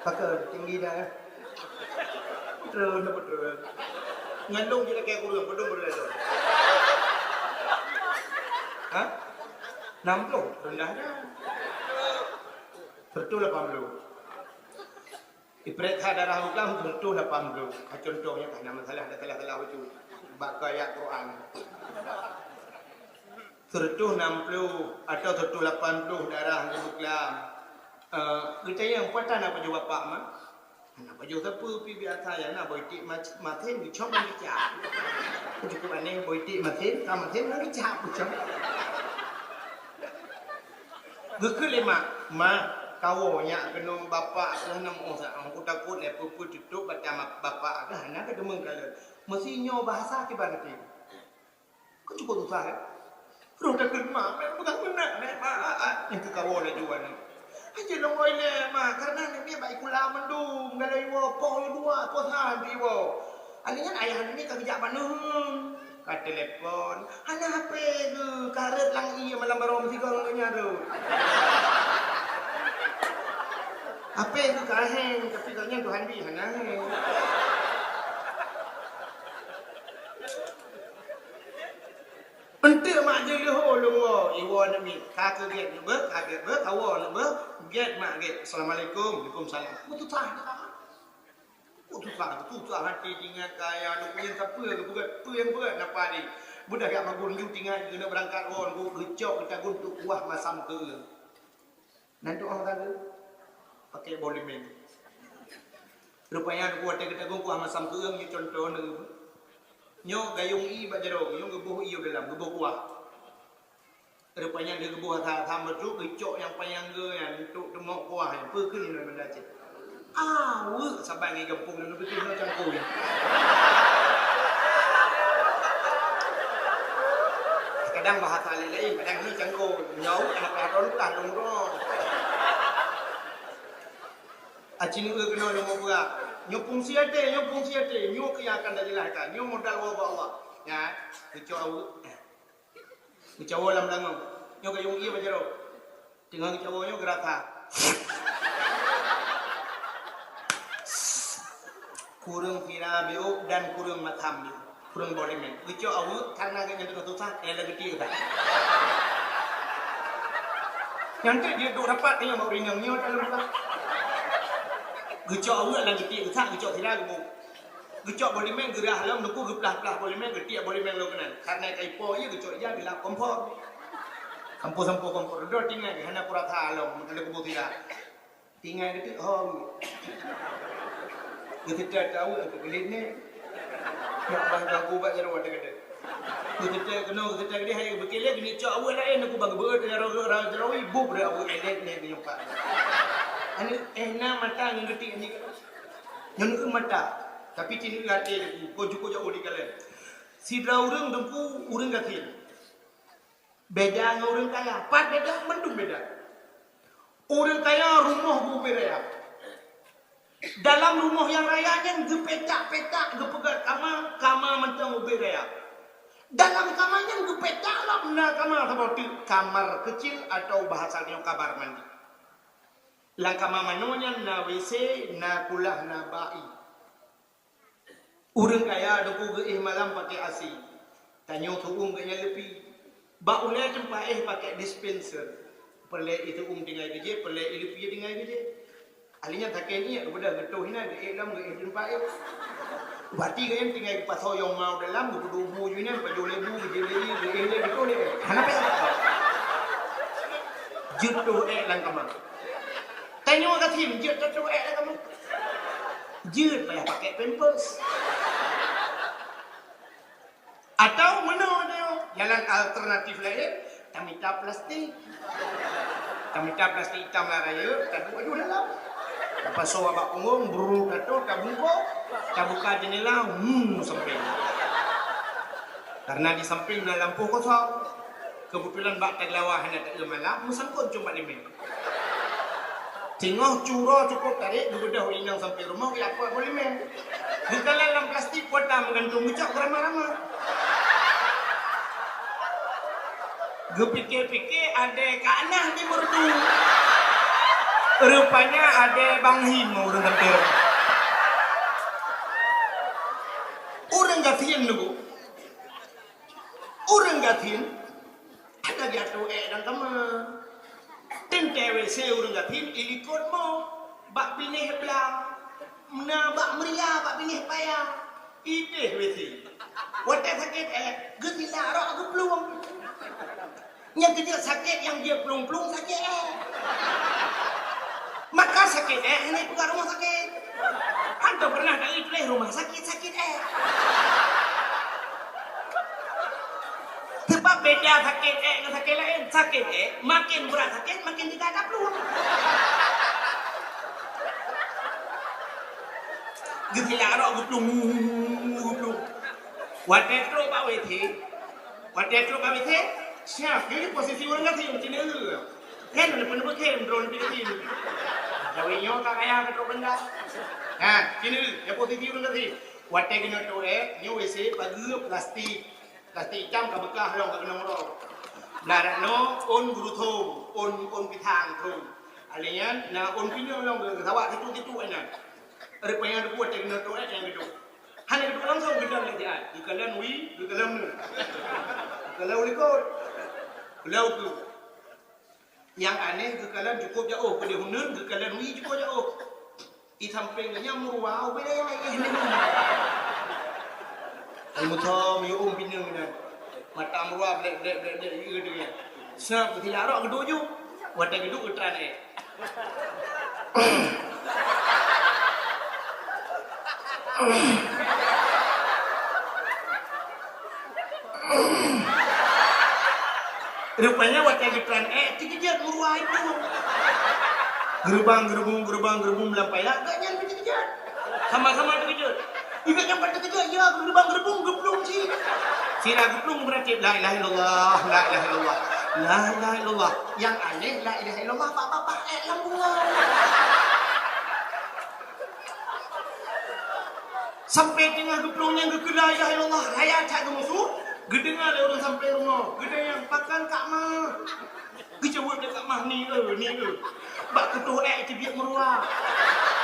Pakon tinggi darah? Beutôi, beutôi. Ngon lôn jih lakèe kureueng, padum beureudoh. Ha? Nam ploh, reundah nyan. Seratus lapan puluh. Ipeuriksa darah ureueng seratus lapan puluh. Ah, contoh nyan ka na masalah, ada salah-salah bacut. Bak ayat Quran. Seratus enam puluh atau seratus lapan puluh darah ureueng Islam. Eh, geutanyong, "Peue tan na pajoh bapak, Mak?" "Hana pajoh sapeue, pi biasa, ya na boh iték ma-, masen geucom ngon kicap." Cukup aneh, boh iték masen, ka masen ngon kicap geucom. Geukheun lé mak, "Mak, kawoe nyak keunoe bapak keuh hana meu'oh sa-, aku takot lé peue-peue teutôp bak bapak keuh hana ka deungoe kalon. Meusi nyoe bahasa kiban até." Kan cukup susah, kan? Roh takheun, "Mak, mak peugah meunan, mak, ah, ah." Nyang keu kawoe laju aneuk. Hana lôn woe ilèe, Mak, karena aneuk miet bak sikula mandum, galak iwoe, po dua, po sa iwoe. Aneuk nyan ayah aneuk miet ka geujak bak neuheun. Ka telepon, hana H P geuh, ka rhot lam ié malam baroe meusigoe ngon geuhnyan rhot. H P geuh ka heng, tapi gobnyan Tuhan bri hana heng. Penting Mak jeuet leuhô lôn woe, iwoe aneuk miet. Ka keu gét neubeuet, ka gét beuet, ka woe neubeuet, gét mak gét. Assalamualaikum. Waalaikumsalam. Beututah. Beututah, beututah até tingat kaya lôn kuyang sapeue geupeugét, peue nyang peugét napa deh. Beudah jak magun ju tingat keuneuk beurangkat woe, geucok geutanggong teuk kuah masam keu ureueng. Nan tu'oh tangga, pakai boh limeng. Rupanya watèe geutanggong kuah masam keu ureueng, nyoe contoh neuh. Nyoe gayông ié bak jaroe, nyoe geuboh ié u dalam, geuboh kuah. Rupanya lheueh geuboh asam-asam bacut, geucok nyang panyang geu nyan, untuk teumok kuah nyan. Peue kheun nyoe banda cit? Aweuek saban ngon gampông nyoe, beutôi nyoe cangkôi. Kadang bahasa laén-laén, kadang nyoe cangkôi. Nyoe aneuk payah droe lumpah lôn droe. Aci neu keunoe lôn peugah. Nyoe fungsi até, nyoe fungsi até. Nyoe keu nyang akan tajeulaih ka. Nyoe modal woe bak Allah. Nyan, geucok aweuek. Geucok woe lam beulangong. Nyoe gayông ié bak jaroe. Teungoh geucok woe nyoe geurasa. Kureueng sira biôh dan kureueng masam biôh. Kureueng boh limeng. Geucok aweuek karena geuhnyan teungoh susah, eh, lagèe tiek that. Nyan teuk jeuet duek rapat nyoe bak ureueng inong nyoe dalam rapat. Geucok aweuek lagèe tiek that, geucok sira geuboh. Geucok boh limeng geurah lom, Teungku geuplah-plah boh limeng, geutiek boh limeng lom keunan. Karena ka ipo ié geucok ija geulap kompor. Sampoe-sampoe kompor. Dua tinggai hana kurasa lom, meunan lé kubu sira. Tinggai geuteuk ho. Geuteuteu aweuek keu geulet nè. Nyak bah ganggu bak jaroe teugadang. Geuteuteu keunoe, geuteuteu keudeh, hai beukélé geuneuk cok aweuek laén, aku bang beuet jaroe, jaroe, jaroe, bub dah aweuek élet nè geunyumpak. Aneuk eh na mata ngon geutik ni. Nyoe neu mata, tapi ci neu até Teungku, ko jukuk jak udi kalon. Sidroe ureueng Teungku, ureueng gasien. Beda ngon ureueng kaya. Pat beda, mandum beda. Ureueng kaya rumoh geuubit raya. Dalam rumoh nyang raya nyan geupetak-petak, geupeugöt kama, kama mantong ubit raya. Dalam kama nyan geupetak lom na kama saboh teuk, kamar kecil atau bahasa nyoe kamar mandi. Lam kama manoe nyan na W C, na kulah, na ba'i. Ureueng kaya Teungku geuéh malam pakai A C. Tanyoe seu-uem geuh nyan leupie. Bak ulèe teumpat éh pakai dispenser. Peureulèe éh seu-uem tinggai keu jih, peureulèe éh leupie tinggai keu jih. Ahli nyan sakét niet, geubeudôh geutoh inan, geuék lom, geuéh teumpat éh. Bati geuéh tinggai geupasoe yong ma u dalam, geupeuduek bu ju inan, pajoh lé bu, geujeuet lé ié, geuéh lé, geutoh lé. Hana payah. Jeuet toh ék lam kama. Tanyoe gasien, jeuet tatoh ék lam kama. Jeuet payah pakai pampers. Atau meunoe nyoe, jalan alternatif laén, tamita plastik. Tamita plastik itam lam rayeuk, taduek aju dalam. Tapasoe bak punggong, brrr, tatoh, tabungkôh, tabuka jeundela, hmm, sampéng. Karena di sampéng na lampôh kosong. Keubeutulan bak tageulawa hana taeu malam, meusangkot cuma limeng. Singoh cu uroe cukôp tarek, geubeudôh u inong sampéng rumoh, geulakôt boh limeng. Geukalon lam plastik, kuota meugantung geucok beurama-rama. Geupike-pike, adèe Kak Nah di Meureudu. Rupanya adèe Bang Him ureueng sampéng. Ureueng gasien nyoe. Ureueng gasien hana jiatoh ék lam kama. Teuntèe W C ureueng gasien ilikot mo bak binéh blang. Na bak meuria bak binéh paya. Idéh W C. Watèe sakét ék, geutilak rok geuplueng. Nyang keujeuet sakét nyang jeuet plueng-plueng sakét ék. Maka sakét ék hana jipeugah rumoh sakét. Hantom peureunah taeu tuléh rumah sakit, sakét ék. Sabab beda sakét ék ngon sakét laén. Sakét ék, maken brat sakét, maken teuga taplueng. Geutilak rok geuplueng, geuplueng. Watèe trok bak W C, watèe trok bak W C, siap, jadi posisi ureueng gasien, ci neu. Kan ada pun beukem drone di sini. Tapi nyoe ka kaya ka trok benda. Ha, ci neu, ya posisi ureueng gasien. Watèe keunoe trok ék, nyoe W C pageue plastik. Plastik itam ka beukah lom ka keunong uroe. Blah dak noe, ôn geuruthom, ôn, ôn pisang thom. Alèh nyan na ôn pineung lom geusawak titu-titu nyan. Rupanya Teungku watèe keunoe trok ék nyang geudong. Hana geuduek langsong, geudong lé siat. Geukalon wie, geukalon neun. Geukalon likot. Geukalon ukeue. Nyang aneh geukalon cukôp jaoh, keudeh uneun geukalon wie cukôp jaoh. Di sampéng geuh nyan meuruwa ubé raya, eh, neun. Ai muthom, yue ôm pineung nyan. Mata meuruwa blek, blek, blek, blek, ié deungon. Seueb geutilak rot geuduek ju. Watèe geuduek geutran èk. Rupanya watèe geutran èk, teukeujot meuruwa ié. Geurubang, geurubung, geurubang, geurubung lam paya, gobnyan pih teukeujot. Sama-sama teukeujot. Ié gobnyan pat teukeujot, ya, geurubang, geurubung, geuplueng cit. Sira geuplueng beurati, "La ilaha illallah, la ilaha illallah, la ilaha illallah." Nyang aneh, la ilaha illallah, bak babah èk lam bungong. Sampoe teungoh geuplueng nyan geukheun la ilaha illallah, raya that geumusoh, geudeungoe lé ureueng sampéng rumoh, geudeungoe, "Pakon Kak Mah?" Geujaweueb lé Kak Mah, "Ni eu, ni eu." Bak kutoh èk iteubiet meuruwa.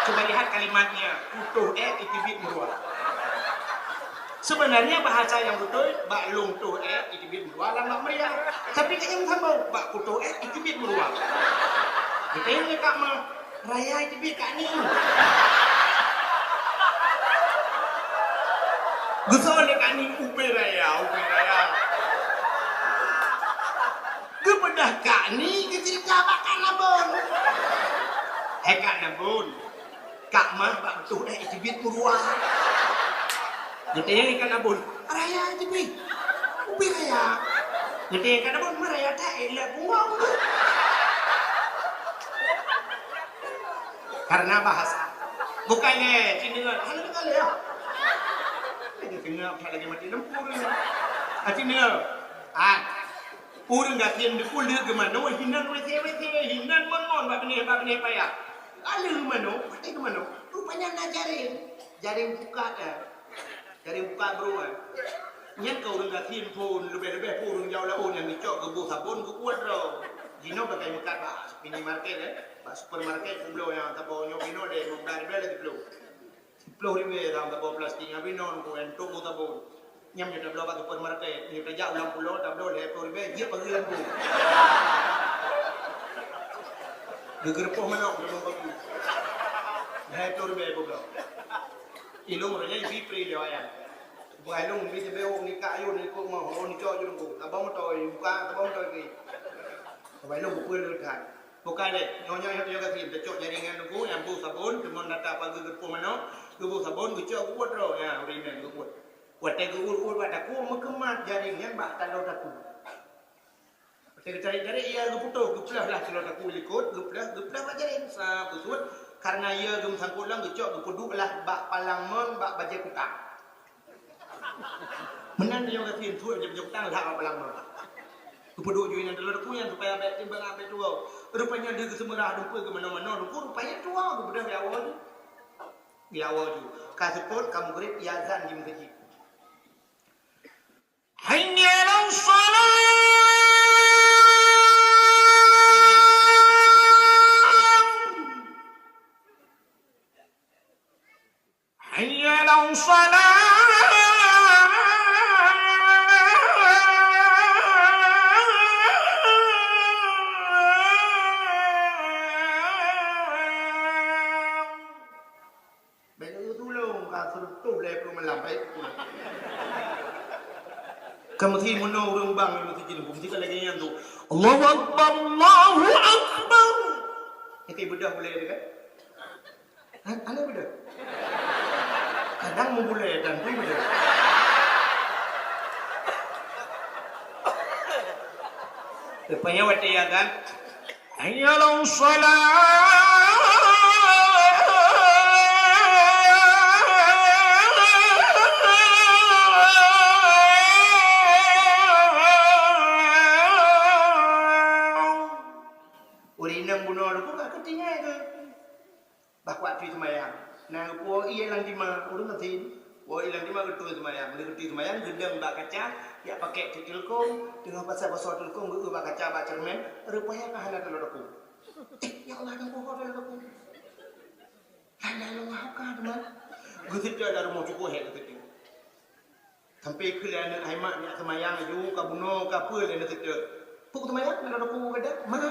Cuba lihat kalimatnya, kutoh èk iteubiet meuruwa. Sebenarnya bahasa yang betul, bak lôn toh èk iteubiet meuruwa lam bak meuria. Tapi gobnyan sambông, bak kutoh èk iteubiet meuruwa. Geutanyong lé Kak Mah, "Raya iteubiet Kak Ni?" Geuseuôt lé Kak Ni, "Ubé raya, ubé raya." Geubeudôh Kak Ni geuceurita bak Kak Nabon. "Hai Kak Nabon, Kak Mah bak kutoh èk iteubiet meuruwa." Geutanyong lé Kak Nabon, "Raya iteubiet? Ubé raya?" Geutanyong lé Kak Nabon, "Meuraya that èk lam bungong." Karena bahasa. Bukan lé, cit deungoe. Hana deungoe lé, ya. Lagi tengah, lagi mati lampu ni. Ah, cit deungoe. Ah. Ureueng gasien deuh kuleuet geumanoe hinan wéh-wéh, hinan mon-mon bak binéh, bak binéh paya. Lalu geumanoe, watèe geumanoe, rupanya na jaréng. Jaréng pukat, eh. Jaréng pukat brôk, eh. Nyan ka ureueng gasien phôn, leubeh-leubeh phôn ureueng jaoh laôt nyang geucok geuboh sabon geuuet droe. Jinoe pakai meukat bak minimarket, eh. Bak supermarket peubloe nyang saboh nyoe jinoe lé limong blaih ribèe lagèe peubloe. Siplôh ribèe lam saboh plastik, nyan binoe nungku entok boh sabon. Nyan meunyoe tabloe bak supermarket, meunyoe tajak u lam pulo, tabloe lhèe plôh ribèe, jeuet pageue lam bu. Geugeureupoh manok, tabloe bak bu. Lhèe plôh ribèe peubloe. Ilôn roh nyan jibi pri lé wayang. Buah ilôn bi teubiet nikah ayôn ikot meuh, oh, nicok ju nungku. Tabang moto, buka, tabang moto lagi. Buah ilôn beupeu leuet that. Bukai lé, nyoe, nyoe, nyoe, nyoe gasien, teucok jaréng nyan nungku, nyang boh sabon, teumon data pageue geureupôh manok, geuboh sabon, geucok geuuet droe, ya, ureueng inong geuuet. Watèe geuuet-uet bak takue, meukeumat jaréng nyan bak taloe takue. Watèe geutarek-tarek, ya, geuputôh, geupleuh lah taloe takue likot, geupleuh, geupleuh bak jaréng, sa beusut, karena ya geumeusangkot lom, geucok, geupeuduek lah bak palang mon, bak bajèe kutang. Meunan nyoe gasien tuet, jeuet-jeuet tang lhak bak palang meuh. Geupeuduek ju inan taloe takue nyan supaya bèk timbang bèk tuwoe. Rupanya lheueh geuseumeurah dumpeue geumanoe-manoe, dumpeue rupanya tuwoe, geubeudôh geuyue woe ju. Geuyue woe ju. Ka seupôt, ka meugrib, ya azan di meuseujid. Hayya 'alas shalah. Hayya 'alas shalah. Bèk geutulông ka seureutôh lhèe plôh malam, baik. Ka meusi meunoe ureueng bang, meusi jeuet, meusi ka lagèe nyan tu. Allahu Akbar, Allahu Akbar. Nyang ka beudôh bulèe teuh kan? Hana beudôh. Kadang meubulèe dan pih beudôh. Rupanya watèe ya kan? Hayya 'alas shalah. Ureueng inong bunoe lôn ka keutinggai keuh. Bah kuat tui seumayang. Na geupuwoe ié lam dima, ureueng gasien. Puwoe ié lam dima geutui seumayang. Lheueh geutui seumayang, geudong bak kaca, jak pakèk teuk teulkông, teungoh pasoe-pasoe teulkông, geu-eu bak kaca, bak ceureumen, rupanya ka hana taloe takue. Eh, ya Allah, nyang poh taloe takue. Hana lôn haka, teuma. Geuseutôt lam rumoh cukôh hék geuseutôt. Sampoe keu lé aneuk hai mak, nyak seumayang laju, ka bunoe, ka peue lé aneuk seutôt. Peue seumayang? Nyan ada ku gada. Mak.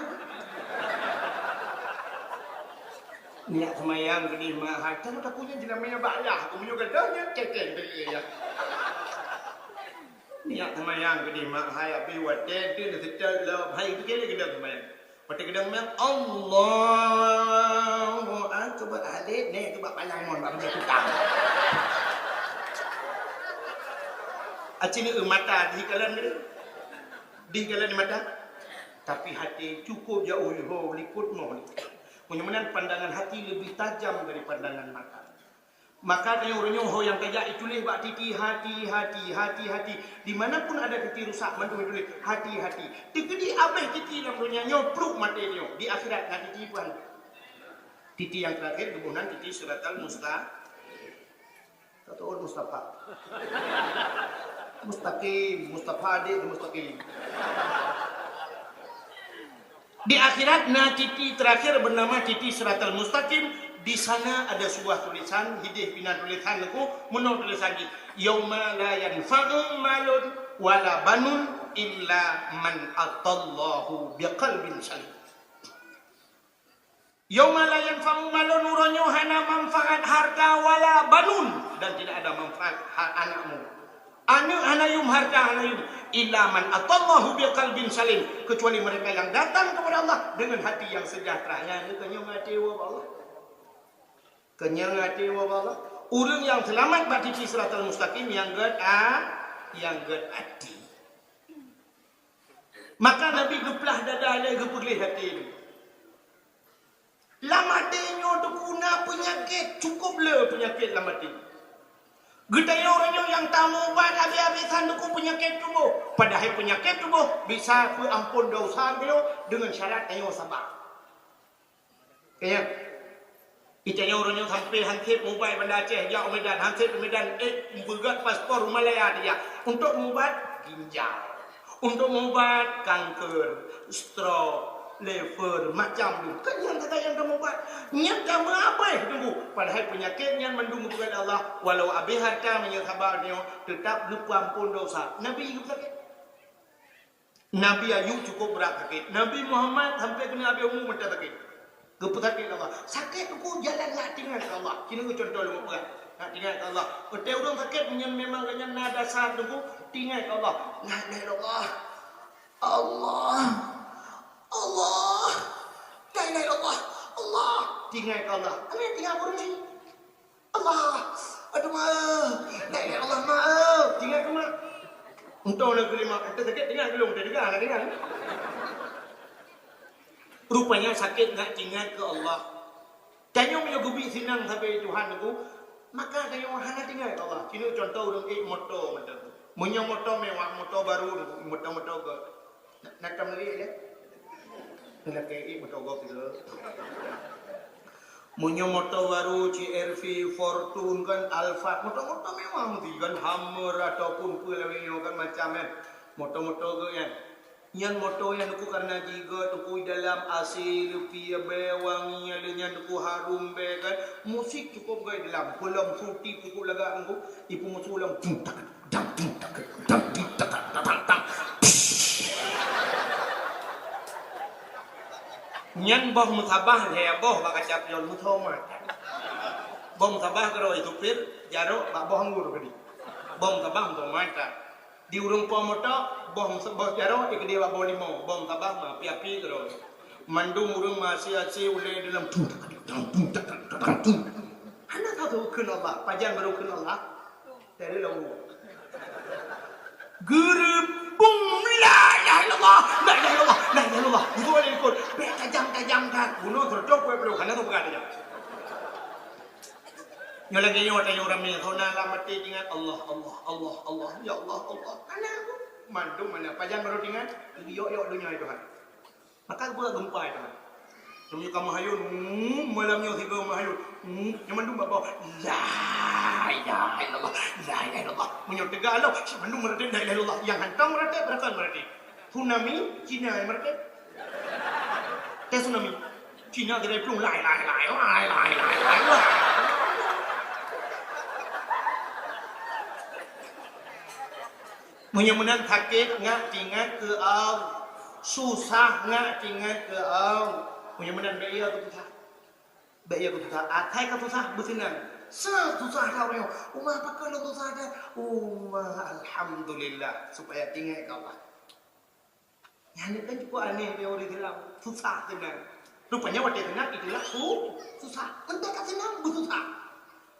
Nyak seumayang keudeh mak hai. Tanyoe takue nyan jeunamé bak yah. Meunyoe gada nyan cécéng teuh ya. Nyak seumayang keudeh mak hai, abéh watèe teuh neuseutôt lom. Hai, itu kira gada seumayang. Watèe gada seumayang, Allahu Akbar. Alèh, nèh, tu bak palang mon, bak meujai tukang. Aci ni mata dikalon ni. Dikalon di mata. Tapi hati cukup jauh, ho likot moh. Meunyoe meunan pandangan hati lebih tajam dari pandangan mata. Maka tanyoe uroe nyoe ho nyang tajak ituléh bak titi, hati, hati, hati, hati. Di mana pun ada titi rusak, mandum ituléh, hati, hati. Teukeudi abéh titi lam donya nyoe, pluek maté nyoe. Di akhirat na titi peue? Titi nyang terakhir geuboh nan titi siratal musta-, Tahu Mustafa. Mustaqim, Mustafa adik tu mustaqim. Di akhirat na titi terakhir bernama titi siratal mustaqim. Di sana ada sebuah tulisan, hideh pih na tulisan leuku, meunoe tulisan jih, "Yauma la yanfa'u malun wala banun illa man atallahu biqalbin salim." Yauma la yanfa'u malun, uroe nyoe hana manfaat harta wala banun, dan tidak ada manfaat ha-, anak mu. Aneuk hana yum, harta hana yum, illa man atallahu biqalbin salim, kecuali mereka yang datang kepada Allah dengan hati yang sejahtera. Nyan keuh nyang até woe bak Allah. Keuh nyang até woe bak Allah. Ureueng nyang seulamat bak titi siratal mustaqim nyang gèt a-, nyang gèt até. Maka Nabi geuplah dada lé geupeugléh até nyoe. Lam até nyoe teupeu na peunyakét, cukup le peunyakét lam até. Geutanyoe uroe nyoe nyang tameuubat habéh-habéh san teupeu peunyakét tuboh. Padahai peunyakét tuboh bisa peuampon desya geutanyoe deungon syarat tanyoe saba. Keu nyan, geutanyoe uroe nyoe sampoe han sép meuubat Banda Aceh, jak u Medan, han sép u Medan, éh, peugöt paspor u Malaya tajak. Untuk meuubat ginjal, untuk meuubat kanker, stroke, liver, macam tu. Kan nyan sagai nyang tameuubat. Nyan ka meuabéh teungku. Padahai peunyakét nyan mandum geupeugöt lé Allah, walau abéh harta meunyoe saba nyoe, teutap geupeuampon desya. Nabi geupeusakét. Nabi Ayub cukup brat sakét. Nabi Muhammad sampoe keuneuk abéh umu mantong sakét. Geupeusakét Allah. Sakét teungku jalan nak teuingat keu Allah. Keuneuk contoh lôn peugah. Nak teuingat keu Allah. Watèe ureueng sakét, meunyoe memang gobnyan na desya teungku, teuingat keu Allah. La ilaha illallah. Allah. Allah. La ilaha illallah. Allah. Teuingat keu Allah. Hana teuingat ureueng laén. Allah, aduh, ma. La ilaha illallah, ma. Teuingat keu mak. Untông na geulima, ente sakét teuingat geulong, teudeungoe na teuingat. Rupanya sakét ngat teuingat keu Allah. Tanyoe meunyoe geubi sinang sabe Tuhan tu, maka tanyoe hana teuingat keu Allah. Keuneuk contoh ureueng ék moto mantong. Meunyoe moto mewah, moto baru, moto-moto gèt. Na, na tam lé, ya? Lakèe ék moto gèt tu. Meunyoe moto baru, C R V, Fortuner kan, Alphard, moto-moto mewah meusti kan, Hummer ataupun peue lawét nyoe kan macam kan. Moto-moto gèt kan. Nyan moto nyan teungku karena jigèt teungku dalam A C leupie bèe wangi, lheuh nyan teungku harum bèe kan. Musik cukup gèt dalam, peulom suti cukup lagak teungku. Ipeumusoe lom, tung tak, dang, tung tak, dang, tung tak, dang, dang, dang. Nyan boh musabah lhèe boh bak kaca pion meusoe mata. Boh musabah keudroe supir, jaroe bak boh anggô keudéh. Boh musabah meusoe mata. Di ureueng po moto, boh meusoe, boh jaroe dikeudéh bak boh limau, boh musabah meuapi-api keudroe. Mandum ureueng meuasie-asie ulèe dalam tung tak, dang, tung tak, dang, tung. Hana tahu kheun Allah, pajan barô kheun Allah. Dari lawa. Geureubong, la ilaha illallah, la ilaha illallah, la ilaha illallah. Bunoe lé likot. Bèk tajam-tajam that. Bunoe seureutôh peuet ploh, hana teupeugah tajam. Nyoe lagèe nyoe tanyoe ramè, hana lam até teuingat Allah, Allah, Allah, Allah, ya Allah, Allah. Hana. Mandum hana. Pajan barô teuingat, yok-yok donya Tuhan. Maka geupeugah geumpa itu. Meunyoe ka meuhayôn, hmm, malam nyoe sigoe meuhayôn. Hmm, nyang mandum bak boh, la ilaha illallah, la ilaha illallah. Meunyoe teuga lom, si mandum meuratéb la ilaha illallah. Nyang hantom meuratéb, beurakan meuratéb. Tsunami, Cina nyang meuratéb. Teuh tsunami. Cina geudai plueng, la ilaha illallah, la ilaha illallah, la ilaha illallah. Meunyoe meunan sakét, ngat ingat keu Allah. Susah, ngat ingat keu Allah. Meunyoe meunan bèk ya keu susah. Bèk ya keu susah. Asai ka susah, beuseunang. Seusah ka ureueng. Uma pakon lôn susah that? Uma, alhamdulillah. Supaya ingat keu Allah. Nyan kan cukup aneh teori Islam. Susah seunang. Rupanya watèe seunang itulah su-, susah. Entah ka seunang, beususah.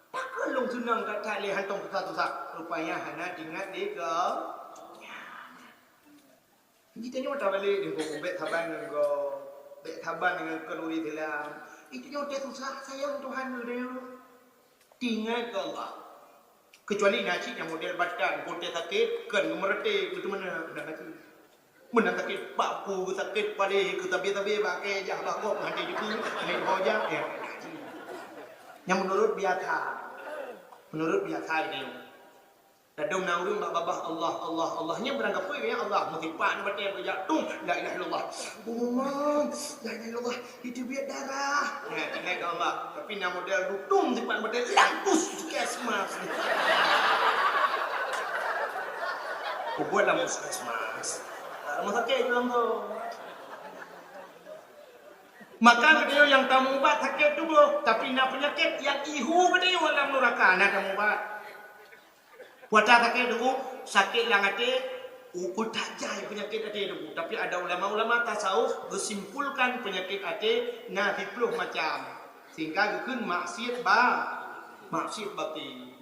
Pakon lôn seunang that-that lé hantom susah-susah. Rupanya hana ingat lé keu Allah. Jadi tanyoe tabalek deungon bèk saban ngon gob, bèk saban ngon kheun ureueng Islam. Itu nyoe teuh susah sayang Tuhan geutanyoe. Ingat keu Allah. Kecuali na cit nyang model batan, konteks sakét, kan meureuté keu teumana, meunan sakét. Meunan sakét bak ku, sakét palé, keu tabi-tabi bak kèe jah bak gob, hana jeuet, hana jeuet, ya. Nyang menurut biasa. Menurut biasa ini. Ladôm na ureueng bak babah Allah, Allah, Allah. Nyan beurangkapeue ya Allah. Meusipat batèe beujak tum, la ilaha illallah. Umum, la ilaha illallah. Itu biet darah. Nah, ingat ke Allah. Tapi na model dutum sipat batèe langkus puskesmas. Kubuat lam puskesmas. Rumah sakit je lam tu. Maka geutanyoe nyang tamubat sakét tuboh, tapi na peunyakét nyang ihu geutanyoe lam nuraka, na tamubat. Puasa sakét teungku, sakét lam até, u-, utak jai peunyakét até teungku. Tapi ada ulama-ulama tasawuf geusimpulkan peunyakét até na siplôh macam. Sehingga geukheun maksiat ba-, maksiat batin.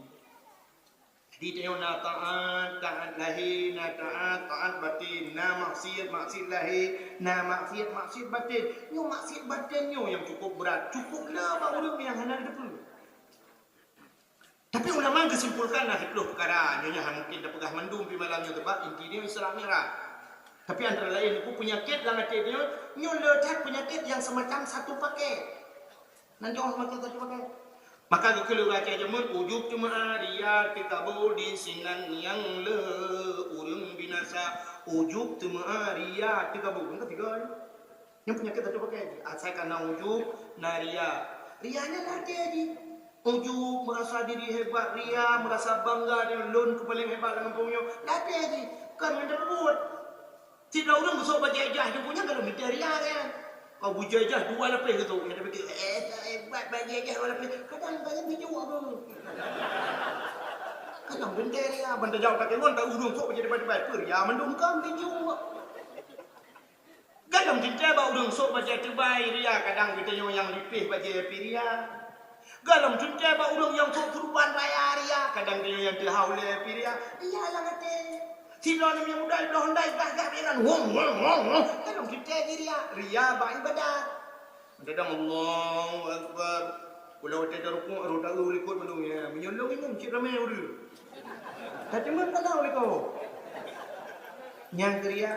Jadi tanyoe na taat, taat lahé, na taat, taat batin, na maksiat, maksiat lahé, na maksiat, maksiat batin. Nyoe maksiat batin nyoe nyang cukup brat, cukup le bak ureueng nyang hana teupeue. Tapi ulama geusimpulkan na siplôh peukara, nyoe nyan hana mungkin tapeugah mandum pih malam nyoe, sabab inti nyoe Isra Mi'raj. Tapi antara laén, peunyakét lam até nyoe, nyoe le that peunyakét nyang seumacam satu paket. Nan jaweueb mata tadi pakai. Maka geukheun lé ureueng Aceh jameun, ujub teumeu'ah, ria teukabô, di sinan nyang le ureueng binasa. Ujub teumeu'ah, ria teukabô. Nyang ketiga ni. Nyang peunyakét tadi pakai. Asai ka na ujub, na ria. Ria nyan lam até jih. Ujub, merasa diri hebat, ria, merasa bangga dengan lôn keu paleng hebat lam gampông nyoe. Lam até jih. Kon ngon tapeubuet. Sidroe ureueng geusok bajèe ijazah teungku nyan ka lheueh mita ria kan. Ka bajèe ijazah dua lapéh geusok, nyan tapike, "Eh, hebat bajèe ijazah dua lapéh." Kadang ka nyan teujuek beuh. Kadang teuntèe ria, ban tajaweueb ka deungon, ta ureueng sok bajèe teubai-teubai, peue ria mandum kan teujuek. Kadang teuntèe bak ureueng sok bajèe teubai ria, kadang geutanyoe nyang lipéh bajèe pih ria. Galom teuntèe bak ureueng nyang sôk keureubeuen raya ria, kadang tanyoe nyang teuhah ulèe pih ria, ria lam até. Sidroe nyang muda ibloe handai gah-gah bilan, wong, wong, wong, wong. Galom teuntèe jih ria, ria bak ibadat. Kadang Allahu Akbar. Ulah watèe tarukuk, rot taeu likot mandum, ya. Meunyoe lôn inong cit ramé ureueng. Tateumé padahai likot. Nyang keu ria,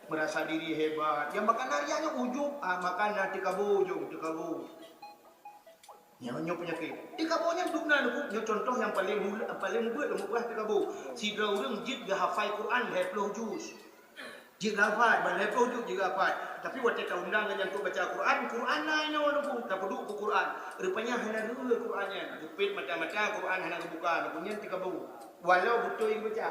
merasa diri hebat. Nyang bak na ria nyoe ujub, ah, maka na teukabô, jong teukabô. Nyoe, nyoe peunyakét. Teukabô nyan dum na, nyoe contoh nyang paleng mula, paleng mubeut lôn peugah teukabô. Sidroe ureueng jeuet geuhafai Quran lhèe ploh juz. Jeuet geuhafai, ban lhèe ploh juz jeuet geuhafai. Tapi watèe taundang gobnyan untuk baca Quran, Quran na inoe, nyoe tapeuduek keu Quran. Rupanya hana reueh Quran nyan. Geupet mata-mata Quran hana geubuka, nyoe nyan teukabô. Walau beutôi geubaca.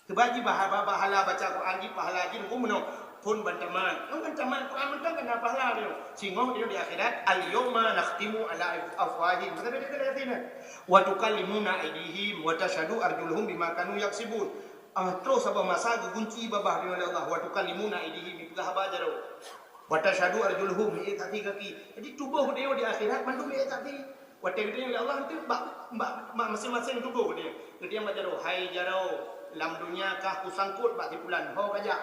Sebab jih bah-, bah-, pahala baca Quran jih, pahala jih nunggu meunoe phôn ban tamat. Nyoe ban tamat Quran mantong ka na pahala nyoe. Singoh nyoe di akhirat, "Al-yauma nakhtimu ala afwahihim." Maka dia kata hati nyan, "Wa tukallimuna aidihim wa tashhadu arjuluhum bima kanu yaksibun." Ah, troh saboh masa geugunci babah nyoe lé Allah, "Wa tukallimuna aidihim," dipeugah haba jaroe. "Wa tashhadu arjuluhum," miék saksi gaki. Jadi tuboh geutanyoe di akhirat mandum miék saksi. Watèe geutanyoe lé Allah, eunteuk bak, bak, bak maséng-maséng tuboh geutanyoe. Geutanyoe bak jaroe, "Hai jaroe, lam donya kah kusangkot bak si pulan, ho kajak."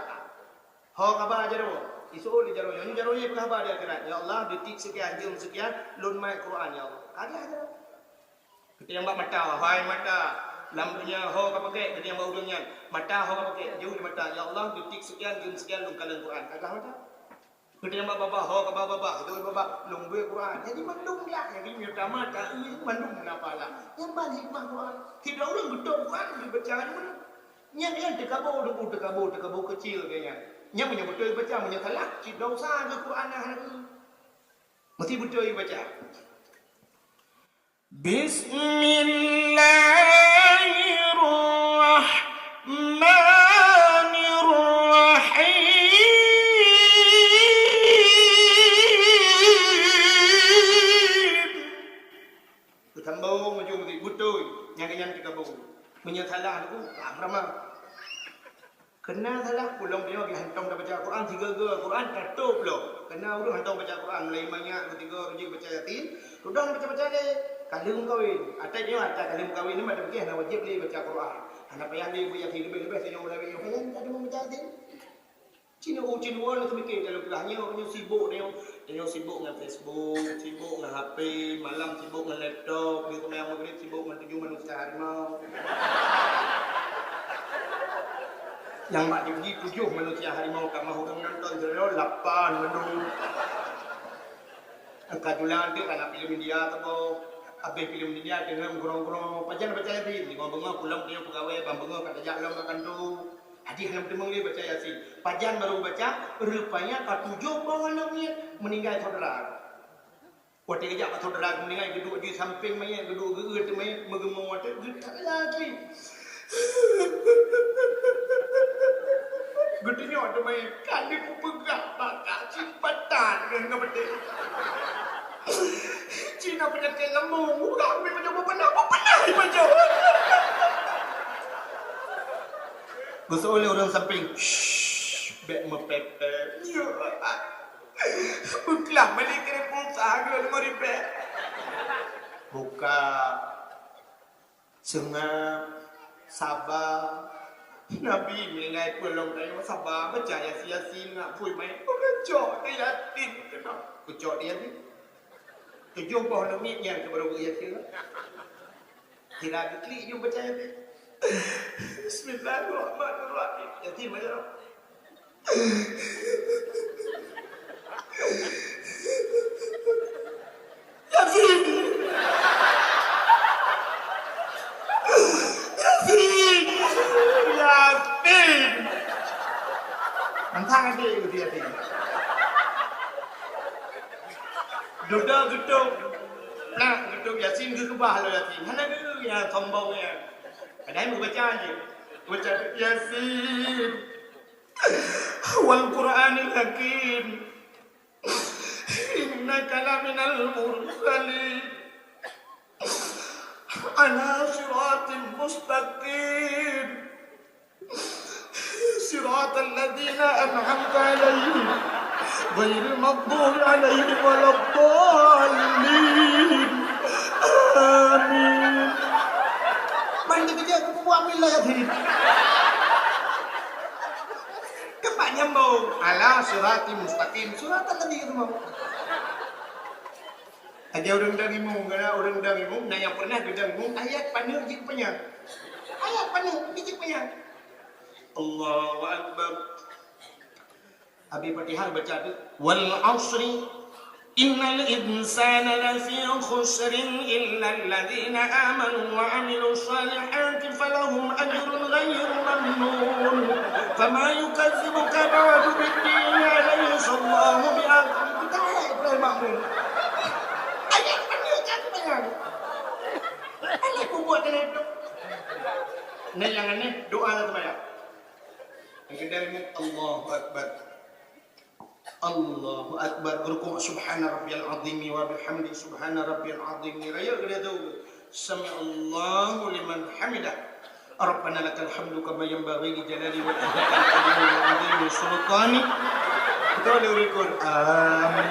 Ho kaba jaroe. Iseuôt lé jaroe nyoe, jaroe nyoe peugah haba di akhirat, "Ya Allah, detik sekian, jeuem sekian, lôn mat Quran, ya Allah." Kajak jaroe. Geutanyoe bak mata, "Hai mata, lam donya ho kapakék," geutanyoe bak ureueng nyan. "Mata ho kapakék," jeuet lé mata, "Ya Allah, detik sekian, jeuem sekian, lôn kalon Quran." Kajak mata. Geutanyoe bak babah, ho kaba babah, jeuet babah, lôn beuet Quran. Jadi mandum lah, jadi meunyoe tamat, taeu mandum na pahala. Nyan ban hikmah Quran. Sidroe ureueng geutôp Quran, geubaca nyan. Nyan, nyan teukabô, teukabô, teukabô keucil geuh nyan. Nyan meunyoe beutôi geubaca, meunyoe salah, cit dosa geuh Quran na hana geuh. Meusti beutôi geubaca. Bismillahirrahmanirrahim. Nyan tika beu. Meunyoe salah tu, ah, ramah. Kena salah, ulôn nyoe lagi hantom tabaca Al-Quran, tiga-tiga Al-Quran, tatôp lom. Kena ureuëng hantom baca Al-Quran, mulai manyak, ketiga, rujik baca Yasin, sudah baca-baca lé. Ka lheueh meukawen. Atai nyoe, atai ka lheueh meukawen ni, mata pikir hana wajib lé baca Al-Quran. Hana payah lé baca Yasin, leubeh-leubeh tanyoe ulama nyoe. Hana, tak cuma baca Yasin. Cina u cina wan tu mikir dalam kelah nyoe, nyoe sibuk nyoe. Nyoe sibuk ngon Facebook, sibuk ngon H P, malam sibuk ngon laptop, di rumah maghrib sibuk ngon tujuh manusia harimau. Nyang mak jih tujuh manusia harimau, ka mah ureuëng nonton, lapan mandum. Ka julan tu ka na filem India teuboh. Habéh filem India deungon gurong-gurong, pajan baca Yasin. Limong beungoh pulang dia pegawai, bang beungoh ka tajak lom makan tu. Hadis hana meuteumong lé baca Yasin. Pajan baru baca, rupanya ka tujoh boh aneuk miet meuninggai saudara. Watée geujak bak saudara meuninggai, geuduek di sampéng mayét, geuduek geuet mayét, meugeumong watée geutak lagi. Geutunyok teumé, ka lheueh kupeugah bak kah simpatan ngon, ngon beudé. Cina peunyakét lambung, urang mi pajoh beupeunah, beupeunah ipajoh. Geuseuôt lé ureuëng sampéng, "Shh, bék meupéh-péh." Beuklah mali kirim pulsa dua lima ribèe. Buka. Seungab, saba. Nabi meuninggai peue lom tanyoe saba, baca Yasin, Yasin, ngak pui main. Peucok di Yasin keunoe. Peucok di Yasin. Tujoh boh lom nyan keu baru Yasin. Kira geuklik jeuet baca Yasin. Bismillahirrahmanirrahim. Yasin baca. Yasin! Yasin! Yasin! Mantang até Yasin. Dudoe geutôb, plak geutôb Yasin, geukeubah lom Yasin. Hana geu nyang sombong nyan. Padahai meubaca jih. Baca Yasin. Wal Qur'anil Hakim. Innaka laminal mursalin. Ala siratin mustaqim. Siratal ladzina an'amta 'alaihim, ghairil maghdubi 'alaihim waladdallin. Amin. Mari kita kerja ke buah milah ya diri. Kepak nyambung. Ala sirati mustaqim. Siratal ladzina mau. Aja ureuëng dang imum, karena ureuëng dang imum, na nyang pernah geudang imum, ayat paneuk jeuet panyang. Ayat paneuk jeuet panyang. Allahu Akbar. Abi Fatihah baca tu, "Wal 'asri, innal insana lafi khusrin, illal ladzina amanu wa 'amilus shalihati falahum ajrun ghairu mamnun. Fama yukazzibuka ba'du bid din, alaysa Allahu bi ahkamil." Bukan ayat Ibrahim Makmur. Ayat mana kan bayang? Alah bubuat kena itu. Nah, yang aneh, doa lah sembahyang. Yang kedua ni, Allahu Akbar. Allahu Akbar. Rukuk, subhana rabbiyal azimi wa bihamdi, subhana rabbiyal azimi. Raya ke dia tu. Sami'allahu liman hamidah. Rabbana lakal hamdu kama yanbaghi li jalali wajhikal karimil azimi sultanik. Betul dia rukuk. Amin.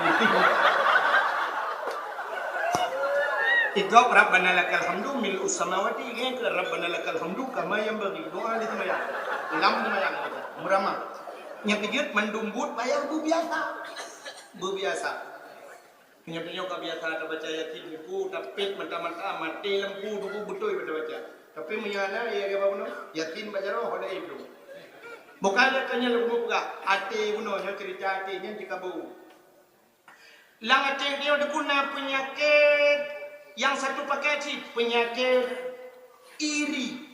Itu Rabbana lakal hamdu mil'us samawati, kan? Rabbana lakal hamdu kama yanbaghi. Doa di sembahyang. Lam sembahyang. Meuramah. Nyang keujeuet mandum buet payah beubiasa. Beubiasa. Meunyoe tanyoe ka biasa tabaca Yasin, buku tapet mata-mata, maté lampu, dulu beutôi tabaca. Tapi meunyoe hana, ya, ya, apa nama? Yasin baca roh, ada itu. Bukan ada tanya lagu buka. Até bunoe, nyoe cerita até nyan dikabur. Lam até nyoe diguna peunyakét nyang satu paket cit, peunyakét iri.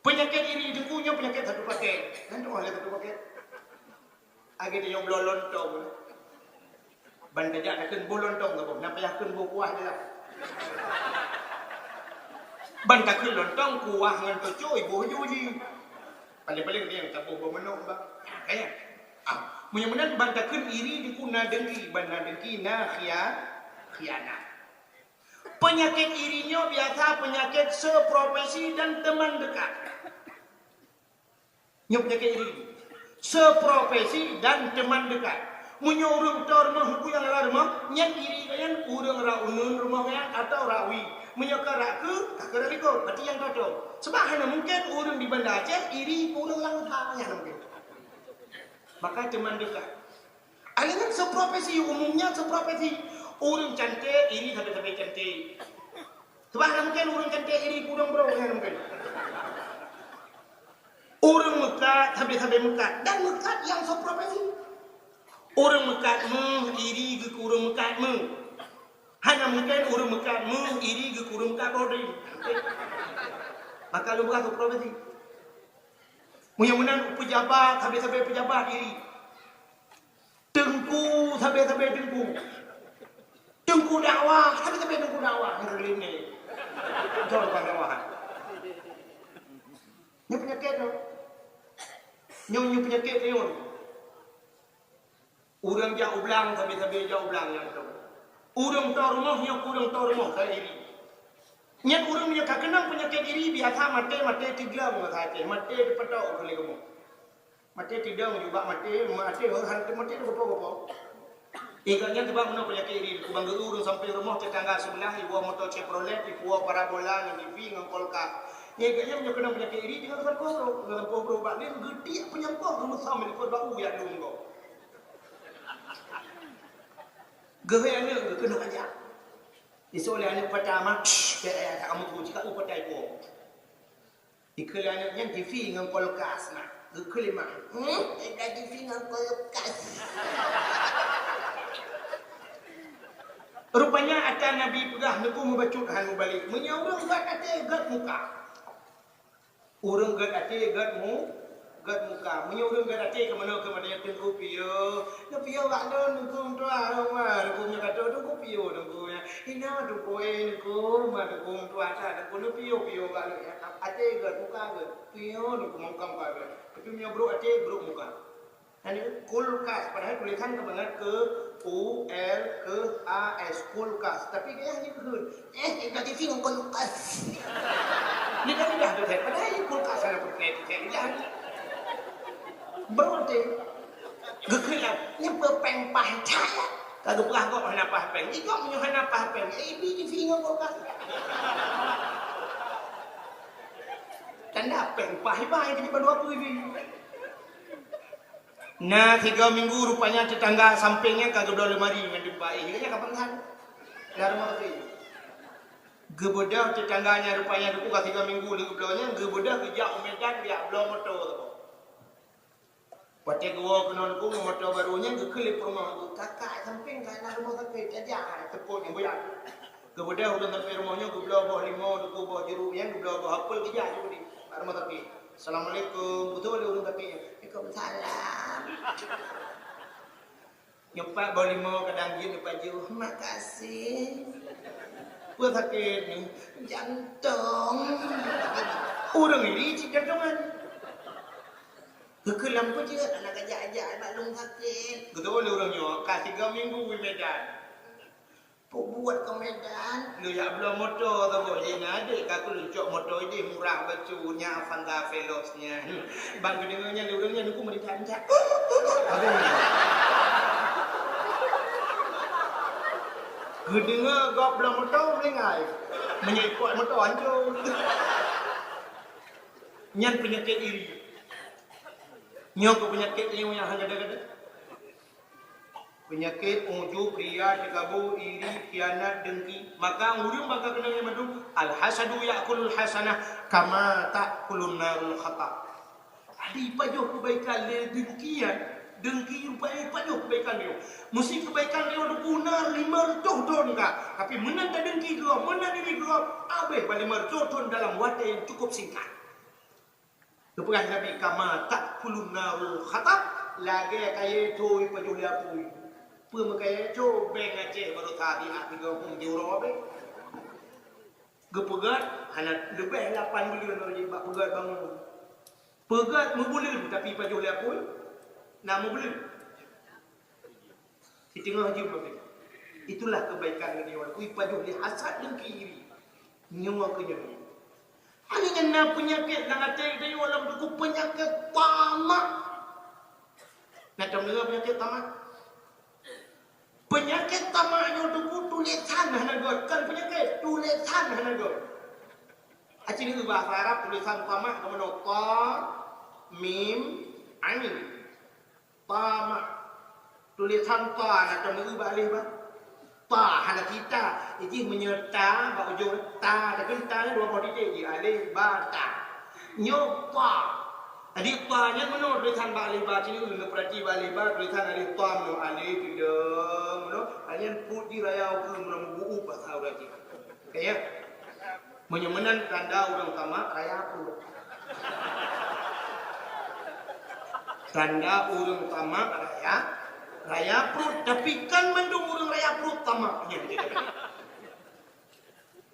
Peunyakét iri teungku nyoe peunyakét satu paket. Kan tu oleh satu paket. Lagèe tanyoe bloe lontong. Ban tajak takheun boh lontong saboh, na payah kheun boh kuah je lah. Ban takheun lontong, kuah ngon teucôi boh ju jih. Paléng-paléng dia nyang taboh boh manok bah. Nah, kan nyan. Ah, meunyoe meunan ban takheun iri teungku na dengki, ban na dengki na khia-, khianat. Peunyakét iri nyoe biasa peunyakét seprofesi dan teman dekat. Nyoe peunyakét iri. Seprofesi dan teman dekat. Meunyoe ureuëng toe rumoh, huku nyang rot rumoh, nyan iri gobnyan ureuëng rot uneuen rumoh nyan atawa rot wie. Meunyoe ka rot keue, ka keuh rot likot, berarti nyang toe-toe. Sebab hana mungken ureuëng di Banda Aceh iri keu ureuëng lam kota, nyan hana mungken. Maka teman dekat. Akhirnya seprofesi, umumnya seprofesi. Ureuëng cantik iri sabe-sabe cantik. Sebab hana mungken ureuëng cantik iri keu ureuëng brok, hana mungken. Ureuëng meukat sabe-sabe meukat dan meukat nyang seprofesi. Ureuëng meukat méuh iri geuh keu ureuëng meukat méuh. Hana mungken ureuëng meukat méuh iri geuh keu ureuëng meukat boh drien. Maka lôn peugah seprofesi. Meunyoe meunan peujabat sabe-sabe peujabat iri. Teungku sabe-sabe teungku. Teungku dakwah sabe-sabe teungku dakwah. Nyoe peunyakét nyoe. Nyoe, nyoe peunyakét nyoe. Ureuëng jak u blang sabe-sabe jak u blang nyang teuh. Ureuëng toe rumoh nyoe keu ureuëng toe rumoh ka iri. Nyan ureuëng nyang ka keunong peunyakét iri biasa maté-maté tigleng masa maté, maté teupeudok keu lé kamoe. Maté tidong jubak maté, maté hana maté teugopo-gopo. Ingat nyan sebab meunan peunyakét iri, kubang geu ureuëng sampéng rumoh tetangga seubelah iwoe moto Chevrolet, ipuwoe parabola ngon T V ngon kulkas. Ingat nyan meunyoe keunong peunyakét iri tinggai keusan koh, ngon lampôh brôk bak lé geutiek peunyang koh rumoh sam likot bak u jak lom gob. Geuhôi aneuëk geuh keunoe aja. Isoe lé aneuëk pata mak, pih ayah tak kamu kuci kat u pata ipo. Ikheun lé aneuëk nyan T V ngon kulkas na. Geukheun lé mak. Hmm, eda T V ngon kulkas. Rupanya ata Nabi peugah neuku meubacut han mubalek. Meunyoe ureuëng gét até gét muka. Ureuëng gét até gét mu, gét muka. Meunyoe ureuëng gét até keu meunoe keu meunoe teungku piôh. Neupiôh bak lôn teungku meutuah, teungku nyoe ka teungku piôh teungku nyan. Inoe teungku eh teungku, ma teungku meutuah that teungku neupiôh-piôh bak lôn. Até gét, muka gét. Piôh teungku meuka-muka gét. Tapi meunyoe brôk até, brôk muka. Nyan kulkas, padahai tulisan ka bangat keu U L K A S, kulkas. Tapi gaya hanya keu, eh, negatif ngon kulkas. Lidah-lidah tu kan, padahai kulkas ada putih tu kan, lidah. Berarti geukheun lah, nyan peuet péng paih caya. Ka geupeugah gob hana paih péng. Di gob meunyoe hana paih péng, eh, bi TV ngon kulkas. Tanda péng paih ibai jadi bandua pui bi. Na tiga minggu rupanya tetangga sampéng nyan ka geubloe lemari ngon deumpa éh. Nyan kapan that? Lam rumoh teuh. Geubeudôh tetangga nyan rupanya duku ka tiga minggu lé geubloe nyan, geubeudôh geujak u Medan jak bloe moto saboh. Watèe geuwoe keunoe duku ngon moto barô nyan geukheun lé peurumoh, "Kakak sampéng ka na rumoh sakét, tajak hai teupot nyang buya." Geubeudôh ureueng sampéng rumoh nyoe geubloe boh limau, duku boh jeuruk nyan, geubloe boh apel geujak ju di bak rumoh sakét. "Assalamualaikum." Beutôi lé ureueng sakét nyan. "Waalaikumsalam." Nyoe pat boh limau kadang jeuet nyoe pat jeuet. "Makasih." "Peue sakét nyoe?" "Jantong." Ureueng iri cit jantongan. Geukheun lam peue jeuet, "Hana kajak-jak bak lôn sakét." Geutôi lé ureueng nyoe ka tiga minggu i Medan. Peubuet keu Medan. Lôn jak bloe moto saboh jih nyan, adék ka keu lôn cok moto jih murah bacut nyan, Avanza Veloz nyan. Ban geudeungoe nyan lé ureueng nyan, duku meuritak-ritak. Geudeungoe gob bloe moto meulinggai. Meunyoe ipot moto hancô. Nyan peunyakét iri. Nyoe keuh peunyakét nyang hana gada-gada. Peunyakét ujub, ria, teukabô, iri, khianat, dengki. Maka ureueng bak ka keunong nyan mandum, al-hasadu ya'kulul hasanah kama ta'kulun narul hatab. Ada ipajoh keubaikan lé dengki nyan, dengki rupanya ipajoh keubaikan nyoe. Meusi keubaikan nyoe duku na lima reutôh thon ka, tapi meunan tadengki keu gob, meunan iri keu gob, abéh bak lima reutôh thon dalam watèe nyang cukup singkat. Geupeugah Nabi, "Kama ta'kulun narul hatab," lagèe kayèe thô ipajoh lé apui. Peue meukayèe thô, bèng Aceh baroesa siat tiga phôn di uroe abéh. Geupeugöt hana leubèh lapan buleuen lom jih bak peugöt bangon. Peugöt meubuleuen tapi ipajoh lé apui na meubuleuen. Siteungoh jeuem babeh. Itulah kebaikan geutanyoe, kui pajoh lé hasad dengki iri. Nyoe keu nyoe. Hana nyang na peunyakét lam até geutanyoe lam buku peunyakét tamak. Na tom deungoe peunyakét tamak? Peunyakét tamak nyoe buku tulésan hana göt, kon peunyakét, tulésan hana göt. Aci neu bahasa Arab tulésan tamak keumeunyoe ta, mim, ain. Tamak. Tulésan ta na tom eu bak aleh ba. Ta hana sita. Jih meunyoe ta bak ujong ta, tapi ta nyan dua boh titik jih, aleh ba ta. Nyoe ta. Jadi ta nyan meunoe tulésan bak aleh ba, cit eu neupeurati bak aleh ba, tulésan aleh ta meunoe, aleh tidak meunoe. Nyan put jih raya ukeue meunoe, meubuup bahasa ureueng jih. Ka ya? Meunyoe meunan tanda ureueng tamak raya pruet. Tanda ureueng tamak raya, raya pruet. Tapi kon mandum ureueng raya pruet tamak nyan.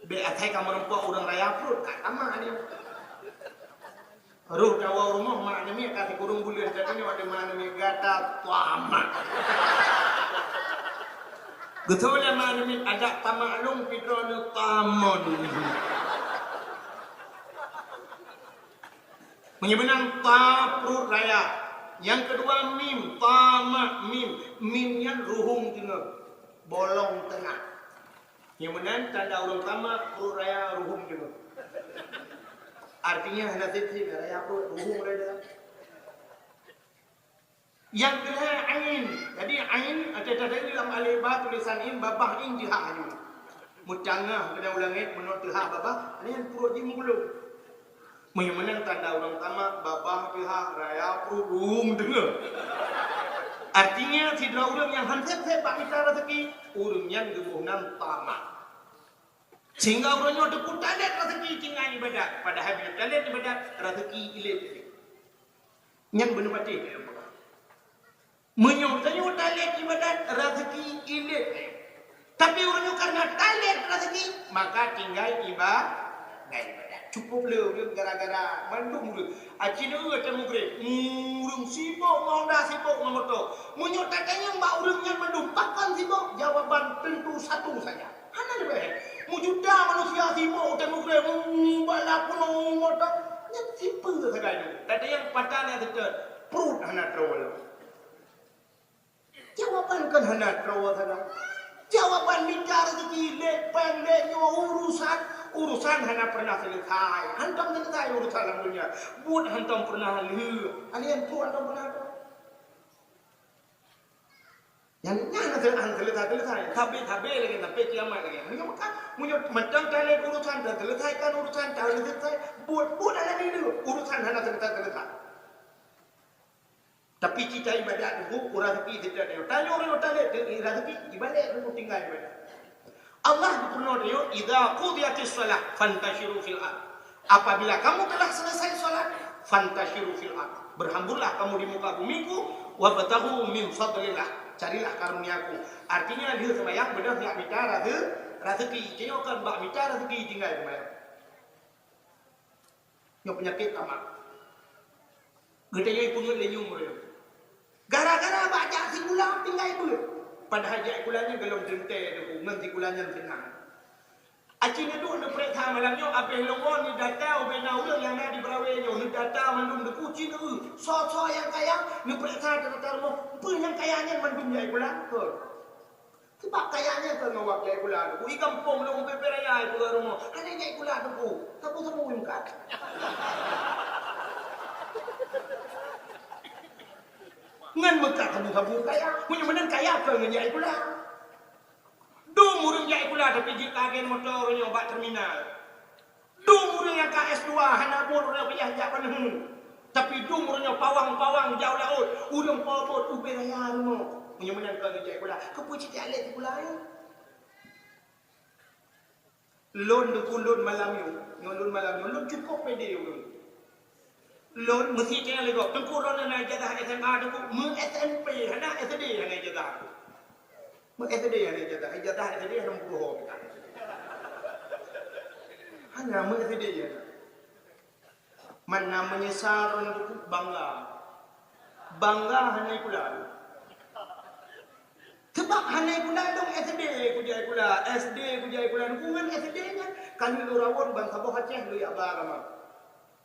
Bék asai ka meurumpok ureueng raya pruet, ka tamak nyan. Roh tawoe rumoh mak namiet ka sikureueng buleuen, tapi nyoe watèe mak namiet gata tamak. Geutoe lé mak namiet adak tamak lôn pih droeneuh tamon. Meunyoe meunan ta pruet raya. Nyang keudua mim, tamak mim. Mim nyan ruhueng teungoh. Bolong teungoh. Nyang meunan tanda ureueng tamak pruet raya ruhueng teungoh. Artinya hana sép-sép raya pruet ruhueng raya. Nyang keulhèe ain. Jadi ain, até tadi lam alif ba tulésan in, babah in teuhah nyoe. Meutangoh keunan u langét meunoe teuhah babah, nyan pruet jih meugulo. Meunyoe meunan tanda ureueng tamak, babah teuhah raya pruet ruhueng teungoh. Artinya sidroe ureueng nyang han sép-sép bak mita raseuki, ureueng nyan geuboh nan tamak. Sehingga uroe nyoe teupeue talét raseuki tinggai ibadat, padahai meunyoe talét ibadat raseuki ilét. Nyan beuneuh patéh dalam Quran. Meunyoe tanyoe talét ibadat raseuki ilét, tapi uroe nyoe karena talét raseuki maka tinggai iba-, tinggai ibadat. Cukup le ureueng gara-gara mandum ureueng. Aci neu teuh mugreb, ureueng sibok ngon Honda, sibok ngon moto. Meunyoe tatanyong bak ureueng nyan mandum, pakon sibok? Jawaban tentu satu saja. Hana leubeh. Meujuta manusia sibok u teuh mugreb, bala punoh moto. Nyan sipeue sagai nyoe. Tatanyong pata na teutet, pruet hana troe lom. Jawaban kon hana troe sagai. Jawaban mita raseuki lé péng lé nyoe urusan, urusan hana pernah selesai. Hantom selesai urusan lam dunia. Buet hantom pernah lheueh. Hana nyang pruet hantom pernah troe. Nyan, nyan hana selesai-selesai. Sabé-sabé lagèe sampai kiamat lagèe. Meunyoe meukat, meunyoe mantong talét urusan, taselesaikan urusan, taselesai. Buet-buet hana lheueh, urusan hana selesai-selesai. Tapi cita ibadat tu, ureueng raseuki setiap dia. Tanyoe ureueng talét tu, raseuki, ibadat tu tinggai ibadat. Allah geupeurintah tanyoe, "Idza qudiyatis shalah fantashiru fil ard." Apabila kamu telah selesai salat, fantashiru fil ard. Berhamburlah kamu di muka bumiku, wabtaghu min fadlillah. Carilah karuniaku. Artinya, lheueh seumayang beudôh jak mita raseu-, raseuki. Tanyoe kon bak mita raseuki tinggai seumayang. Nyoe peunyakét tamak. Geutanyoe ipeungeut lé nyum ureueng. Gara-gara bak jak sikula tinggai beuet. Padahai jak sikula nyan golom teuntèe teungku, ngon sikula nyan seunang. Aci neuduek neupeuriksa malam nyoe, abéh lôn woe neudata ubé na ureueng nyang na di Beurawe nyoe, neudata mandum teungku, ci neu-eu soe-soe nyang kaya, neupeuriksa data rumoh, peue nyang kaya nyan mandum jak sikula. Kon. Sabab kaya nyan kon ngon wak jak sikula teungku. I gampông lôn bèe-bèe raya i peugah rumoh. Hana jak sikula teungku. Sabu-sabu meukat. Ngon meukat sabu-sabu kaya. Meunyoe meunan kaya kon ngon jak sikula. Dum ureueng jak sikula tapi jeuet lagèe moto nyoe bak terminal. Dum ureueng nyang ka S dua hana buet ureueng payah jak bandum. Tapi dum ureueng nyoe pawang-pawang jak u laôt, ureueng po buet ubé raya rumoh. Meunyoe meunan kon jak sikula, keupeue cit jak lé sikula nyoe? Lôn teungku lôn malam nyoe, nyoe lôn malam nyoe, lôn cukôp pede ulôn. Lôn meusi teuingat lé gob, teungku droeneuh na ijazah S M A teungku, meu S M P hana, S D hana ijazah. Meu S D hana ijazah, ijazah S D hana meupuho. Hana meu S D hana. Mana meunyeusal droeneuh teungku bangga. Bangga hana ikula. Mak hana kula dong S D kujak kula, S D kujak kula. Ngon S D nyan ka lheueh lôn rawon ban saboh Aceh lôn jak ba kama.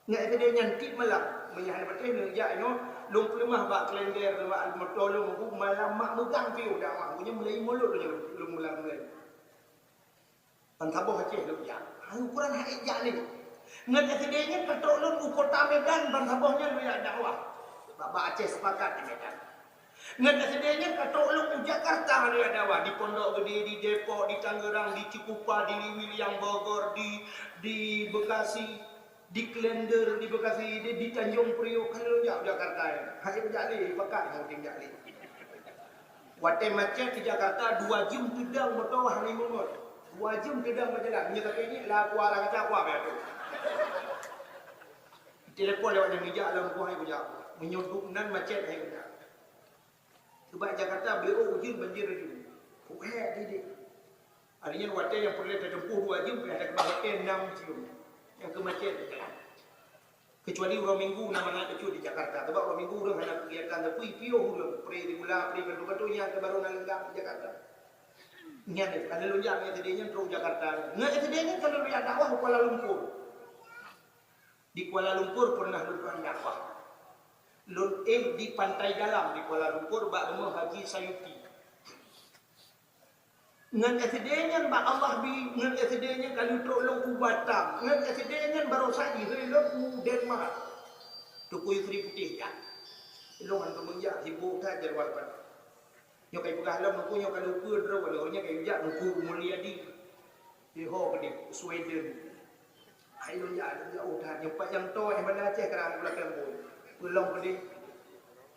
Ngon S D nyan tiep malam, meunyo hana patéh lôn jak nyoe, lôn peuleumah bak kalender, bak moto lôn, bu malam mak meugang piôh dakwah. Nyoe mulai mulod lôn, lôn mulang mulai. Ban saboh Aceh lôn jak. Hai ukuran hai jak lé. Ngon S D nyan ka trok lôn u kota Medan, ban saboh nyan lôn jak dakwah. Bak, bak Aceh Sepakat di Medan. Ngon S D nyan ka trok lôn u Jakarta lôn jak dakwah. Di Pondok Gede, di Depok, di Tangerang, di Cikupa, di Lewiliang, Bogor, di, di Bekasi, di Klender, di Bekasi, di, di Tanjung Priok, ka lôn jak u Jakarta nyan. Hai jak lé, pakat ngon jak lé. Watèe macet di Jakarta, dua jeuem teudong moto hana meungon. Dua jeuem teudong meujalan. Meunyoe ka keuneuk lagu arang kaca kuah bèk tu. Telepon lewat nyang meja lam kuah hai kujak. Meunyoe duek nan macet hai kujak. Sebab Jakarta beuôh ujeuen banjir laju. Puhèk didik. Artinya watèe nyang peureulèe tatempuh dua jeuem, payah takeubah watèe enam jeuem. Nyang keu macet di jalan. Kecuali uroe Minggu na mangat bacut di Jakarta. Sebab uroe Minggu ureueng hana keugiatan, tapi piôh ureueng, pri sikula, pri bantu-bantu, nyan baru na leungkap di Jakarta. Nyan, ka lôn jak ngon S D nyan trok Jakarta. Ngon S D nyan ka lôn jak dakwah u Kuala Lumpur. Di Kuala Lumpur pernah lôn dakwah. Lôn éh di Pantai Dalam di Kuala Lumpur bak rumoh Haji Sayuti. Ngon S D nyan bak Allah bi, ngon S D nyan ka lheueh trok lôn u Batam, ngon S D nyan barosa jihôi lôn u Denmark. Teungku Yusri Putéh jak. Lôn hana meunjak, sibok that jadwal pat. Nyoe ka ipeugah lom, Teungku nyoe ka lheueh peue droe, lôn nyoe ka ijak Teungku Mulyadi. Di ho keudeh, Sweden. Hai lôn jak, lôn jak, oh, that nyoe pat nyang toe Banda Aceh karang u lakèe phôn. Peulom keudeh.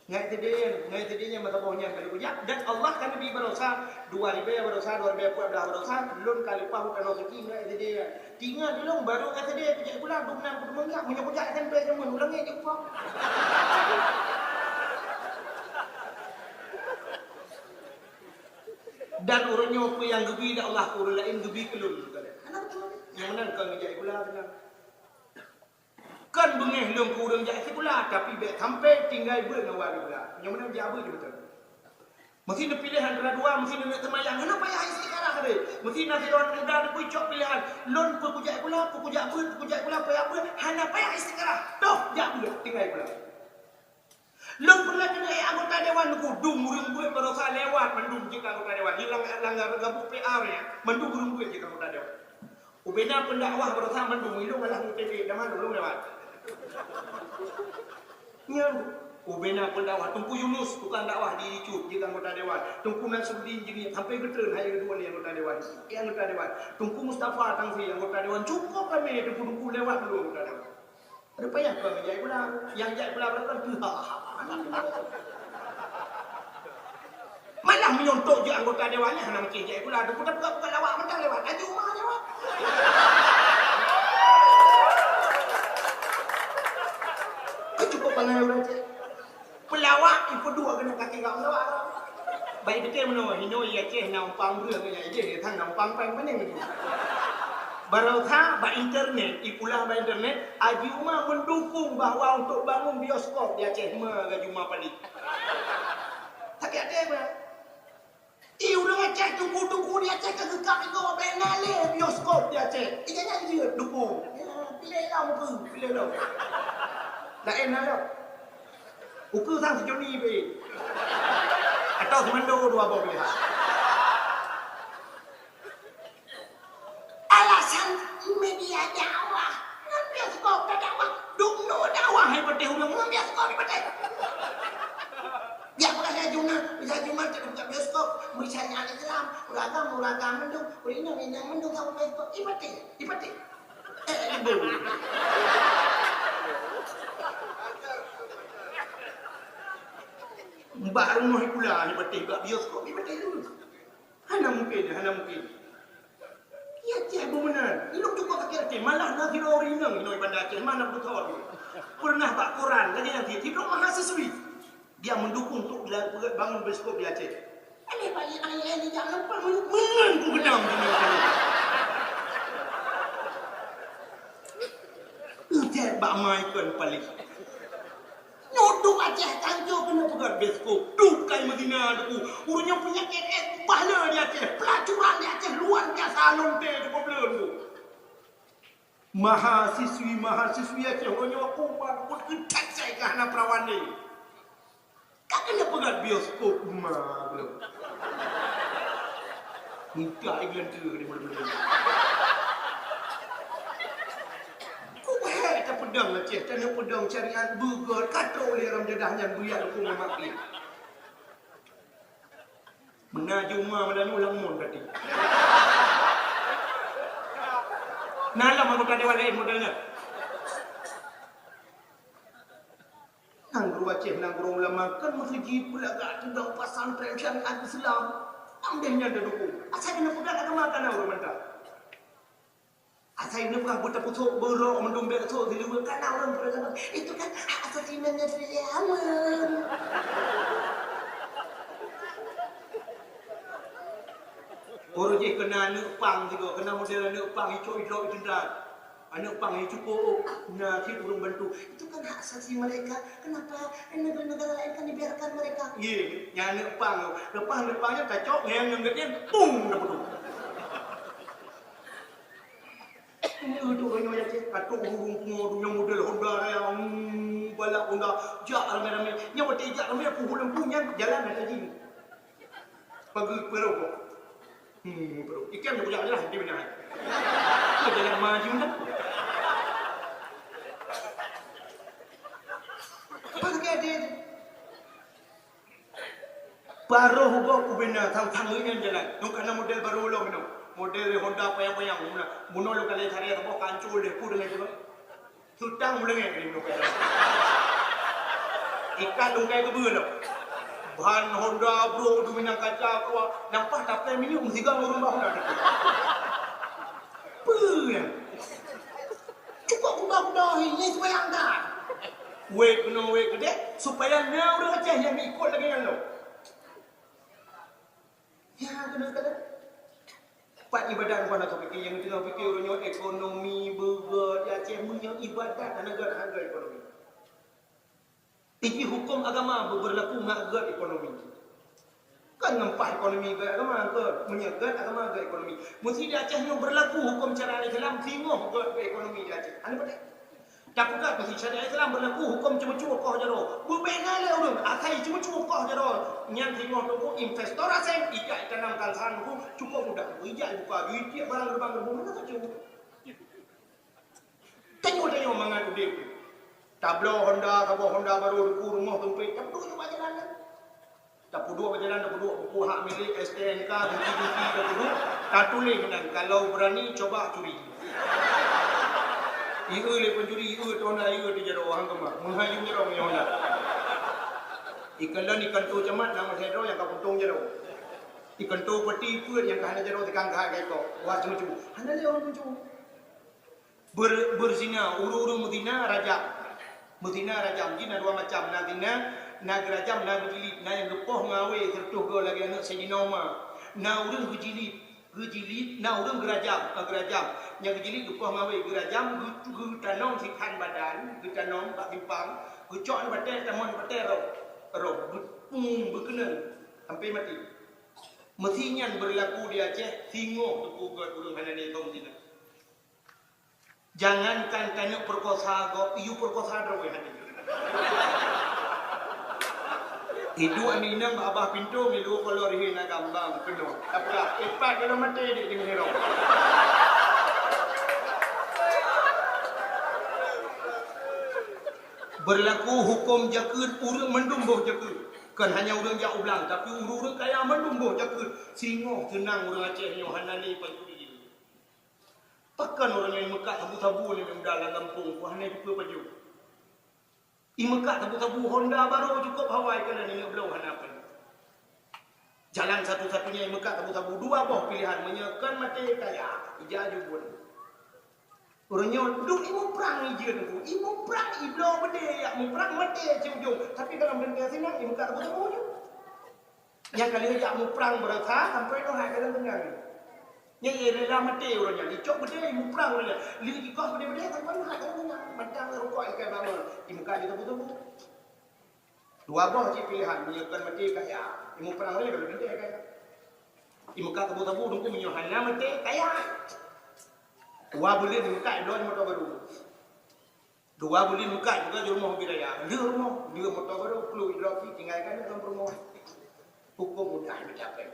Ngai sidin, ngai sidin nyang meusaboh nyan ka lheueh kujak. Dan Allah ka neubi barosa, dua ribèe barosa, dua ribèe empat belas barosa, lôn ka leupah u tanoh suci ngai sidin. Tinggai lôn baru ngai sidin kujak sikula, dum nan kuteumeunak, meunyoe kujak S M P jameun, ulang ngai jumpa. Dan ureueng nyoe peue nyang geubi lé Allah keu ureueng laén geubi keu lôn. Hana beutôi. Nyang meunan kon geujak sikula meunan. Kon beungéh lôn keu ureueng jak sikula, tapi bèk sampai tinggai beuet ngon ureueng sikula. Nyang meunan jak beuet beutôi. Meusi neupiléh antara dua, meusi neuneuk seumayang, hana payah istikharah sabe. Meusi na sidroe aneuk muda neupeucok piléhan, lôn peue kujak sikula, peue kujak beuet, peue kujak sikula, peue jak beuet, hana payah istikharah. Toh, jak beuet, tinggai sikula. Lôn peureulèe keuneuk ék anggota dewan Teungku, dum ureueng beuet barosa lewat mandum jeuet keu anggota dewan. Hilang langgar gabuk P R ya, mandum ureueng beuet jeuet keu anggota dewan. Ubena peundakwah barosa mandum, ilong alah mutebe, dah malu lôn lewat. Nyan, ubena peundakwah, Teungku Yunus, tukang dakwah di Icut, jeuet keu anggota dewan. Teungku Nasruddin Jeunieb, sampai geutreun hai keudua lé anggota dewan. Ék anggota dewan. Teungku Mustafa Tangsi, anggota dewan. Cukup ramé teungku-teungku lewat dulu anggota dewan. Rupanya kau jak sikula, nyang jak sikula beureukat tu. Malah meunyoe jeuet anggota dewan nyan hana mungken jak sikula, tu buka-buka lawak mantong lewat. Laju ma lewat. Kau cukup bangai ureueng cit. Peulawak ipeuduek keunan kaki gak meulawak. Baik beutôi meunoe, inoe i Aceh na umpang breueh ngon nyang idéh, nyang na umpang péng manéh. Barosa bak internet, ipula bak internet, Haji Uma mendukung bahwa untuk bangun bioskop di Aceh. Ma Haji Uma paléh. Tapi ada bah. I ureueng Aceh, teungku-teungku di Aceh ka geukab igoe bèk na lé bioskop di Aceh. Ija nyan jeuet dukung. Ya, piléh lom ukeue, piléh lom. Laén na lom. Ukeue sang sijoh ni be. Atau simando dua boh piléhan. Alasan media dakwah. Ngon bioskop ka dakwah. Dum nu dakwah hai patéh ureueng ngon bioskop di patéh. Biar bukan saya Juma, bisa Juma tak buka bioskop, bisa nyari Islam, uragam, uragam mendung, uragam, uragam mendung sama bioskop. Di patéh, di patéh. Eh, ibu. Bak rumoh pula, di patéh, bak bioskop, di patéh dulu. Hana mungkin, hana mungkin. Di Aceh beuh meunan. Ilong cukup sakét hati. Malah na sidroe ureueng inong inoe Banda Aceh, mana beutôi. Pernah bak koran, lagèe nyan sidroe mahasiswi. Dia mendukung untuk dilakukan bangun bioskop di Aceh. Alèh bak ayah ni jak lempang meunan ku geunam. Utet bak mai kon paléh. Nyoe Aceh tanco keuneuk peugah bioskop. Dukai meuzina, Teungku. Ureueng nyang peunyakét es kubah le di Aceh. Pelacuran di Aceh luar biasa, lonte cukup le, Teungku. Mahasiswi-mahasiswi Aceh uroe nyoe kuman buet keutat sai ka hana perawan lé. Ka keuneuk peugah bioskop ma lom. Mudah iglon tu ni mudah-mudah. Kuhai tapeudong Aceh, taneuk peudong syariat beugöt, ka trok lé ram jadah nyan buya lukung lemak dia. Meunan juma meunan nyoe lam mon tadi. Na lam anggota dewan laén model nyan. Nanggroe Aceh, nanggroe ulama, kan meusti jipeulagak teuntang pesantren syariat Islam. Andai nyan tadukung. Asai keuneuk peugah agama kana ureueng mantong. Asai neupeugah beutapeutrok beurok mandum bèk trok diluwa kana ureueng peuragama. Itu kan hak asasi manusia. Ureueng jih keunan aneuk pang sigoe, keunan model aneuk pang icok-icok teuntang. Aneuk pang nyang cukup na cit ureueng bantu. Itu kan hak asasi mereka. Kenapa negara-negara lain kan dibiarkan mereka? Ye, nyan aneuk pang. Leupah aneuk pang nyan tacok ngon ngon geuh nyan, pung, na beudôh. Ini untuk orang yang cek atau urung pungo dunia model Honda raya, hmm, balap Honda, jak ramai-ramai. Nyawa teh jak ramai aku bulan punyan jalan ada jin. Pagi perokok. Hmm, perokok. Ikan aku jak jalan di mana? Aku jalan maju dah. Apa lagi ada? Baroh ugoe kubina sang-sang nyan jalan. Nyoe kana model baroh lom nyoe. Model Honda payang-payang. Muna, bunoe lôn kalai sare saboh kancul deh, pu dengan tu. Sutang meulengek ni bunoe kalai. Ikat lungkai keubeue lom. Ban Honda bro, duminang kaca kuat. Nampak taplai minyeuk meusigang ureueng bah Honda. Peue nyan? Cukup kuba-kuba hi, nyan supaya angkat. Wék keunoe wék keudeh, supaya na ureueng Aceh nyang ikot lagèe nyan lom. Ya, keunoe kadang. Pat ibadat rupa na pike nyang teungoh pike ureueng nyoe ekonomi beugöt di Aceh meunyoe ibadat hana gèt hareuga ekonomi. Iji huköm agama beu-, beurlaku ngon gèt ekonomi. Kon ngon paih ekonomi gèt agama, kon meunyoe gèt agama gèt ekonomi. Meusti di Aceh nyoe beurlaku huköm syariat Islam singoh gèt ekonomi di Aceh. Hana patéh. Tapeugah meusti syariat Islam beurlaku huköm ceumeucue koh jaroe. Beubena lé ureueng asai ceumeucue koh jaroe. Nyan singoh teungku investor asing ijak itanamkan saham teungku cukup mudah. Ijak ibuka juik tiep barang geubang-geubong hana cukup. Tanyoe-tanyoe mangat udép. Tabloe Honda, saboh Honda barô teungku rumoh seumpét, tapeuduek bak jalan nyan. Tapeuduek bak jalan, tapeuduek buku hak milék, S T N K, buku-buku tapeuduek, tatuléh meunan, "Kalau berani, coba curi." Ieu lé pencuri, ieu tu Honda, ieu tu jaroe, hang keumah. Meuhai yum jaroe ngon Honda. Ikalon ikanto camat, nama sidroe nyang ka puntông jaroe. Ikanto peuti peuet nyang ka hana jaroe, tikang ka hai ka ikok. Wah, ceumeucue. Hana lé ureueng ceumeucue. Ber-, beuzina, ureueng-ureueng meuzina rajam. Meuzina rajam jih na dua macam, na zina, na geurajam, na geujilid, na nyang geupoh ngon awé sireutôh goe lagèe aneuk Saidina Umar. Na ureueng geujilid, geujilid, na ureueng geurajam, na geurajam. Nyang geujilid geupoh ngon awé, geurajam, geu-, geutanom sikhan badan, geutanom bak simpang, geucok nibak batèe, tamong nibak batèe roh, roh, beupung, beukeunong, sampoe maté. Meusi nyan beurlaku di Aceh, singoh teupeugot ureueng hana lé thôn sinan. Jangankan taneuk peukosa gob, yue peukosa droe hana. Iduek ngon inong bak babah pintoe, ngilu kolor he na gambang peunoh. Tapi ipat dalam maté dek deungon hirong. Beurlaku huköm jakeuet ureueng mandum boh jakeuet. Kon hanya ureueng jak u blang, tapi ureueng-ureueng kaya mandum boh jakeuet. Singoh seunang ureueng Aceh nyoe hana lé pancuri. Pakon ureueng nyang imeukat sabu-sabu nibak muda lam gampông, ku hana jipeue pajoh. Imeukat sabu-sabu Honda barô cukôp hawa ikalon ingat bloe hana peue. Jalan satu-satunya imeukat sabu-sabu, dua boh pilehan, meunyoe kon maté kaya, ija jubun. Ureueng nyoe duek imuprang ijeuen ku, imuprang ibloe beudé jak muprang maté siujông, tapi dalam teuntèe sinan imeukat sabu-sabu nyoe. Nyang ka lheueh jak muprang beurasa sampoe nyoe hai ka lôn deungon. Nyang rela maté uroe nyan, icok beudé muprang uroe nyan. Lheueh jikoh beudé-beudé sampoe nyoe hai ka lôn deungon. Mantong rukok ikai bama, imeukat di teumpat-teumpat. Dua boh cit pilehan, meunyoe kon maté kaya. Imu prang lé kalau tidak kaya. Imu ka tebu-tebu dungku meunyoe hana maté kaya. Dua buleuen meukat dua moto baru. Dua buleuen meukat juga di rumoh bidaya. Lheueh rumoh, lheueh moto baru, pelu hidropi tinggalkan dalam rumoh. Hukum mudah dicapai.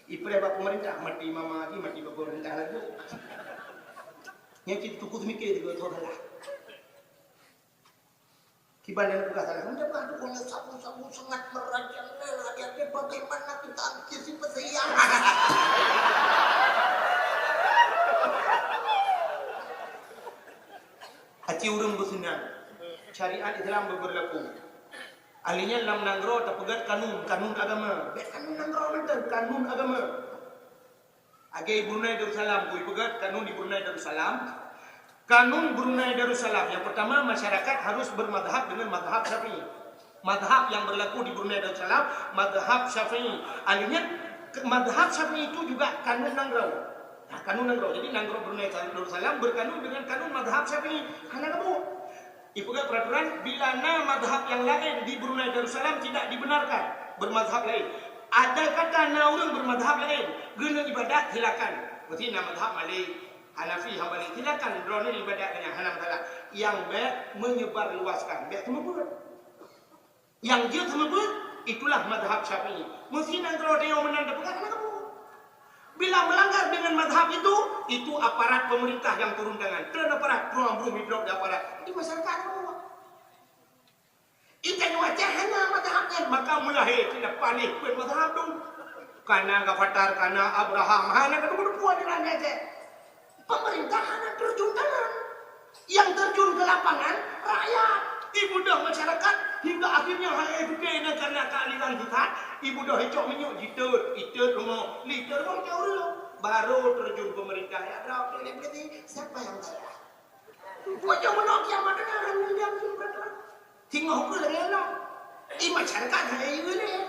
Ipreh bak pemerintah, mati mama lagi, mati bak pemerintah lagi. Nyang cit tuku semikir juga tho salah. Kiban nyang peugah salah. Nyang peugah tu, "Oh, sabu-sabu sangat merajalela, hati-hati bagaimana kita antisipasi yang." Aci ureuëng beuseunang. Syariat Islam beuberlaku. Ahli nyan lam nanggroe tapeugah kanun, kanun agama. Bék kanun nanggroe mantong, kanun agama. Lagée Brunei Darussalam, kui peugah kanun di Brunei Darussalam. Kanun Brunei Darussalam, yang pertama, masyarakat harus bermadhab dengan madhab Syafi'i. Madhab yang berlaku di Brunei Darussalam, madhab Syafi'i. Artinya, ke-, madhab Syafi'i itu juga kanun nanggroe. Nah, kanun nanggroe. Jadi, nanggroe Brunei Darussalam berkanun dengan kanun madhab Syafi'i. Hana kabuet. Ipeugah peraturan, bila na madhab yang lain di Brunei Darussalam tidak dibenarkan bermadhab lain. Ada kata na ureuëng bermadhab lain, guna ibadat, silakan. Mesti na madhab Malik, Hanafi, Hambali, silakan droeneuh ibadat dengan hana masalah. Yang bék menyebar luaskan, bék seumeubeuet. Yang jeuet seumeubeuet, itulah madhab Syafi'i. Mesti nanggroe tanyoe meunan tapeugah hana kabuet. Bila melanggar dengan madhab itu, itu aparat pemerintah yang turun tangan. Treun aparat, pruang bruem idrop di aparat. Jadi masyarakat hana kabuet. Ikan wajah hana madhab nyan, maka meulahé tidak paléh peuet madhab tu. Kana Gafatar, kana Abraham, hana kaduku-duku ada rakyat. Pemerintah hana terjun tangan. Yang terjun ke lapangan, rakyat. Ibudah masyarakat, hingga akhirnya hai S P na karena keadilan sesat, ibudah icok minyeuk jitot, itot rumoh, litot rumoh jauh dulu. Baru terjun pemerintah, ya, drop, dia berhenti. Siapa yang salah? Pokok meunoe kiamat tengah, orang yang diam, diam, diam. Singoh pun lagée nyoe. Di masyarakat hai ilée.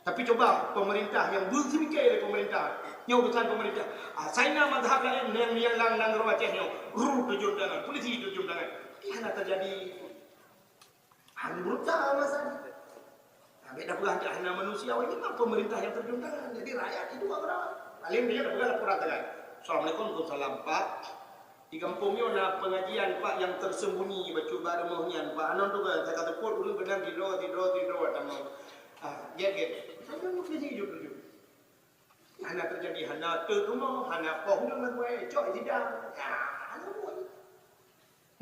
Tapi coba pemerintah yang beuseumiké lé pemerintah. Nyoe urusan pemerintah. Ah, China madhab lain yang, yang lang nanggroe Aceh nyoe. Ru terjun tangan, polisi terjun tangan. Tapi hana terjadi. Hana berusaha masa. Nah, beda peugah hana manusia, ini mah pemerintah yang terjun tangan. Jadi rakyat itu apa? Paling dia dah peugah laporan tangan. Assalamualaikum, waalaikumsalam, Pak. Di gampông nyoe na pengajian, Pak, yang tersembunyi bacut bak rumoh nyan, Pak. Anon tu kan, saya kata, "Put, ureuëng beunang sidroe, sidroe, sidroe, tamong." Ah, gét, gét. Saya mungkin hidup dulu. Hana terjadi, hana teuk rumoh, hana poh ureuëng lagu, eh, cok sidang. Ya, hana pun.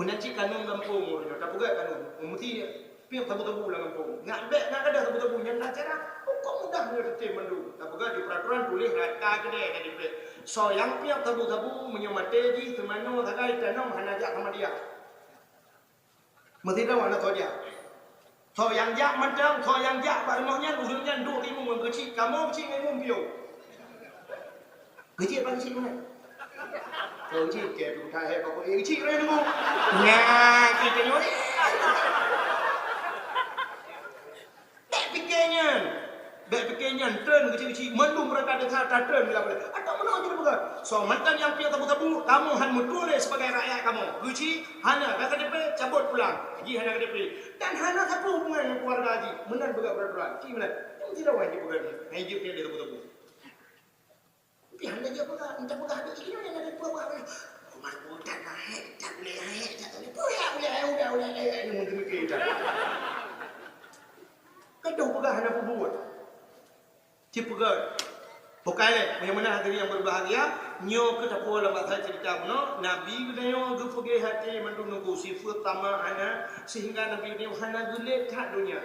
Meunan cit kanun gampông ureuëng nyoe, tapeugah kanun. Meusti piep sabu-sabu lam gampông. Ngat bék, ngat gadoh sabu-sabu, nyan na cara. Huköm mudah nyoe teuntèe mandum. Tapeugah di peuraturan tuléh rata keudè na dipreh. Soe nyang piep sabu-sabu, meunyoe maté jih, seumanoe sagai tanom hana jak sama dia. Meusidroe na soe jak. Soe nyang jak mantong, soe nyang jak bak rumoh nyan, ureuëng nyan duek timu ngon keuchik, kamoe keuchik ngon imum piôh. Keuchik apa keuchik mana? Keuchik ke tu dah hai bak keuchik dah nunggu. Nah, kita nyoe. Bèk pike nyan. Bèk pike nyan, treun keuchik-keuchik, mandum rata desa tatreun bila boleh. Atau meunoe jeuet peugah, soe mantong nyang piep sabu-sabu, kamoe han meutuléh sebagai rakyat kamoe. Keuchik, hana, ka K T P, cabot pulang. Jih hana K T P. Dan hana sapeue hubungan ngon keluarga jih. Meunan peugah peuraturan. Cit meunan. Nyang sidroe jih peugah nyan. Hai jeuet piep sabu-sabu. Tapi hana jeuet peugah, entah peugah di sini ada peugah. Umar budak naik, tak boleh naik, tak boleh. Boleh, boleh, boleh, boleh, boleh, boleh, boleh, boleh. Gadoh peugah hana peubuet. Cit peugah. Bukai lé, meunyoe meunan hadirin yang berbahagia, nyoe keuh tapeugah lam bahasa cerita bunoe, Nabi geutanyoe geupeugah até mandum nunggu sifeuet tamak hana, sehingga Nabi geutanyoe hana geulet that donya.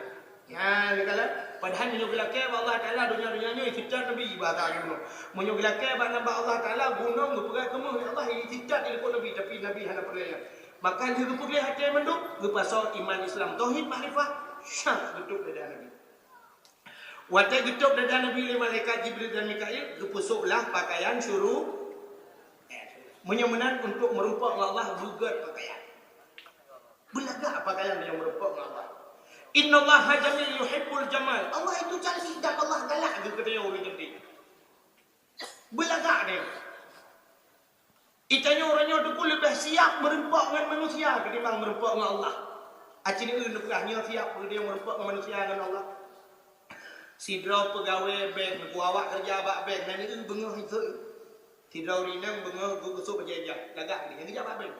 Nyan, lé kalon. Padahai meunyoe geulakèe bak Allah Taala donya-donya nyoe, icetat Nabi bahasa lagèe bunoe. Meunyoe geulakèe bak, bak Allah Taala, gunong geupeugah keumeuh lé Allah, icetat di likot Nabi, tapi Nabi hana peureulèe nyan. Maka lheueh geupeugléh até mandum, geupasoe iman Islam, tauhid, makrifah, syak geutôb dada Nabi. Watèe geutôb dada Nabi lé malaikat Jibril dan Mikail, geupeusôk lah pakaian syuru-, meunyoe meunan untuk meurumpok ngon Allah, beugöt pakaian. Beulagak pakaian nyang meurumpok ngon Allah. Innallaha jamil yuhibbul jamal. Allah itu cantik dan Allah galak geukeudéh ureueng cantik. Beulagak deh. Itanyoe uroe nyoe teupeu leubeh siap meurumpok ngon manusia ketimbang meurumpok ngon Allah. Aci neueu neupeugah nyoe siap peudeueng meurumpok ngon manusia ngon Allah. Sidroe peugawée bank, neupeugah awak keureuja bak bank, na neueu beungoh iseuk. Sidroe ureueng inong beungoh geu-, geusok bajée jah, lagak lé nyang geujak bak bank.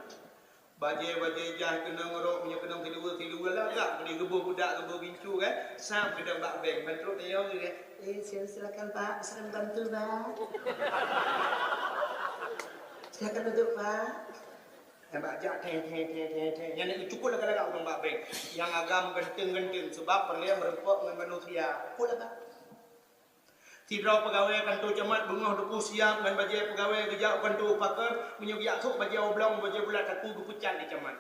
Bajée-bajée jah keunong rok, meunyoe keunong siluweue-siluweue lagak, keudeh geuboh budak, geuboh gincu kan, sam keudong bak bank, ban trok tanyong lé, "Eh, sil-, silakan Pak, bisa kami bantu Pak? Silakan duduk Pak." Nyang bak jak, teng, teng, teng, teng, teng. Nyan cukôp lagak-lagak ureueng bak bank. Nyang agam ganteng-ganteng, seubab peureulée meurumpok ngon manusia. Cukôp lagak. Sidroe peugawée kantô camat beungoh teupeu siap ngon bajée peugawée geujak u kantô pakon, meunyoe geujak sôk bajée oblong, bajée bulat takue geupeucat lé camat.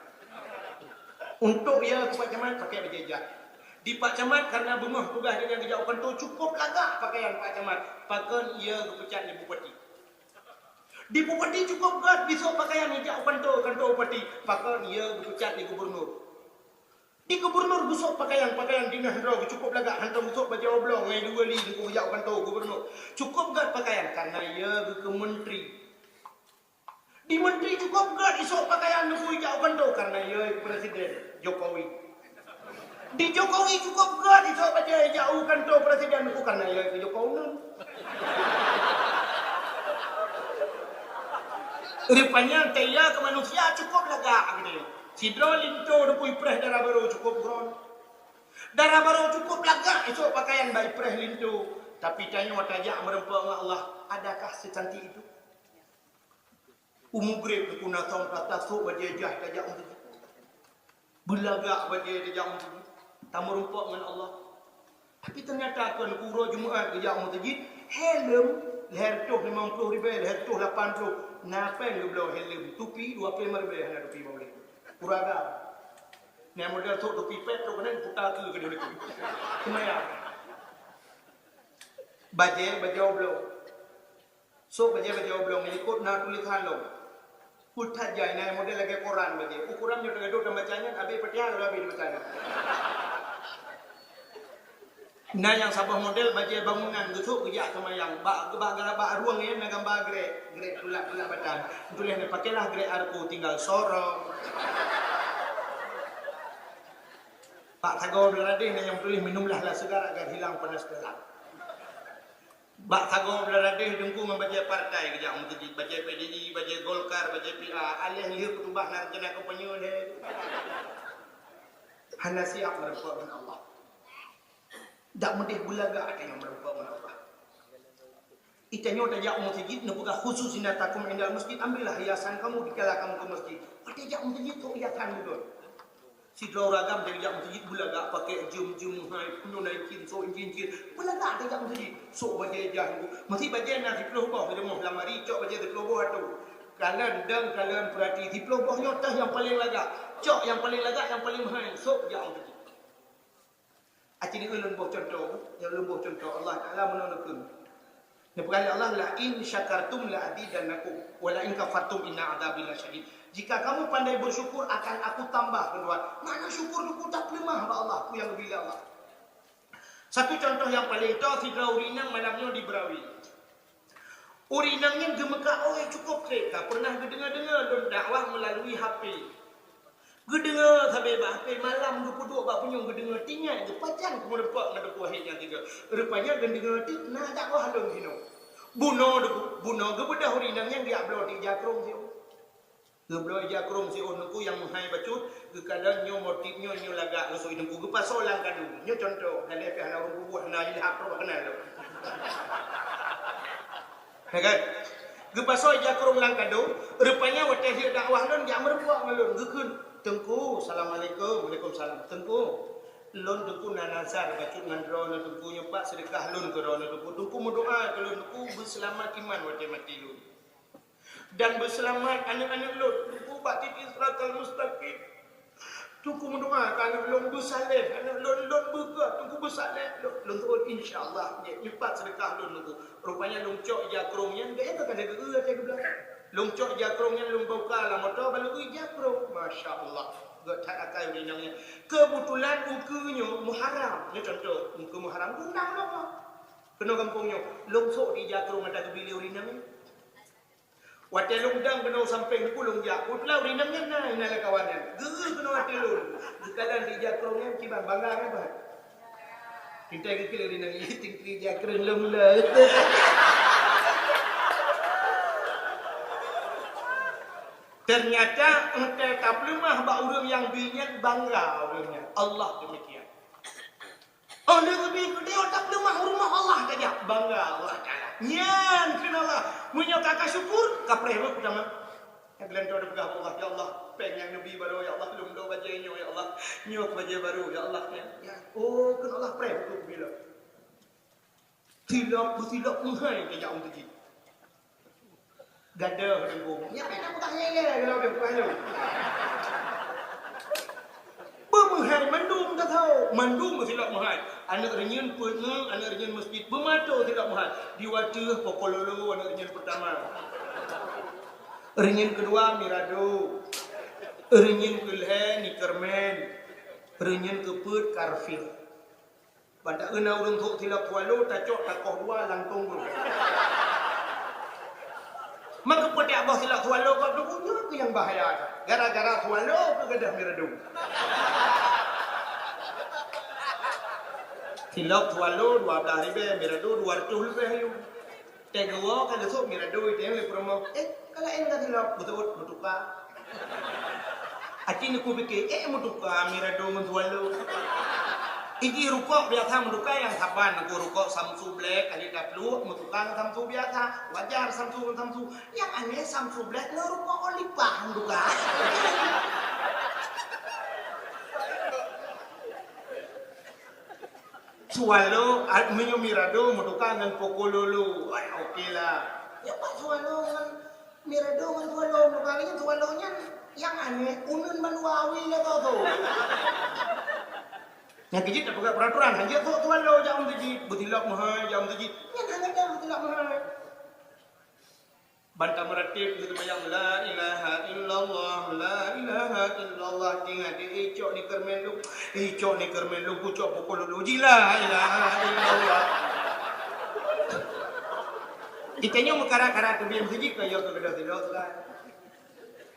Untuk ya keu pak camat pakai bajée jah. Di pak camat karena beungoh tugaih geuhnyan geujak u kantô cukôp lagak pakaian pak camat, pakon ya geupeucat lé bupati. Di bupati cukôp gét bisôk pakaian geujak u kantô, kantô bupati, pakon ya geupeucat lé gubernur. Di gubernur geusôk pakaian, pakaian dinas droe geucukôp lagak, hantom geusôk bajée oblong ngon dua li teungku geujak u kantô gubernur. Cukôp gét pakaian karena ya geukeu menteri. Di menteri cukôp gét isôk pakaian teungku geujak u kantô karena ya presiden Jokowi. Di Jokowi cukôp gét isôk bajée geujak u kantô presiden teungku karena ya Jokowi. Rupanya teuya keu manusia cukôp lagak geude. Sidroe linto teupeu ipreh dara barô cukôp gron. Dara barô cukôp lagak isôk pakaian bak ipreh linto. Tapi tanyoe tajak meurumpok ngon Allah, adakah secantik itu? Umu grek teupeu na thôn rata sôk bajée jah tajak u meuseujid. Beulagak bajée tajak u meuseujid, tameurumpok ngon Allah. Tapi teunyata kon uroe Jumat geujak u meuseujid, helm lhèe reutôh limong ploh ribèe, lhèe reutôh lapan ploh, na péng geubloe helm, tupi dua ploh lima ribèe hana tupi bak ulèe. Ureueng agam. Nyan model sôk tupi pèt trok keunan puta keu keudua leuku. Seumayang. Bajée, bajée oblong. Sôk bajée-bajée oblong, likot na tulésan lom. Peue that jai, na model lagée koran bajée. Ukoran nyoe teugadôh tambaca nyan, abéh Fatihah lom abéh dibaca nyan. Na nyang saboh model bajée bangunan, geusôk geujak seumayang. Bak, bak, bak rueng nyan na gamba grek, grek tulak-tulak batang. Tuléh nyan, "Pakailah grek Arko, tinggal sorong." Bak sagoe blah radéh na nyang tuléh, "Minumlah lah segar agar hilang panas dalam." Bak sagoe blah radéh teungku ngon bajée partai geujak u meuseujid, bajée P D I, bajée Golkar, bajée P A, aléh lheueh khutubah na rencana kampanye lé. Hana siap meurumpok ngon Allah. Dak meudeh beulagak tanyoe meurumpok ngon Allah. Itanyoe tajak u meuseujid neupeugah khusus zinatakum indal masjid, ambillah hiasan kamu dikala kamu ke masjid. Watée jak u meuseujid trok hiasan beudôh. Sidroe ureueng agam tajak meuseujid beulagak, pakai jeuem-jeuem hai, peunyoe na incin, sôk incin-incin. Beulagak tajak meuseujid. Sôk bajée jah, meusi bajée na siploh boh, rumoh lamari, cok bajée siploh boh atoe. Kalon dong, kalon peurati, siploh boh nyoe teuh nyang paleng lagak. Cok nyang paleng lagak, nyang paleng hai, sôk jak meuseujid. Aci ulôn boh cuntoh, nyang ulôn boh cuntoh, Allah Taala meunoe neukheun. Neupeugah lé Allah, "La in syakartum la azidannakum, wa la in kafartum inna adzabi lasyadid." Jika kamu pandai bersyukur, akan Aku tambah keudua. Makna syukur teungku tapeuleumah bak Allah, peue nyang geubri lé Allah. Satu contoh nyang paleng toe, sidroe ureueng inong malam nyoe di Berawi. Ureueng inong nyan geumeukat oi cukôp trép, ka pernah geudeungoe-deungoe lôn dakwah melalui H P. Geudeungoe sabe bak H P malam geupeuduek bak punyueng geudeungoe, teuingat geupajan keu meureumpok ngon Teungku Wahid nyang tiga. Rupanya geudeungoe teuk na dakwah lôn jinoe. Bunoe, bunoe geubeudôh ureueng inong nyan geujak bloe di ija krông siôn. Geubloe ija krông siôn teungku nyang meuhai bacut, geukalon nyoe motif nyoe, nyoe lagak ngon sôk teungku geupasoe lam kadu. Nyoe cuntoh, dan lé pih hana ureueng peubuet, hana ilham, droe keunal lôn. Ya kan? Geupasoe ija krông lam kadu, rupanya watée hiek dakwah lôn jak meurumpok ngon lôn, geukheun, "Teungku, assalamualaikum." "Waalaikumsalam." "Teungku, lôn teungku na nazar bacut ngon droeneuh teungku nyoe, Pak, seudeukah lôn keu droeneuh teungku. Teungku meudoa keu lôn teungku beuseulamat iman watée maté lôn. Dan beuseulamat aneuk-aneuk lôn, teungku bak titi siratal mustaqim. Teungku meudoa keu aneuk lôn beusaléh, aneuk lôn, lôn beukeu, teungku beusaléh, lôn, lôn tuwot insya Allah, jeuet pat seudeukah lôn teungku." Rupanya lôn cok ija krông nyan, geuék ka lheueh geu-eu watée geubloe. Lôn cok ija krông nyan, lôn buka lam moto, ban lôn eu ija krông. Masya Allah, gét that akai ureueng inong nyan. Keubeutulan ukeue nyoe Muharram, nyoe cuntoh, ukeue Muharram, undang lôn. Keunoe gampông nyoe, lôn sôk di ija krông nyang geubri lé ureueng inong nyan. Watèe lôn dang keunoe sampéng teupeu lôn jak, peue teulah ureueng inong nyan na, inan lé kawan nyan. Geuh keunoe watèe lôn. Geukalon di ija krong nyan kiban bangga nyan bah. Pintai geukheun ureueng inong, "Ih, tingkli ija krong lôn le." Ternyata, entah tapeuleumah bak ureueng nyang bi nyan bangga ureueng nyan. Allah demikian. Oh, leubi keudeh tapeuleumah u rumoh Allah tajak, bangga Allah Taala. Nyan kheun Allah, meunyoe ka, ka syukur, ka preh beuh peutama. Nyang geulantoe teupeugah bak Allah, "Ya Allah, péng nyang neubi baroe, ya Allah, lôn bloe bajèe nyoe, ya Allah. Nyoe bajèe barô, ya Allah." Nyan, nyan. Oh, kheun Allah preh beuh peubila. Silop, beusilop meuhai tajak u meuseujid. Gadoh teungku. Nyan payah tapeugah nyan ilèe, kalau dia bukan tu. Beumeuhai mandum tathao, mandum beusilop meuhai. Aneuk reunyeun peuet ngon aneuk reunyeun meuseujid beumato silop meuhai. Di watèe pokololo aneuk reunyeun peutama. Reunyeun keudua mirado. Reunyeun keulhèe nikermen. Reunyeun keupeuet karfil. Ban taeu na ureueng thok silop swallow, tacok takoh dua langkong beuh. Maka peutiap boh silop swallow kok teupeu nyoe keuh nyang bahaya that. Gara-gara swallow keuh gadôh mirado. Silop swallow dua blah ribèe, mirado dua reutôh leubeh ayue. Teuh geuwoe ka geusôk mirado itém lé peurumoh. Eh, ka laén ka silop, beutôi meutuka. Aci neukupike, eh, meutuka mirado ngon swallow. Iji rukok biasa meutuka nyang saban, neukupike rukok Samsu Black, akhé tapluek meutuka ngon Samsu biasa. Wajar Samsu ngon Samsu. Nyang aneh Samsu Black ngon rukok Olive meutuka. Swallow, ah, meunyoe mirado meutuka ngon pokololo. Wah, oke lah. Nyoe pat swallow ngon mirado ngon swallow meutuka ngon swallow nyan nyang aneh, uneun ban wawi lé tho. Nyang keu jih tapeugah peuraturan, hanjeuet thok swallow jak u meuseujid, beusilop meuhai jak u meuseujid. Nyan hana deuh beusilop meuhai. Ban tameuratéb geuseumayang, "La ilaha illallah, la ilaha illallah." Ingat, "Eh, icok ni keureumen lôn, icok ni keureumen lôn, kucok pukul lôn ji, la ilaha illallah." Geutanyoe meukarat-karat teubiet meuseujid ka, ya, keu gadôh sidroe teuka.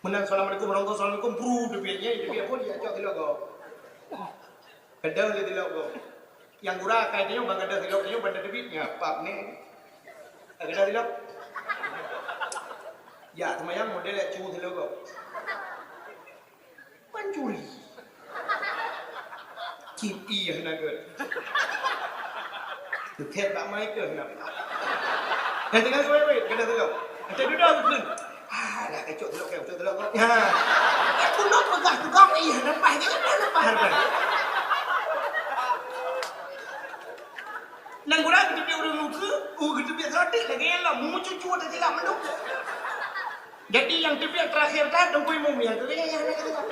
Meunan assalamualaikum, rongkong assalamualaikum, bru teubiet nyan, teubiet phôn, ya, cok sidroe gob. Gadôh lé sidroe gob. Nyang gura akai tanyoe ban gadôh sidroe, tanyoe ban tateubiet ngon pap nyan. Gadôh sidroe. Jak seumayang model jak cu sidroe gob. Pancuri. Cit ié na gèt. Teuthèt bak mai keuh na. Nyang teungoh wèt-wèt gadôh sidroe. Ata dudoe geukheun. Ah, dah kacok telok, kacok telok. Ha. Ya, keunoe peugah tukang, ih, leupah je, leupah, leupah, leupah. Nang gura geuteubiet ureueng luka, uh, geuteubiet seuratik lagèe nyan lom, mucucu teusilap mandum. Jadi, nyang teubiet terakhir that, Teungku Imum, nyang teubiet, nyang, nyang, nyang.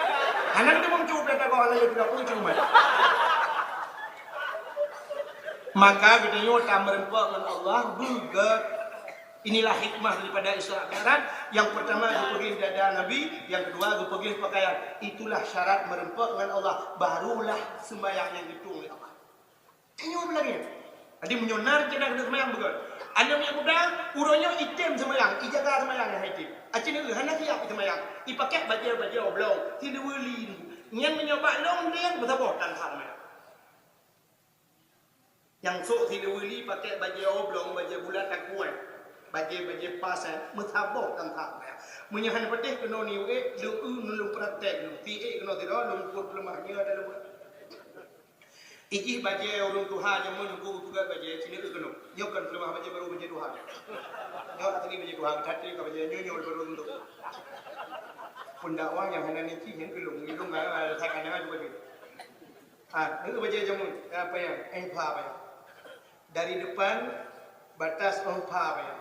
Hana geuteubiet mucucu, hana geuteubiet mucucu, man. Maka geutanyoe tameureumpok ngon Allah beugèt. Inilah hikmah daripada Isra Mi'raj. Yang pertama geupeugléh dada Nabi, yang kedua geupeugléh pakaian. Itulah syarat meureumpok ngon Allah, barulah sembahyang nyang geutueng lé Allah. Tanyoe beulagèe. Jadi meunyoe na reuncana keu sembahyang beugèt. Aneuk miet muda, uroe nyoe item sembahyang, ijaga sembahyang nyang item. Aci neu hana siap item sembahyang. Ipakèk bajèe-bajèe oblong, siluweue li. Nyan meunyoe bak lôn deng beusaboh tan sembahyang. Nyang sôk siluweue li pakèk bajèe oblong, bajèe bulat takuai, bajèe-bajèe pas, eh, meusaboh tan that. Meunyoe hana patéh keunoe ni uék, lôn eu ngon lôn praktek lôn. Tiék keunoe sidroe, lôn ukur peuleumah nyoe ata lôn. Ijih bajèe ureueng tuha jameun Teungku geupeugöt bajèe, sineuk eu keunoe. Nyoe kon peuleumah bajèe barô, bajèe tuha. Nyoe asli bajèe tuha, geutatri ka bajèe nyoe, nyoe barô untuk. Pendakwah nyang hana niki nyan keu lôn, lôn, eh, sakana juga jeuet. Ha, nyoe bajèe jameun, eh, apa nyan? Eh, pha apa nyan? Dari depan batas, oh, pha apa nyan?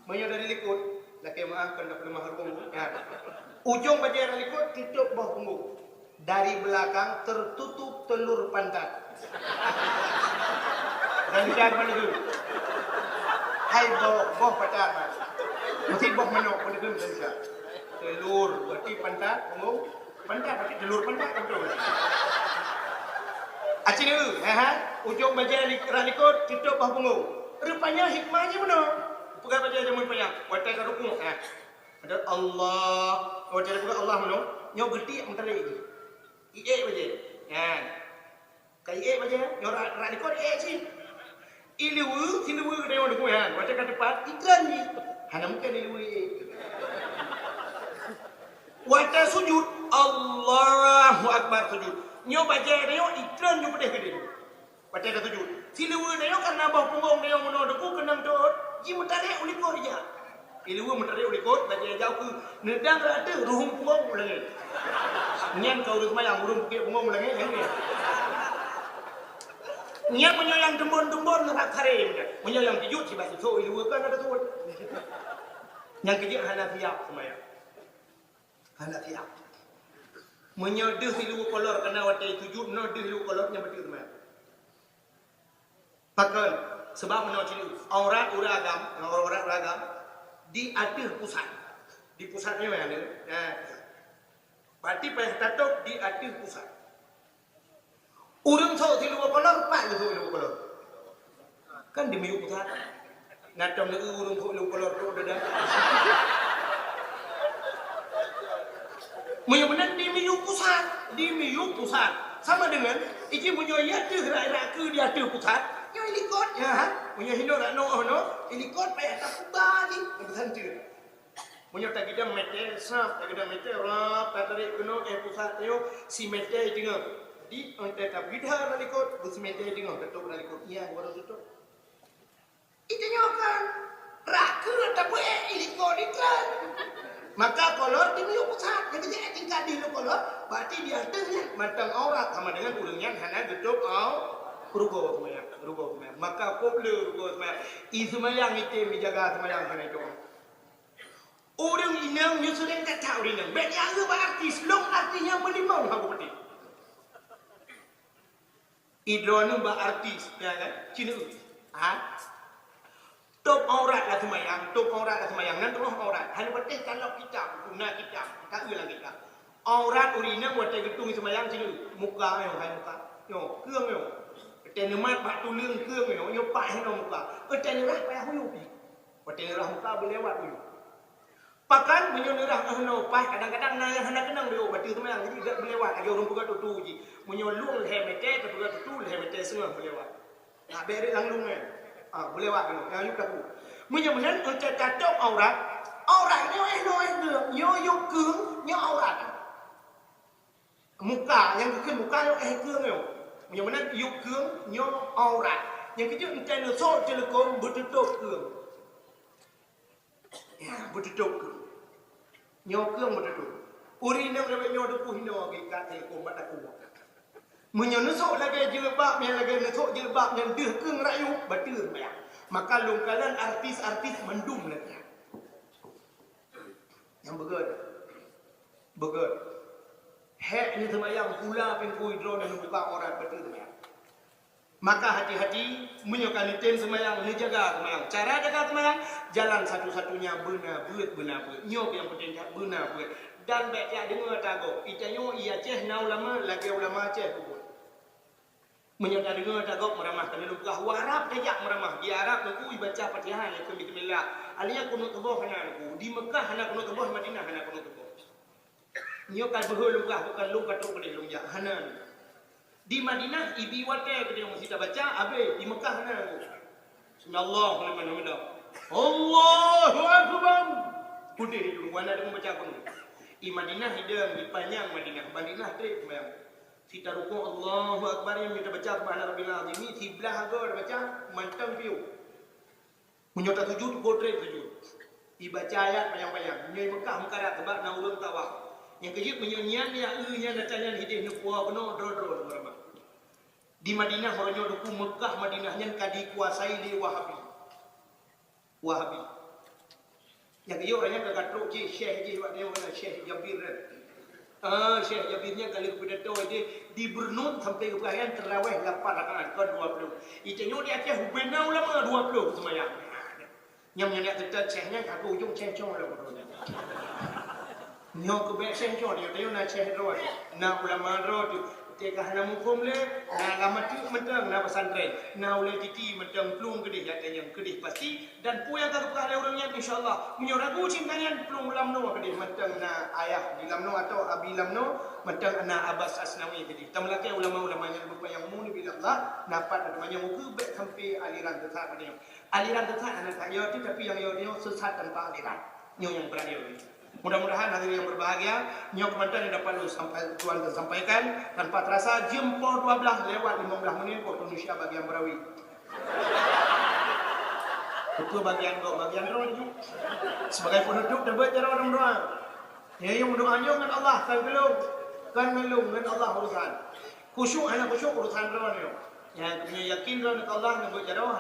Meunyoe dari likot, lakèe meu'ah, kon dapeuleumah rukong. Ya. Ujong bajèe dari likot tutôp boh punggong. Dari belakang tertutup telur pantat. Dan jangan menegur. Hai boh, boh pantat, Mas. Mesti boh manok, menegur bisa. Telur, berarti pantat, punggong. Pantat, berarti telur pantat, betul. Aci neu, ha, ha. Ujong bajèe li-, rah likot, tutôp boh punggong. Rupanya hikmah jih meunoe. Peugah bajèe jameun panyang. Watèe ka rukuk, ha. Ada Allah. Oh, cara buka Allah mana? Nyoe geutik meutarek jih. Iék bajée. Kan. Ka iék bajée, nyoe rak, rak likot iék cit. Ileue, sileue geutanyoe deungoe nyan. Watée ka teupat, itreun jih. Hana mungken ileue iék. Watée sujud, Allahu Akbar sujud. Nyoe bajée tanyoe itreun ju peudeh geude. Watée tasujud, sileue tanyoe kana boh punggong tanyoe meunoe teungku keunong teuôt, jimeutarek u likot ija. Ileue meutarek u likot, bajée ija u keue, neudang rata ruhueng punggong u langét. Nyan ka ureuëng seumayang, ureuëng bukét punggong u langét, nyan nyan. Nyan meunyoe nyang teumbon-teumbon rhak karém, meunyoe nyang keujeuet sibak sisok ileue kan ada tuet. Nyang keujeuet hana siap seumayang. Hana siap. Meunyoe deuh ileue kolor kana watée sujud, meunoe deuh ileue kolor nyang beutôi seumayang. Pakon? Sebab meunoe cit, aurat ureuëng agam, aurat ureuëng agam di ateueh pusat. Di pusat nyoe ada. Nah, pusat. Berarti payah tatôb di ateueh pusat. Ureuëng sok siluweue kolor, pat geusok siluweue kolor. Kan di miyueb pusat. Na tom neueu ureuëng sok siluweue kolor trok dada. Meunyoe meunan di miyueb pusat, di miyueb pusat. Sama dengan, iji meunyoe ya teuh rak-rak keu di ateueh pusat, nyoe ilikot, ya. Meunyoe hinoe rak noe, oh, noe, ilikot payah tapuba jih, beusantreun. Meunyoe tagidang mètè, sab, tagidang mètè, rab, tatarék keunoe, eh, pusat tanyoe, si mètè teungoh. Di, eh, ta-, tabidha lam likot, beusi mètè teungoh, teutôb lam likot. Iya, baru teutôb. Itu nyoe kan. Rakeu tabeuet ilikot ikan. Maka kolor di miyueb pusat. Jadi, jadi tingkat di lu kolor, berarti di ateueh nyan. Mantong aurat sama dengan ureuëng nyan hana geutôb au-, rugoe seumayang, rugoe seumayang. Maka kôb le rugoe seumayang. I seumayang item ijaga seumayang hana itu. Ureuëng inong nyoe seuréng that-that ureuëng inong. Bék neuanggeueb bak artis, lôn artis nyang meulimong haba peudeh. Idroeneuh bak artis, ya kan? Cineuk. Ha? Tôb aurat lam seumayang, tôb aurat lam seumayang, nan teungoh aurat. Hana patéh kalok kitab, na kitab, ka eu lam kitab. Aurat ureuëng inong watée geutung seumayang cineuk. Muka nyoe, hai muka. Nyoe, keueng nyoe. Watée neumat bak tuleueng keueng nyoe, nyoe pat hinoe muka. Watée neurah payah huyueb jih. Watée neurah muka beulewat uyueb. Pakon meunyoe neurah, eh, noe paih, kadang-kadang na nyang hana keunong di ateueh seumayang, jadi gak beulewat lagée ureuëng peugah tutu jih. Meunyoe lueng lhée mètè, tapeugah tutu lhée mètè seungoh beulewat. Nak bèk rek lam lueng kan? Ah, beulewat keunoe, nyang yub taku. Meunyoe meunan, enteuk tatôb aurat, aurat nyoe eh noe eh keueng, nyoe yub keueng, nyoe aurat. Muka, nyang geukheun muka nyoe eh keueng nyoe. Meunyoe meunan yub keueng, nyoe aurat. Nyang keujeuet enteuk neusok ceuleukon beuteutôb keueng. Ya, beututôp keuh. Nyoe keuh beututôp. Ureuëng inong lawét nyoe dudoe hinoe geuikat telepon bak takue. Meunyoe neusok lagée jilbab nyang lagée neusok jilbab nyang deuh keuh rayeuk, bateue seumayang. Maka lôn kalon artis-artis mandum lagée nyan. Nyang beugét. Beugét. Hék neuseumayang pula pintoe droeneuh neubuka aurat bateue seumayang. Maka hati-hati, meunyoe ka neutem seumayang, neujaga seumayang. Cara jaga seumayang, jalan satu-satunya beuna beuet, beuna beuet. Nyoe nyang peunteng that, beuna beuet. Dan bék jak deungoe ata gob. Itanyoe i Aceh na ulama, lagée ulama Aceh peubuet. Meunyoe tadeungoe ata gob meuramah, keuneuk lôn peugah, u Arab tajak meuramah. Di Arab Teungku ibaca Fatihah, langsung bismillah. Alheuh kunut suboh hana Teungku. Di Meukah hana kunut suboh, Madinah hana kunut suboh. Nyoe ka beuhe lôn peugah, bukon lôn ka trok keudeh lôn jak. Hana. Di Madinah, ibi watée keudeh meusi tabaca, abéh. Di Meukah hana. Sami'allahu liman hamidah. Allahu akbar. Keudeh itu, wana deungon baca kunut. I Madinah idong, ipanyang Madinah. Madinah trép seumayang. Si tarukuk Allahu akbar, nyang tabaca subhana rabbil azim, siblah agoe tabaca, mantong piôh. Meunyoe tasujud, gotrek sujud. Ibaca ayat panyang-panyang. Meunyoe i Meukah meukarat, sabab na ureuëng tawaf. Nyang keujeuet meunyoe nyan, ya, eu, nyan ata nyan hideh neupuwoe keunoe droe-droe meuramah. Di Madinah, uroe nyoe Teungku, Meukah, Madinah nyan ka dikuasai lé Wahabi. Wahabi. Nyang geuyue ureuëng nyan ka trok jih, syekh jih, wak nyoe keunan Syekh Jabir nyan. Ah, Syekh Jabir nyan ka lheueh pidato jih di Bernun sampai geupeugah nyan teurawéh lapan rakaat, kon dua ploh. Itanyoe di Aceh ubé na ulama dua ploh seumayang. Nyang nyan yak teutat syekh nyan ka keu ujong syekh cong lom. Nyoe keu bék syekh cong, di tanyoe na syekh droe, na ulama droe tu. Ka hana muphom lé, na lam ateueh mantong na pesantren, na ulée titi mantong plueng keudeh, nyang keudeh pasti, dan peue nyang ka geupeugah lé ureuëng nyan, insya Allah, meunyoe ragu cinta nyan, plueng lam noe keudeh mantong na ayah di lam noe atau abi lam noe, mantong na Abbas Asnawi keudeh. Tameulakée ulama-ulama nyang beupanyang umu neubi Allah, na pat na teumanyong ukeue bék sampai aliran sesat keudeh. Aliran sesat hana that yo, tapi nyang yo nyoe sesat tanpa aliran. Nyoe nyang brat yo. Mudah-mudahan hadirin yang berbahagia, nyoe keumantan yang dapat ulôn sampai, tuan sampaikan, tanpa terasa jeuem poh dua belas lewat lima belas menit waktu Indonesia bagian Merawi. Betul bagian gok, bagian roh nyoe. Sebagai penutup, dapat cara orang doa. Ya, yang doa nyoe ngon Allah, kan gelung. Kan gelung, ngon Allah urusan. Khusyuk hana khusyuk urusan roh nyoe. Yang punya yakin roh ngon Allah, ngon cara